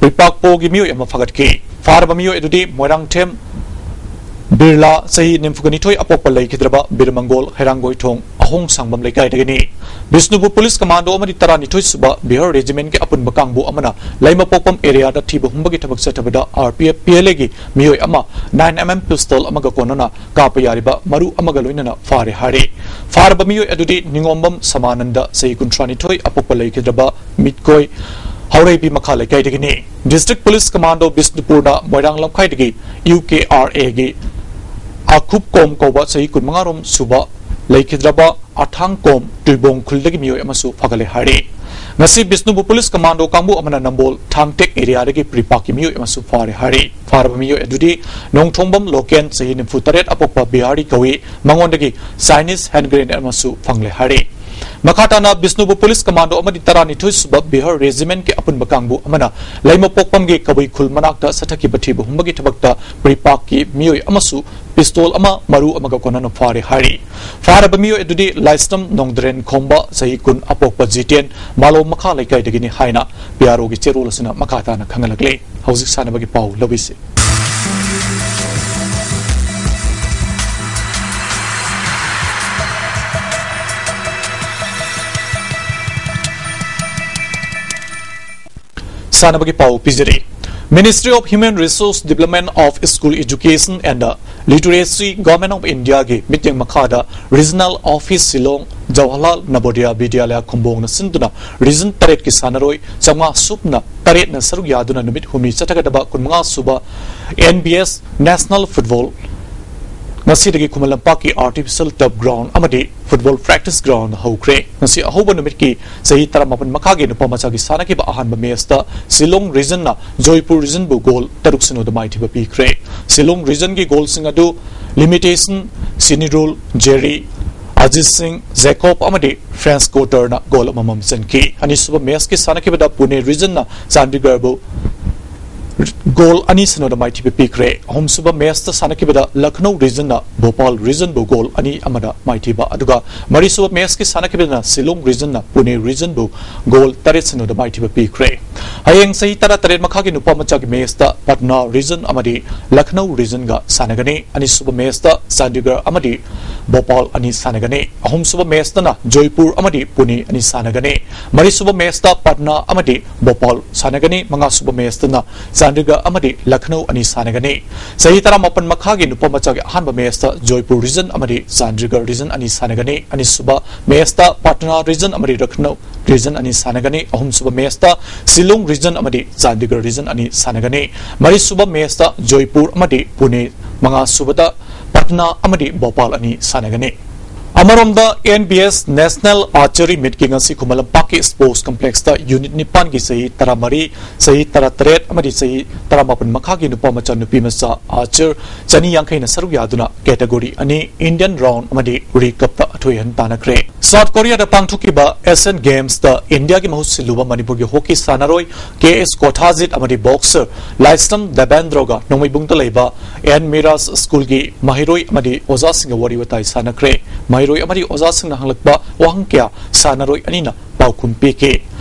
ꯄ꯭ꯔꯤꯄꯥꯛ ꯄ꯭ꯔꯣꯒꯤ ꯃꯤꯑꯣꯏ ꯑꯃ ꯐꯥꯒꯠꯈꯤ꯫ ꯐꯥꯔꯕ ꯃꯤꯑꯣꯏ ꯑꯗꯨꯗꯤ ꯃꯣꯏꯔꯥꯡꯊꯦꯝ ꯕꯤꯔꯂꯥ, ꯆꯍꯤ ꯅꯤꯐꯨꯒ ꯅꯤꯊꯣꯏ, ꯑꯄꯣꯛꯄ ꯂꯩꯈꯤꯗ꯭ꯔꯕ ꯕꯤꯔꯃꯪꯒꯣꯜ, ꯍꯩꯔꯥꯡꯒꯣꯏꯊꯣꯡ ꯑꯍꯣꯡ ꯁꯥꯡꯕꯝ ꯂꯩꯀꯥꯏꯗꯒꯤꯅꯤ꯫ ꯕꯤꯁꯅꯨꯄꯨꯔ ꯄꯨꯂꯤꯁ ꯀꯃꯥꯟꯗꯣ ꯑꯃꯗꯤ ꯇꯔꯥꯅꯤꯊꯣꯏ ꯁꯨꯕ ꯕꯤꯍꯥꯔ ꯔꯦꯖꯤꯃꯦꯟꯒꯤ ꯑꯄꯨꯟꯕ ꯀꯥꯡꯕꯨ ꯑꯃꯅ ꯂꯩꯃꯄꯣꯛꯄꯝ ꯑꯦꯔꯤꯌꯥꯗ ꯊꯤꯕ ꯍꯨꯝꯕꯒꯤ ꯊꯕꯛ ꯆꯠꯊꯕꯗ R P F P L ꯑꯦꯒꯤ ꯃꯤꯑꯣꯏ ꯑꯃ ꯅꯥꯏꯟ ꯑꯦꯝ ꯑꯦꯝ ꯄꯤꯁꯇꯣꯜ ꯑꯃꯒ ꯀꯣꯟꯅꯅ ꯀꯥꯞꯄ ꯌꯥꯔꯤꯕ ꯃꯔꯨ ꯑꯃꯒ ꯂꯣꯏꯅꯅ ꯐꯥꯔꯦ ꯍꯥꯏꯔꯤ꯫ ꯐꯥꯔꯕ ꯃꯤꯑꯣꯏ ꯑꯗꯨꯗꯤ ꯅꯤꯉꯣꯝꯕꯝ ꯁꯃꯥꯅꯟꯗ, ꯆꯍꯤ ꯀꯨꯟꯊ꯭ꯔꯥꯅꯤꯊꯣꯏ, ꯑꯄꯣꯛꯄ ꯂꯩꯈꯤꯗ꯭ꯔꯕ ꯃꯤꯠꯀꯣꯏ, ꯍꯧꯔꯩꯕꯤ ꯃꯈꯥ ꯂꯩꯀꯥꯏꯗꯒꯤꯅꯤ꯫ ꯗꯤꯁꯇ꯭ꯔꯤꯛ ꯄꯨꯂꯤꯁ ꯀꯃꯥꯟꯗꯣ ꯕꯤꯁꯅꯨꯄꯨꯔꯅ ꯃꯣꯏꯔꯥꯡ ꯂꯝꯈꯥꯏꯗꯒꯤ ꯌꯨ ꯀꯦ ꯑꯥꯔ ꯑꯦꯒꯤ ꯑꯈꯨꯞꯀꯣꯝ ꯀꯧꯕ ꯆꯍꯤ ꯀꯨꯟꯃꯉꯥ ꯔꯣꯝ ꯁꯨꯕ ꯂꯩꯈꯤꯗ꯭ꯔꯕ ꯑꯊꯥꯡꯀꯣꯝ ꯇꯨꯏꯕꯣꯡ ꯈꯨꯜꯗꯒꯤ ꯃꯤꯑꯣꯏ ꯑꯃꯁꯨ ꯐꯒꯠꯂꯦ ꯍꯥꯏꯔꯤ꯫ ꯉꯁꯤ ꯕꯤꯁꯅꯨꯄꯨꯔ ꯄꯨꯂꯤꯁ ꯀꯃꯥꯟꯗꯣ ꯀꯥꯡꯕꯨ ꯑꯃꯅ ꯅꯝꯕꯣꯜ ꯊꯥꯡꯇꯦꯛ ꯑꯦꯔꯤꯌꯥꯗꯒꯤ ꯄ꯭ꯔꯤꯄꯥꯛꯀꯤ ꯃꯤꯑꯣꯏ ꯑꯃꯁꯨ ꯐꯥꯔꯦ ꯍꯥꯏꯔꯤ꯫ ꯐꯥꯔꯕ ꯃꯤꯑꯣꯏ ꯑꯗꯨꯗꯤ ꯅꯣꯡꯊꯣꯡꯕꯝ ꯂꯣꯀꯦꯟ, ꯆꯍꯤ ꯅꯤꯐꯨ ꯇꯔꯦꯠ, ꯑꯄꯣꯛꯄ ꯕꯤꯍꯥꯔꯤ ꯀꯧꯏ꯫ ꯃꯉꯣꯟꯗꯒꯤ ꯆꯥꯏꯅꯤꯁ ꯍꯦꯟ ꯒ꯭ꯔꯦꯅꯦꯗ ꯑꯃꯁꯨ ꯐꯪꯂꯦ ꯍꯥꯏꯔꯤ꯫ ꯃꯈꯥ ꯇꯥꯅ ꯕꯤꯁꯅꯨꯄꯨꯔ ꯄꯨꯂꯤꯁ ꯀꯃꯥꯟꯗꯣ ꯑꯃꯗꯤ ꯇꯔꯥꯅꯤꯊꯣꯏ ꯁꯨꯕ ꯕꯤꯍꯥꯔ ꯔꯦꯖꯤꯃꯦꯟꯠꯀꯤ ꯑꯄꯨꯟꯕ ꯀꯥꯡꯕꯨ ꯑꯃꯅ ꯂꯩꯃꯄꯣꯛꯄꯝꯒꯤ ꯀꯕꯨꯏ ꯈꯨꯜ ꯃꯅꯥꯛꯇ ꯆꯠꯊꯈꯤꯕ ꯊꯤꯕ ꯍꯨꯝꯕꯒꯤ ꯊꯕꯛꯇ ꯄ꯭ꯔꯤꯄꯥꯛꯀꯤ ꯃꯤꯑꯣꯏ ꯑꯃꯁꯨ ꯄꯤꯁꯇꯣꯜ ꯑꯃ ꯃꯔꯨ ꯑꯃꯒ ꯀꯣꯟꯅꯅ ꯐꯥꯔꯦ ꯍꯥꯏꯔꯤ꯫ ꯐꯥꯔꯕ ꯃꯤꯑꯣꯏ ꯑꯗꯨꯗꯤ ꯂꯥꯏꯁ꯭ꯔꯝ ꯅꯣꯡꯗ꯭ꯔꯦꯟ ꯈꯣꯝꯕ, ꯆꯍꯤ ꯀꯨꯟ, ꯑꯄꯣꯛꯄ ꯖꯤꯇꯦꯟ, ꯃꯥꯂꯣꯝ ꯃꯈꯥ ꯂꯩꯀꯥꯏꯗꯒꯤꯅꯤ ꯍꯥꯏꯅ ꯄꯤ ꯑꯥꯔ ꯑꯣꯒꯤ ꯆꯦꯔꯣꯜ ꯑꯁꯤꯅ ꯃꯈꯥ ꯇꯥꯅ ꯈꯪꯍꯜꯂꯛꯂꯤ꯫ ꯍꯧꯖꯤꯛ ꯁꯥꯟꯅꯕꯒꯤ ꯄꯥꯎ ꯂꯧꯕꯤꯁꯤ꯫ ꯁꯥꯟꯅꯕꯒꯤ ꯄꯥꯎ ꯄꯤꯖꯔꯤ꯫ Ministry of Human Resource Development of School Education and Literacy, Government of India ꯒꯤ ꯃꯤꯠꯌꯦꯡ ꯃꯈꯥꯗ Regional Office Shillong, Jawaharlal Navodaya Vidyalaya ꯈꯨꯝꯕꯣꯡꯅ ꯁꯤꯟꯗꯨꯅ ꯔꯤꯖꯟ ꯇꯔꯦꯠꯀꯤ ꯁꯥꯟꯅꯔꯣꯏ ꯆꯥꯝꯃꯉꯥ ꯁꯨꯞꯅ ꯇꯔꯦꯠꯅ ꯁꯔꯨꯛ ꯌꯥꯗꯨꯅ ꯅꯨꯃꯤꯠ ꯍꯨꯝꯅꯤ ꯆꯠꯊꯒꯗꯕ ꯀꯨꯟꯃꯉꯥ ꯁꯨꯕ N B S National Football ꯉꯁꯤꯗꯒꯤ ꯈꯨꯃꯟ ꯂꯝꯄꯥꯛꯀꯤ Artificial Turf Ground ꯑꯃꯗꯤ Football Practice Ground ꯍꯧꯈ꯭ꯔꯦ꯫ ꯉꯁꯤ ꯑꯍꯧꯕ ꯅꯨꯃꯤꯠꯀꯤ ꯆꯍꯤ ꯇꯔꯥꯃꯥꯄꯟ ꯃꯈꯥꯒꯤ ꯅꯨꯄꯥ ꯃꯆꯥꯒꯤ ꯁꯥꯟꯅꯈꯤꯕ ꯑꯍꯥꯟꯕ ꯃꯦꯆꯇ ꯁꯤꯂꯣꯡ ꯔꯤꯖꯟꯅ ꯖꯣꯏꯄꯨꯔ ꯔꯤꯖꯟꯕꯨ ꯒꯣꯜ ꯇꯔꯨꯛ ꯁꯤꯅꯣꯗ ꯃꯥꯏꯊꯤꯕ ꯄꯤꯈ꯭ꯔꯦ꯫ ꯁꯤꯂꯣꯡ ꯔꯤꯖꯟꯒꯤ ꯒꯣꯜꯁꯤꯡ ꯑꯗꯨ ꯂꯤꯃꯤꯇꯦꯁꯟ, ꯁꯤꯅꯤꯔꯨꯜ, ꯖꯦꯔꯤ, ꯑꯖꯤꯠ ꯁꯤꯡ, ꯖꯦꯀꯣꯕ ꯑꯃꯗꯤ ꯐ꯭ꯔꯦꯟꯁ ꯀꯣꯇꯔꯅ ꯒꯣꯜ ꯑꯃꯃꯝ ꯆꯟꯈꯤ꯫ ꯑꯅꯤꯁꯨꯕ ꯃꯦꯆꯀꯤ ꯁꯥꯟꯅꯈꯤꯕꯗ ꯄꯨꯅꯦ ꯔꯤꯖꯟꯅ ꯆꯥꯟꯗꯤꯒꯔꯕꯨ ꯒꯣꯜ ꯑꯅꯤ ꯁꯤꯅꯣꯗ ꯃꯥꯏꯊꯤꯕ ꯄꯤꯈ꯭ꯔꯦ꯫ ꯑꯍꯨꯝꯁꯨꯕ ꯃꯦꯆꯇ ꯁꯥꯟꯅꯈꯤꯕꯗ ꯂꯈꯅꯧ ꯔꯤꯖꯟꯅ ꯚꯣꯄꯥꯜ ꯔꯤꯖꯟꯕꯨ ꯒꯣꯜ ꯑꯅꯤ ꯑꯃꯗ ꯃꯥꯏꯊꯤꯕ, ꯑꯗꯨꯒ ꯃꯔꯤꯁꯨꯕ ꯃꯦꯆꯀꯤ ꯁꯥꯟꯅꯈꯤꯕꯗꯅ ꯁꯤꯂꯣꯡ ꯔꯤꯖꯟꯅ ꯄꯨꯅꯦ ꯔꯤꯖꯟꯕꯨ ꯒꯣꯜ ꯇꯔꯦꯠ ꯁꯤꯅꯣꯗ ꯃꯥꯏꯊꯤꯕ ꯄꯤꯈ꯭ꯔꯦ꯫ ꯍꯌꯦꯡ ꯆꯍꯤ ꯇꯔꯥꯇꯔꯦꯠ ꯃꯈꯥꯒꯤ ꯅꯨꯄꯥ ꯃꯆꯥꯒꯤ ꯃꯦꯆꯇ ꯄꯠꯅꯥ ꯔꯤꯖꯟ ꯑꯃꯗꯤ ꯂꯈꯅꯧ ꯔꯤꯖꯟꯒ ꯁꯥꯟꯅꯒꯅꯤ꯫ ꯑꯅꯤꯁꯨꯕ ꯃꯦꯆꯇ ꯆꯥꯟꯗꯤꯒꯔ ꯑꯃꯗꯤ ꯚꯣꯄꯥꯜ ꯑꯅꯤ ꯁꯥꯟꯅꯒꯅꯤ꯫ ꯑꯍꯨꯝꯁꯨꯕ ꯃꯦꯆꯇꯅ ꯖꯣꯏꯄꯨꯔ ꯑꯃꯗꯤ ꯄꯨꯅꯦ ꯑꯅꯤ ꯁꯥꯟꯅꯒꯅꯤ꯫ ꯃꯔꯤꯁꯨꯕ ꯃꯦꯆꯇ ꯄꯠꯅꯥ ꯑꯃꯗꯤ ꯚꯣꯄꯥꯜ ꯁꯥꯟꯅꯒꯅꯤ꯫ ꯃꯉꯥꯁꯨꯕ ꯃꯦꯆꯇꯅ ꯆꯥꯟꯗꯤꯒꯔ ꯑꯃꯗꯤ ꯂꯈꯅꯧ ꯑꯅꯤ ꯁꯥꯟꯅꯒꯅꯤ꯫ ꯆꯍꯤ ꯇꯔꯥꯃꯥꯄꯟ ꯃꯈꯥꯒꯤ ꯅꯨꯄꯥ ꯃꯆꯥꯒꯤ ꯑꯍꯥꯟꯕ ꯃꯦꯆꯇ ꯖꯣꯏꯄꯨꯔ ꯔꯤꯖꯟ ꯑꯃꯗꯤ ꯆꯥꯟꯗꯤꯒꯔ ꯔꯤꯖꯟ ꯑꯅꯤ ꯁꯥꯟꯅꯒꯅꯤ꯫ ꯑꯅꯤꯁꯨꯕ ꯃꯦꯆꯇ ꯄꯠꯅꯥ ꯔꯤꯖꯟ ꯑꯃꯗꯤ ꯂꯈꯅꯧ ꯔꯤꯖꯟ ꯑꯅꯤ ꯁꯥꯟꯅꯒꯅꯤ꯫ ꯑꯍꯨꯝꯁꯨꯕ ꯃꯦꯆꯇ ꯁꯤꯂꯣꯡ ꯔꯤꯖꯟ ꯑꯃꯗꯤ ꯆꯥꯟꯗꯤꯒꯔ ꯔꯤꯖꯟ ꯑꯅꯤ ꯁꯥꯟꯅꯒꯅꯤ꯫ ꯃꯔꯤꯁꯨꯕ ꯃꯦꯆꯇ ꯖꯣꯏꯄꯨꯔ ꯑꯃꯗꯤ ꯄꯨꯅꯦ, ꯃꯉꯥꯁꯨꯕꯗ ꯄꯠꯅꯥ ꯑꯃꯗꯤ ꯚꯣꯄꯥꯜ ꯑꯅꯤ ꯁꯥꯟꯅꯒꯅꯤ꯫ ꯑꯃꯔꯣꯝꯗ, N B S national archery ꯃꯤꯠꯀꯤ ꯉꯁꯤ ꯈꯨꯃꯟ ꯂꯝꯄꯥꯛꯀꯤ ꯁ꯭ꯄꯣꯔꯠꯁ ꯀꯝꯄ꯭ꯂꯦꯛꯁꯇ ꯌꯨꯅꯤꯠ ꯅꯤꯄꯥꯟꯒꯤ ꯆꯍꯤ ꯇꯔꯥꯃꯔꯤ, ꯆꯍꯤ ꯇꯔꯥꯇꯔꯦꯠ ꯑꯃꯗꯤ ꯆꯍꯤ ꯇꯔꯥꯃꯥꯄꯟ ꯃꯈꯥꯒꯤ ꯅꯨꯄꯥ ꯃꯆꯥ ꯅꯨꯄꯤ ꯃꯆꯥ ꯑꯥꯔꯆꯔ ꯆꯅꯤ ꯌꯥꯡꯈꯩꯅ ꯁꯔꯨꯛ ꯌꯥꯗꯨꯅ ꯀꯦꯇꯦꯒꯣꯔꯤ ꯑꯅꯤ, ꯏꯟꯗꯤꯌꯟ ꯔꯥꯎꯟ ꯑꯃꯗꯤ ꯔꯤ ꯀꯞꯇ ꯑꯊꯣꯏ ꯑꯍꯟ ꯇꯥꯟꯅꯈ꯭ꯔꯦ꯫ ꯁꯥꯎꯠ ꯀꯣꯔꯤꯌꯥꯗ ꯄꯥꯡꯊꯣꯛꯈꯤꯕ ꯑꯦꯁꯤꯌꯟ ꯒꯦꯝꯁꯇ ꯏꯟꯗꯤꯌꯥꯒꯤ ꯃꯍꯨꯠ ꯁꯤꯜꯂꯨꯕ ꯃꯅꯤꯄꯨꯔꯒꯤ ꯍꯣꯀꯤ ꯁꯥꯟꯅꯔꯣꯏ ꯀꯦ ꯑꯦꯁ ꯀꯣꯊꯥꯖꯤꯠ ꯑꯃꯗꯤ ꯕꯣꯛꯁꯔ ꯂꯥꯏꯁ꯭ꯔꯝ ꯗꯦꯕꯦꯟꯗ꯭ꯔꯣꯒ ꯅꯣꯡꯃꯩꯕꯨꯡꯗ ꯂꯩꯕ ꯑꯦꯟ ꯃꯤꯔꯥꯖ ꯁ꯭ꯀꯨꯜꯒꯤ ꯃꯍꯩꯔꯣꯏ ꯑꯃꯗꯤ ꯑꯣꯖꯥꯁꯤꯡꯒ ꯋꯥꯔꯤ ꯋꯥꯇꯥꯏ ꯁꯥꯟꯅꯈ꯭ꯔꯦ꯫ ꯃꯍꯩꯔꯣꯏ ꯑꯃꯗꯤ ꯑꯣꯖꯥꯁꯤꯡꯅ ꯍꯪꯂꯛꯄ ꯋꯥꯍꯪ ꯀꯌꯥ ꯁꯥꯟꯅꯔꯣꯏ ꯑꯅꯤꯅ ꯄꯥꯎꯈꯨꯝ ꯄꯤꯈꯤ꯫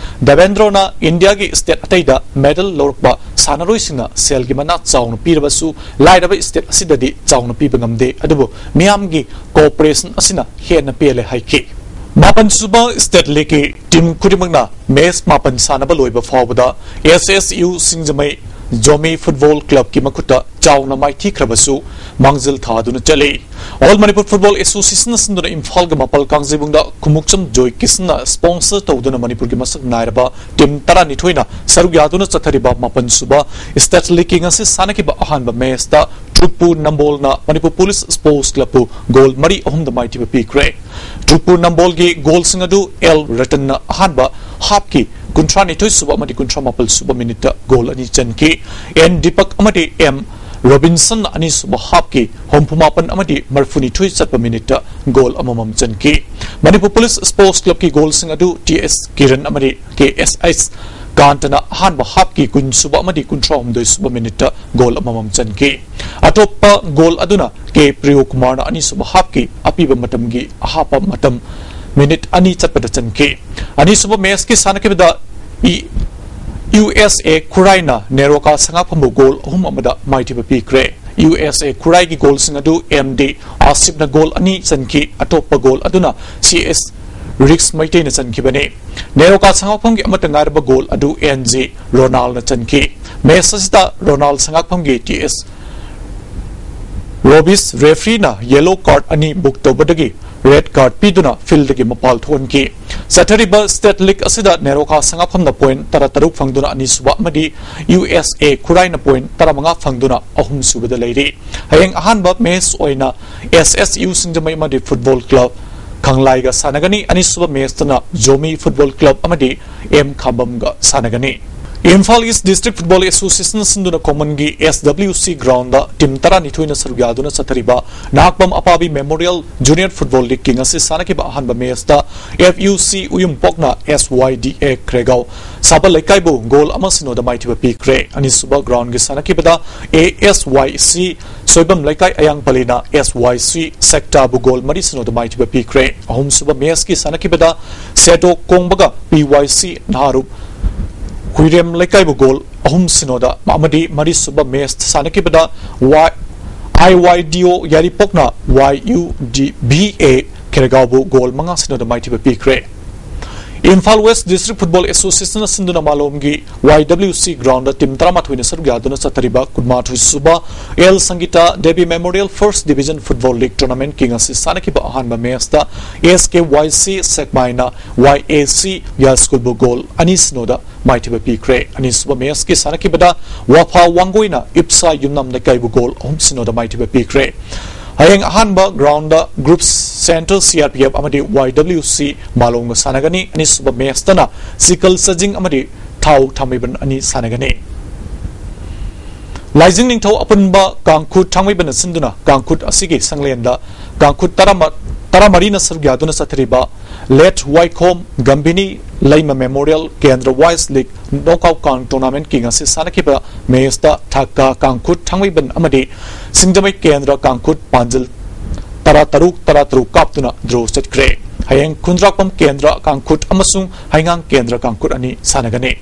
ꯗꯦꯕꯦꯟꯗ꯭ꯔꯣꯅ ꯏꯟꯗꯤꯌꯥꯒꯤ ꯁ꯭ꯇꯦꯠ ꯑꯇꯩꯗ ꯃꯦꯗꯜ ꯂꯧꯔꯛꯄ ꯁꯥꯟꯅꯔꯣꯏꯁꯤꯡꯅ ꯁꯦꯜꯒꯤ ꯃꯅꯥ ꯆꯥꯎꯅ ꯄꯤꯔꯕꯁꯨ ꯂꯥꯏꯔꯕ ꯁ꯭ꯇꯦꯠ ꯑꯁꯤꯗꯗꯤ ꯆꯥꯎꯅ ꯄꯤꯕ ꯉꯝꯗꯦ, ꯑꯗꯨꯕꯨ ꯃꯤꯌꯥꯝꯒꯤ ꯀꯣꯑꯣꯄꯔꯦꯁꯟ ꯑꯁꯤꯅ ꯍꯦꯟꯅ ꯄꯦꯜꯂꯦ ꯍꯥꯏꯈꯤ꯫ ꯃꯥꯄꯟ ꯁꯨꯕ ꯁ꯭ꯇꯦꯠ ꯂꯤꯒꯀꯤ ꯇꯤꯝ ꯈꯨꯗꯤꯡꯃꯛꯅ ꯃꯦꯆ ꯃꯥꯄꯟ ꯁꯥꯟꯅꯕ ꯂꯣꯏꯕ ꯐꯥꯎꯕꯗ ꯑꯦꯁ ꯑꯦꯁ ꯌꯨ ꯁꯤꯡꯖꯃꯩ ꯖꯣꯃꯤ ꯐꯨꯠꯕꯣꯜ ꯀ꯭ꯂꯕꯀꯤ ꯃꯈꯨꯠꯇ ꯆꯥꯎꯅ ꯃꯥꯏꯊꯤꯈ꯭ꯔꯕꯁꯨ ꯃꯥꯡꯖꯤꯜ ꯊꯥꯗꯨꯅ ꯆꯠꯂꯤ꯫ ꯑꯣꯜ ꯃꯅꯤꯄꯨꯔ ꯐꯨꯠꯕꯣꯜ ꯑꯦꯁꯣꯁꯤꯌꯦꯁꯟꯅ ꯁꯤꯟꯗꯨꯅ ꯏꯝꯐꯥꯜꯒꯤ ꯃꯥꯄꯜ ꯀꯥꯡꯖꯩꯕꯨꯡꯗ ꯈꯨꯃꯨꯛꯆꯝ ꯖꯣꯏ ꯀꯤꯁꯟꯅ ꯁ꯭ꯄꯣꯟꯁꯔ ꯇꯧꯗꯨꯅ ꯃꯅꯤꯄꯨꯔꯒꯤ ꯃꯁꯛ ꯅꯥꯏꯔꯕ ꯇꯤꯝ ꯇꯔꯥꯅꯤꯊꯣꯏꯅ ꯁꯔꯨꯛ ꯌꯥꯗꯨꯅ ꯆꯠꯊꯔꯤꯕ ꯃꯥꯄꯟ ꯁꯨꯕ ꯁ꯭ꯇꯦꯠ ꯂꯤꯒꯀꯤ ꯉꯁꯤ ꯁꯥꯟꯅꯈꯤꯕ ꯑꯍꯥꯟꯕ ꯃꯦꯆꯇ ꯇ꯭ꯔꯨꯄꯨ ꯅꯝꯕꯣꯜꯅ ꯃꯅꯤꯄꯨꯔ ꯄꯨꯂꯤꯁ ꯁ꯭ꯄꯣꯔꯠꯁ ꯀ꯭ꯂꯕꯄꯨ ꯒꯣꯜ ꯃꯔꯤ ꯑꯍꯨꯝꯗ ꯃꯥꯏꯊꯤꯕ ꯄꯤꯈ꯭ꯔꯦ꯫ ꯇ꯭ꯔꯨꯄꯨ ꯅꯝꯕꯣꯜꯒꯤ ꯒꯣꯜꯁꯤꯡ ꯑꯗꯨ ꯑꯦꯜ ꯔꯇꯟꯅ ꯑꯍꯥꯟꯕ ꯍꯥꯞꯀꯤ ꯀꯨꯟꯊ꯭ꯔꯥꯅꯤꯊꯣꯏ ꯁꯨꯕ ꯑꯃꯗꯤ ꯀꯨꯟꯊ꯭ꯔꯥ ꯃꯥꯄꯜ ꯁꯨꯕ ꯃꯤꯅꯤꯠꯇ ꯒꯣꯜ ꯑꯅꯤ ꯆꯟꯈꯤ꯫ ꯑꯦꯟ ꯗꯤꯄꯛ ꯑꯃꯗꯤ ꯑꯦꯝ ꯔꯣꯕꯤꯟꯁꯟ ꯑꯅꯤꯁꯨꯕ ꯍꯥꯞꯀꯤ ꯍꯨꯝꯐꯨ ꯃꯥꯄꯟ ꯑꯃꯗꯤ ꯃꯔꯤꯐꯨꯅꯤꯊꯣꯏ ꯆꯠꯄ ꯃꯤꯅꯤꯠꯇ ꯒꯣꯜ ꯑꯃꯃꯝ ꯆꯟꯈꯤ꯫ ꯃꯅꯤꯄꯨꯔ ꯄꯨꯂꯤꯁ ꯁ꯭ꯄꯣꯔꯠꯁ ꯀ꯭ꯂꯕꯀꯤ ꯒꯣꯜꯁꯤꯡ ꯑꯗꯨ ꯇꯤ ꯑꯦꯁ ꯀꯤꯔꯟ ꯑꯃꯗꯤ ꯀꯦ ꯑꯦꯁ ꯑꯩꯆ ꯀꯥꯟꯇꯅ ꯑꯍꯥꯟꯕ ꯍꯥꯞꯀꯤ ꯀꯨꯟ ꯁꯨꯕ ꯑꯃꯗꯤ ꯀꯨꯟꯊ꯭ꯔꯥ ꯍꯨꯝꯗꯣꯏ ꯁꯨꯕ ꯃꯤꯅꯤꯠꯇ ꯒꯣꯜ ꯑꯃꯃꯝ ꯆꯟꯈꯤ꯫ ꯑꯇꯣꯞꯄ ꯒꯣꯜ ꯑꯗꯨꯅ ꯀꯦ ꯄ꯭ꯔꯤꯌꯣꯀꯨꯃꯥꯔꯅ ꯑꯅꯤꯁꯨꯕ ꯍꯥꯞꯀꯤ ꯑꯄꯤꯕ ꯃꯇꯝꯒꯤ ꯑꯍꯥꯞꯄ ꯃꯇꯝ ꯃꯤꯅꯤꯠ ꯑꯅꯤ ꯆꯠꯄꯗ ꯆꯟꯈꯤ꯫ ꯑꯅꯤꯁꯨꯕ ꯃꯦꯆꯀꯤ ꯁꯥꯟꯅꯈꯤꯕꯗ ꯏ-, ꯌꯨ ꯑꯦꯁ ꯑꯦ ꯈꯨꯔꯥꯏꯅ ꯅꯦꯔꯣꯀꯥ ꯁꯉꯥꯛꯐꯝꯕꯨ ꯒꯣꯜ ꯑꯍꯨꯝ ꯑꯃꯗ ꯃꯥꯏꯊꯤꯕ ꯄꯤꯈ꯭ꯔꯦ꯫ ꯌꯨ ꯑꯦꯁ ꯑꯦ ꯈꯨꯔꯥꯏꯒꯤ ꯒꯣꯜꯁꯤꯡ ꯑꯗꯨ ꯑꯦꯝ ꯗꯤ ꯑꯥꯁꯤꯐꯅ ꯒꯣꯜ ꯑꯅꯤ ꯆꯟꯈꯤ꯫ ꯑꯇꯣꯞꯄ ꯒꯣꯜ ꯑꯗꯨꯅ ꯁꯤ ꯑꯦꯁ ꯔꯤꯛꯁ ꯃꯩꯇꯩꯅ ꯆꯟꯈꯤꯕꯅꯤ꯫ ꯅꯦꯔꯣꯀꯥ ꯁꯉꯥꯛꯐꯝꯒꯤ ꯑꯃꯠꯇ ꯉꯥꯏꯔꯕ ꯒꯣꯜ ꯑꯗꯨ ꯑꯦꯟ ꯖꯤ ꯔꯣꯅꯥꯜꯅ ꯆꯟꯈꯤ꯫ ꯃꯦꯆ ꯑꯁꯤꯗ ꯔꯣꯅꯥꯜ ꯁꯉꯥꯛꯐꯝꯒꯤ ꯇꯤ ꯑꯦꯁ ꯔꯣꯕꯤꯁ ꯔꯦꯐ꯭ꯔꯤꯅ ꯌꯦꯂꯣ ꯀꯥꯔꯗ ꯑꯅꯤ ꯕꯨꯛ ꯇꯧꯕꯗꯒꯤ ꯔꯦꯗ ꯀꯥꯔꯗ ꯄꯤꯗꯨꯅ ꯐꯤꯜꯗꯒꯤ ꯃꯄꯥꯜ ꯊꯣꯛꯍꯟꯈꯤ꯫ ꯆꯠꯊꯔꯤꯕ ꯁ꯭ꯇꯦꯠ ꯂꯤꯒ ꯑꯁꯤꯗ ꯅꯦꯔꯣꯀꯥ ꯁꯉꯥꯛꯐꯝꯅ ꯄꯣꯏꯟꯠ ꯇꯔꯥꯇꯔꯨꯛ ꯐꯪꯗꯨꯅ ꯑꯅꯤꯁꯨꯕ ꯑꯃꯗꯤ ꯌꯨ ꯑꯦꯁ ꯑꯦ ꯈꯨꯔꯥꯏꯅ ꯄꯣꯏꯟꯠ ꯇꯔꯥꯃꯉꯥ ꯐꯪꯗꯨꯅ ꯑꯍꯨꯝꯁꯨꯕꯗ ꯂꯩꯔꯤ꯫ ꯍꯌꯦꯡ ꯑꯍꯥꯟꯕ ꯃꯦꯆ ꯑꯣꯏꯅ ꯑꯦꯁ ꯑꯦꯁ ꯌꯨ ꯁꯤꯡꯖꯃꯩ ꯑꯃꯗꯤ ꯐꯨꯠꯕꯣꯜ ꯀ꯭ꯂꯕ ꯈꯪꯂꯥꯏꯒ ꯁꯥꯟꯅꯒꯅꯤ꯫ ꯑꯅꯤꯁꯨꯕ ꯃꯦꯆꯇꯅ ꯖꯣꯃꯤ ꯐꯨꯠꯕꯣꯜ ꯀ꯭ꯂꯕ ꯑꯃꯗꯤ ꯑꯦꯝ ꯈꯥꯕꯝꯒ ꯁꯥꯟꯅꯒꯅꯤ꯫ ꯏꯝꯐꯥꯜ ꯏꯁ ꯗꯤꯁꯇ꯭ꯔꯤꯛ ꯐꯨꯠꯕꯣꯜ ꯑꯦꯁꯣꯁꯤꯌꯦꯁꯟꯅ ꯁꯤꯟꯗꯨꯅ ꯈꯣꯡꯃꯟꯒꯤ ꯑꯦꯁ ꯗꯕ꯭ꯂꯤꯎ ꯁꯤ ꯒ꯭ꯔꯥꯎꯟꯗ ꯇꯤꯝ ꯇꯔꯥꯅꯤꯊꯣꯏꯅ ꯁꯔꯨꯛ ꯌꯥꯗꯨꯅ ꯆꯠꯊꯔꯤꯕ ꯅꯥꯛꯄꯝ ꯑꯄꯥꯕꯤ ꯃꯦꯃꯣꯔꯤꯌꯦꯜ ꯖꯨꯅꯤꯌꯔ ꯐꯨꯠꯕꯣꯜ ꯂꯤꯒꯀꯤ ꯉꯁꯤ ꯁꯥꯟꯅꯈꯤꯕ ꯑꯍꯥꯟꯕ ꯃꯦꯆꯇ ꯑꯦꯐ ꯌꯨ ꯁꯤ ꯎꯌꯨꯝꯄꯣꯛꯅ ꯑꯦꯁ ꯋꯥꯏ ꯗꯤ ꯑꯦ ꯈ꯭ꯔꯦꯒꯥꯎ ꯁꯥꯕꯜ ꯂꯩꯀꯥꯏꯕꯨ ꯒꯣꯜ ꯑꯃ ꯁꯤꯅꯣꯗ ꯃꯥꯏꯊꯤꯕ ꯄꯤꯈ꯭ꯔꯦ꯫ ꯑꯅꯤꯁꯨꯕ ꯒ꯭ꯔꯥꯎꯟꯒꯤ ꯁꯥꯟꯅꯈꯤꯕꯗ ꯑꯦ ꯑꯦꯁ ꯋꯥꯏ ꯁꯤ ꯁꯣꯏꯕꯝ ꯂꯩꯀꯥꯏ ꯑꯌꯥꯡꯄꯜꯂꯤꯅ ꯑꯦꯁ ꯋꯥꯏ ꯁꯤ ꯁꯦꯛꯇꯥꯕꯨ ꯒꯣꯜ ꯃꯔꯤ ꯁꯤꯅꯣꯗ ꯃꯥꯏꯊꯤꯕ ꯄꯤꯈ꯭ꯔꯦ꯫ ꯑꯍꯨꯝꯁꯨꯕ ꯃꯦꯆꯀꯤ ꯁꯥꯟꯅꯈꯤꯕꯗ ꯁꯦꯗꯣꯛ ꯀꯣꯡꯕꯒ ꯄꯤ ꯋꯥꯏ ꯁꯤ ꯅꯍꯥꯔꯨꯞ ꯍꯨꯏꯔꯦꯝ ꯂꯩꯀꯥꯏꯕꯨ ꯒꯣꯜ ꯑꯍꯨꯝ ꯁꯤꯅꯣꯗ ꯑꯃꯗꯤ ꯃꯔꯤꯁꯨꯕ ꯃꯦꯆ ꯁꯥꯟꯅꯈꯤꯕꯗ ꯋꯥꯏ-, ꯑꯥꯏ ꯋꯥꯏ ꯗꯤ ꯑꯣ ꯌꯥꯏꯔꯤꯄꯣꯛꯅ Y U D V A ꯈꯦꯔꯒꯥꯎꯕꯨ ꯒꯣꯜ ꯃꯉꯥ ꯁꯤꯅꯣꯗ ꯃꯥꯏꯊꯤꯕ ꯄꯤꯈ꯭ꯔꯦ꯫ ꯏꯝꯐꯥꯜ ꯋꯦꯁ ꯗꯤꯁꯇ꯭ꯔꯤꯛ ꯐꯨꯠꯕꯣꯜ ꯑꯦꯁꯣꯁꯤꯌꯦꯁꯟꯅ ꯁꯤꯟꯗꯨꯅ ꯃꯥꯂꯣꯝꯒꯤ Y W C ground team ꯇꯔꯥꯃꯥꯊꯣꯏꯅ ꯁꯔꯨꯛ ꯌꯥꯗꯨꯅ ꯆꯠꯊꯔꯤꯕ ꯀꯨꯟꯃꯥꯊꯣꯏ ꯁꯨꯕ L Sangita Devi memorial first division football league ꯇꯣꯔꯅꯥꯃꯦꯟꯠꯀꯤ ꯉꯁꯤ ꯁꯥꯟꯅꯈꯤꯕ ꯑꯍꯥꯟꯕ ꯃꯦꯆꯇ ꯑꯦꯁ ꯀꯦ ꯋꯥꯏ ꯁꯤ ꯁꯦꯛꯃꯥꯏꯅ ꯋꯥꯏ ꯑꯦ ꯁꯤ ꯌꯥꯏ ꯁ꯭ꯀꯨꯜꯕꯨ ꯒꯣꯜ ꯑꯅꯤ ꯁꯤꯅꯣꯗ ꯃꯥꯏꯊꯤꯕ ꯄꯤꯈ꯭ꯔꯦ꯫ ꯑꯅꯤꯁꯨꯕ ꯃꯦꯆꯀꯤ ꯁꯥꯟꯅꯈꯤꯕꯗ ꯋꯥꯐꯥ ꯋꯥꯡꯒꯣꯏꯅ ꯏꯞꯁꯥ ꯌꯨꯝꯅꯥꯝ ꯂꯩꯀꯥꯏꯕꯨ ꯒꯣꯜ ꯑꯍꯨꯝ ꯁꯤꯅꯣꯗ ꯃꯥꯏꯊꯤꯕ ꯄꯤꯈ꯭ꯔꯦ꯫ ꯍꯌꯦꯡ ꯑꯍꯥꯟꯕ ground group central C R P F ꯑꯃꯗꯤ ꯋꯥꯏ ꯗꯕ꯭ꯂꯤꯎ ꯁꯤ ꯃꯥꯂꯣꯝꯒ ꯁꯥꯟꯅꯒꯅꯤ꯫ ꯑꯅꯤꯁꯨꯕ ꯃꯦꯆꯇꯅ ꯁꯤꯀꯜ ꯆꯖꯤꯡ ꯑꯃꯗꯤ ꯊꯥꯎ ꯊꯥꯡꯃꯩꯕꯟ ꯑꯅꯤ ꯁꯥꯟꯅꯒꯅꯤ꯫ ꯂꯥꯏꯖꯤꯡ ꯅꯤꯡꯊꯧ ꯑꯄꯨꯟꯕ ꯀꯥꯡꯈꯨꯠ ꯊꯥꯡꯃꯩꯕꯟꯅ ꯁꯤꯟꯗꯨꯅ ꯀꯥꯡꯈꯨꯠ ꯑꯁꯤꯒꯤ ꯁꯪꯂꯦꯟꯗ ꯀꯥꯡꯈꯨꯠ ꯇꯔꯥꯃ-, ꯇꯔꯥꯃꯔꯤꯅ ꯁꯔꯨꯛ ꯌꯥꯗꯨꯅ ꯆꯠꯊꯔꯤꯕ ꯂꯦꯠ ꯋꯥꯏꯈꯣꯝ ꯒꯝꯚꯤꯅꯤ ꯂꯩꯃ ꯃꯦꯃꯣꯔꯤꯌꯦꯜ ꯀꯦꯟꯗ꯭ꯔ ꯋꯥꯏꯁ ꯂꯤꯒ ꯅꯣꯛꯑꯥꯎꯠ ꯀꯥꯎꯟ ꯇꯣꯔꯅꯥꯃꯦꯟꯠꯀꯤ ꯉꯁꯤ ꯁꯥꯟꯅꯈꯤꯕ ꯃꯦꯆꯇ ꯊꯥꯀꯥ ꯀꯥꯡꯈꯨꯠ ꯊꯥꯡꯃꯩꯕꯟ ꯑꯃꯗꯤ ꯁꯤꯡꯖꯃꯩ ꯀꯦꯟꯗ꯭ꯔ ꯀꯥꯡꯈꯨꯠ ꯄꯥꯟꯖꯜ ꯇꯔꯥ ꯇꯔꯨꯛ ꯇꯔꯥ ꯇꯔꯨꯛ ꯀꯥꯞꯇꯨꯅ ꯗ꯭ꯔꯣ ꯆꯠꯈ꯭ꯔꯦ꯫ ꯍꯌꯦꯡ ꯈꯨꯟꯗ꯭ꯔꯥꯛꯄꯝ ꯀꯦꯟꯗ꯭ꯔ ꯀꯥꯡꯈꯨꯠ ꯑꯃꯁꯨꯡ ꯍꯩꯉꯥꯡ ꯀꯦꯟꯗ꯭ꯔ ꯀꯥꯡꯈꯨꯠ ꯑꯅꯤ ꯁꯥꯟꯅꯒꯅꯤ꯫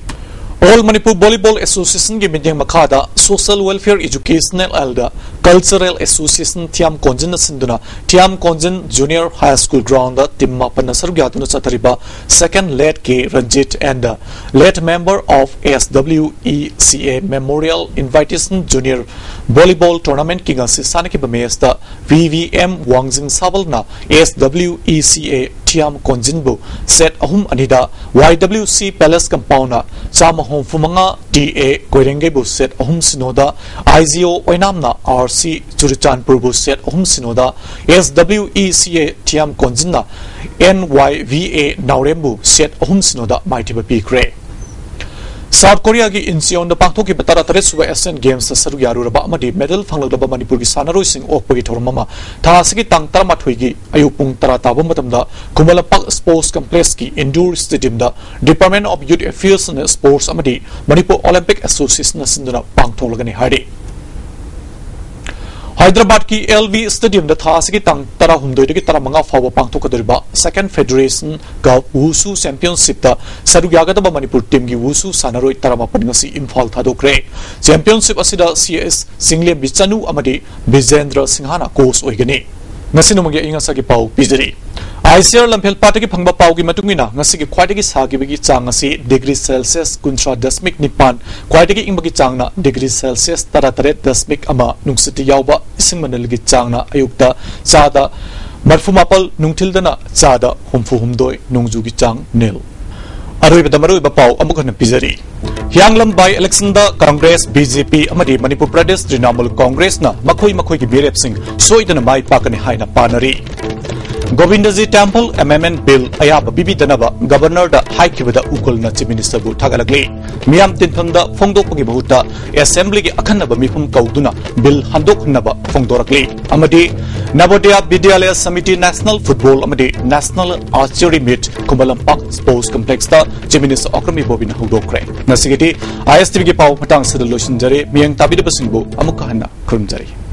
ꯑꯣꯜ ꯃꯅꯤꯄꯨꯔ ꯚꯣꯂꯤꯕꯣꯜ ꯑꯦꯁꯣꯁꯤꯌꯦꯁꯟꯒꯤ ꯃꯤꯠꯌꯦꯡ ꯃꯈꯥꯗ social welfare educational and cultural association Thiyam ꯀꯣꯟꯖꯤꯟꯅ ꯁꯤꯟꯗꯨꯅ Thiyam Konjin junior high school ground team ꯃꯥꯄꯟꯅ ꯁꯔꯨꯛ ꯌꯥꯗꯨꯅ ꯆꯠꯊꯔꯤꯕ ꯁꯦꯀꯦꯟ ꯂꯦꯠꯀꯤ Ranjit and late member of S W E C A memorial invitation junior volleyball ꯇꯣꯔꯅꯥꯃꯦꯟꯠꯀꯤ ꯉꯁꯤ ꯁꯥꯟꯅꯈꯤꯕ ꯃꯦꯆꯇ ꯚꯤ ꯚꯤ ꯑꯦꯝ ꯋꯥꯡꯖꯤꯡ ꯁꯥꯕꯜꯅ ꯑꯦꯁ W E C A Thiyam ꯀꯣꯟꯖꯤꯟꯕꯨ set ꯑꯍꯨꯝ ꯑꯅꯤꯗ, ꯋꯥꯏ ꯗꯕ꯭ꯂꯤꯎ ꯁꯤ ꯄꯦꯂꯦꯁ ꯀꯝꯄꯥꯎꯟꯅ ꯆꯥꯝꯃ ꯍꯨꯝꯐꯨ ꯃꯉꯥ ꯇꯤ ꯑꯦ ꯀꯣꯏꯔꯦꯡꯒꯩꯕꯨ ꯁꯦꯠ ꯑꯍꯨꯝ ꯁꯤꯅꯣꯗ, ꯑꯥꯏ G O ꯑꯣꯏꯅꯥꯝꯅ R C ꯆꯨꯔꯆꯥꯟꯄꯨꯔꯕꯨ set ꯑꯍꯨꯝ ꯁꯤꯅꯣꯗ, ꯑꯦꯁ W E C A Thiyam ꯀꯣꯟꯖꯤꯟꯅ ꯑꯦꯟ ꯋꯥꯏ ꯚꯤ ꯑꯦ ꯅꯥꯎꯔꯦꯝꯕꯨ ꯁꯦꯠ ꯑꯍꯨꯝ ꯁꯤꯅꯣꯗ ꯃꯥꯏꯊꯤꯕ ꯄꯤꯈ꯭ꯔꯦ꯫ ꯁꯥꯎꯠ ꯀꯣꯔꯤꯌꯥꯒꯤ ꯏꯟꯆꯤꯌꯣꯟꯗ ꯄꯥꯡꯊꯣꯛꯈꯤꯕ ꯇꯔꯥꯇꯔꯦꯠ ꯁꯨꯕ ꯑꯦꯁꯤꯌꯥꯟ ꯒꯦꯝꯁꯇ ꯁꯔꯨꯛ ꯌꯥꯔꯨꯔꯕ ꯑꯃꯗꯤ ꯃꯦꯗꯜ ꯐꯪꯂꯛꯂꯕ ꯃꯅꯤꯄꯨꯔꯒꯤ ꯁꯥꯟꯅꯔꯣꯏꯁꯤꯡ ꯑꯣꯛꯄꯒꯤ ꯊꯧꯔꯝ ꯑꯃ ꯊꯥ ꯑꯁꯤꯒꯤ ꯇꯥꯡ ꯇꯔꯥꯃꯥꯊꯣꯏꯒꯤ ꯑꯌꯨꯛ ꯄꯨꯡ ꯇꯔꯥ ꯇꯥꯕ ꯃꯇꯝꯗ ꯈꯨꯃꯟ ꯂꯝꯄꯥꯛ ꯁ꯭ꯄꯣꯔꯠꯁ ꯀꯝꯄ꯭ꯂꯦꯛꯁꯀꯤ ꯏꯟꯗꯣꯔ ꯁ꯭ꯇꯦꯗꯤꯌꯝꯗ department of youth affairs and sports ꯑꯃꯗꯤ ꯃꯅꯤꯄꯨꯔ ꯑꯣꯂꯤꯝꯄꯤꯛ ꯑꯦꯁꯣꯁꯤꯌꯦꯁꯟꯅ ꯁꯤꯟꯗꯨꯅ ꯄꯥꯡꯊꯣꯛꯂꯒꯅꯤ ꯍꯥꯏꯔꯤ꯫ ꯍꯥꯏꯗ꯭ꯔꯕꯥꯗꯀꯤ ꯑꯦꯜ ꯕꯤ ꯁ꯭ꯇꯦꯗꯤꯌꯝꯗ ꯊꯥ ꯑꯁꯤꯒꯤ ꯇꯥꯡ ꯇꯔꯥꯍꯨꯝꯗꯣꯏꯗꯒꯤ ꯇꯔꯥꯃꯉꯥ ꯐꯥꯎꯕ ꯄꯥꯡꯊꯣꯛꯀꯗꯧꯔꯤꯕ ꯁꯦꯀꯦꯟ ꯐꯦꯗꯔꯦꯁꯟ ꯀꯞ ꯋꯨꯁꯨ ꯆꯦꯝꯄꯤꯌꯟꯁꯤꯞꯇ ꯁꯔꯨꯛ ꯌꯥꯒꯗꯕ ꯃꯅꯤꯄꯨꯔ ꯇꯤꯝꯒꯤ ꯋꯨꯁꯨ ꯁꯥꯟꯅꯔꯣꯏ ꯇꯔꯥꯃꯥꯄꯟ ꯉꯁꯤ ꯏꯝꯐꯥꯜ ꯊꯥꯗꯣꯛꯈ꯭ꯔꯦ꯫ ꯆꯦꯝꯄꯤꯌꯟꯁꯤꯞ ꯑꯁꯤꯗ ꯁꯤ ꯑꯦꯁ ꯆꯤꯡꯂꯦꯝꯕꯤ ꯆꯅꯨ ꯑꯃꯗꯤ ꯕꯤꯖꯦꯟꯗ꯭ꯔ ꯁꯤꯡꯍꯅ ꯀꯣꯆ ꯑꯣꯏꯒꯅꯤ꯫ ꯉꯁꯤ ꯅꯣꯡꯃꯒꯤ ꯑꯏꯪ ꯑꯁꯥꯒꯤ ꯄꯥꯎ ꯄꯤꯖꯔꯤ꯫ ꯑꯥꯏ ꯁꯤ ꯑꯥꯔ ꯂꯝꯐꯦꯜ ꯄꯥꯠꯇꯒꯤ ꯐꯪꯕ ꯄꯥꯎꯒꯤ ꯃꯇꯨꯡ ꯏꯟꯅ ꯉꯁꯤꯒꯤ ꯈ꯭ꯋꯥꯏꯗꯒꯤ ꯁꯥꯈꯤꯕꯒꯤ ꯆꯥꯡ ꯑꯁꯤ ꯗꯤꯒ꯭ꯔꯤ ꯁꯦꯜꯁꯤꯌꯁ ꯀꯨꯟꯊ꯭ꯔꯥ ꯗꯁꯃꯤꯛ ꯅꯤꯄꯥꯟ, ꯈ꯭ꯋꯥꯏꯗꯒꯤ ꯏꯪꯕꯒꯤ ꯆꯥꯡꯅ ꯗꯤꯒ꯭ꯔꯤ ꯁꯦꯜꯁꯤꯌꯁ ꯇꯔꯥꯇꯔꯦꯠ ꯗꯁꯃꯤꯛ ꯑꯃ, ꯅꯨꯡꯁꯤꯠꯇ ꯌꯥꯎꯕ ꯏꯁꯤꯡ ꯃꯅꯤꯜꯒꯤ ꯆꯥꯡꯅ ꯑꯌꯨꯛꯇ ꯆꯥꯗ ꯃꯔꯐꯨ ꯃꯥꯄꯜ, ꯅꯨꯡꯊꯤꯜꯗꯅ ꯆꯥꯗ ꯍꯨꯝꯐꯨ ꯍꯨꯝꯗꯣꯏ, ꯅꯣꯡꯖꯨꯒꯤ ꯆꯥꯡ ꯅꯤꯜ꯫ ꯑꯔꯣꯏꯕꯗ ꯃꯔꯨꯑꯣꯏꯕ ꯄꯥꯎ ꯑꯃꯨꯛ ꯍꯟꯅ ꯄꯤꯖꯔꯤ꯫ ꯍꯤꯌꯥꯡꯂꯝ by election ꯗ ꯀꯪꯒ꯭ꯔꯦꯁ, ꯕꯤ ꯖꯦ ꯄꯤ ꯑꯃꯗꯤ ꯃꯅꯤꯄꯨꯔ ꯄ꯭ꯔꯗꯦꯁ ꯇ꯭ꯔꯤꯅꯥꯃꯨꯜ ꯀꯪꯒ꯭ꯔꯦꯁꯅ ꯃꯈꯣꯏ ꯃꯈꯣꯏꯒꯤ ꯃꯤꯔꯦꯞꯁꯤꯡ ꯁꯣꯏꯗꯅ ꯃꯥꯏ ꯄꯥꯛꯀꯅꯤ ꯍꯥꯏꯅ ꯄꯥꯅꯔꯤ꯫ ꯒꯣꯕꯤꯟꯗꯖꯤ ꯇꯦꯝꯄꯜ ꯑꯦꯃꯦꯟꯗꯃꯦꯟꯠ ꯕꯤꯜ ꯑꯌꯥꯕ ꯄꯤꯕꯤꯗꯅꯕ ꯒꯕꯔꯅꯔꯗ ꯍꯥꯏꯈꯤꯕꯗ ꯎꯀꯜꯅ ꯆꯤꯐ ꯃꯤꯅꯤꯁꯇꯔꯕꯨ ꯊꯥꯒꯠꯂꯛꯂꯤ꯫ ꯃꯤꯌꯥꯝ ꯇꯤꯟꯐꯝꯗ ꯐꯣꯡꯗꯣꯛꯄꯒꯤ ꯃꯍꯨꯠꯇ ꯑꯦꯁꯦꯝꯕ꯭ꯂꯤꯒꯤ ꯑꯈꯟꯅꯕ ꯃꯤꯐꯝ ꯀꯧꯗꯨꯅ ꯕꯤꯜ ꯍꯟꯗꯣꯛꯍꯟꯅꯕ ꯐꯣꯡꯗꯣꯔꯛꯂꯤ꯫ ꯑꯃꯗꯤ ꯅꯕꯣꯗꯌꯥ ꯕꯤꯗ꯭ꯌꯥꯂꯌ ꯁꯃꯤꯇꯤ ꯅꯦꯁꯅꯦꯜ ꯐꯨꯠꯕꯣꯜ ꯑꯃꯗꯤ national archery meet Khuman Lampak sports ꯀꯝꯄ꯭ꯂꯦꯛꯁꯇ ꯆꯤꯐ ꯃꯤꯅꯤꯁꯇꯔ ꯑꯣꯀ꯭ꯔꯝ ꯏꯕꯣꯕꯤꯅ ꯍꯧꯗꯣꯛꯈ꯭ꯔꯦ꯫ ꯉꯁꯤꯒꯤꯗꯤ ꯑꯥꯏ ꯑꯦꯁ ꯇꯤꯚꯤꯒꯤ ꯄꯥꯎ ꯃꯇꯥꯡ ꯑꯁꯤꯗ ꯂꯣꯏꯁꯤꯟꯖꯔꯦ꯫ ꯃꯤꯠꯌꯦꯡ ꯇꯥꯕꯤꯔꯤꯕꯁꯤꯡꯕꯨ ꯑꯃꯨꯛꯀ ꯍꯟꯅ ꯈꯨꯔꯨꯝꯖꯔꯤ꯫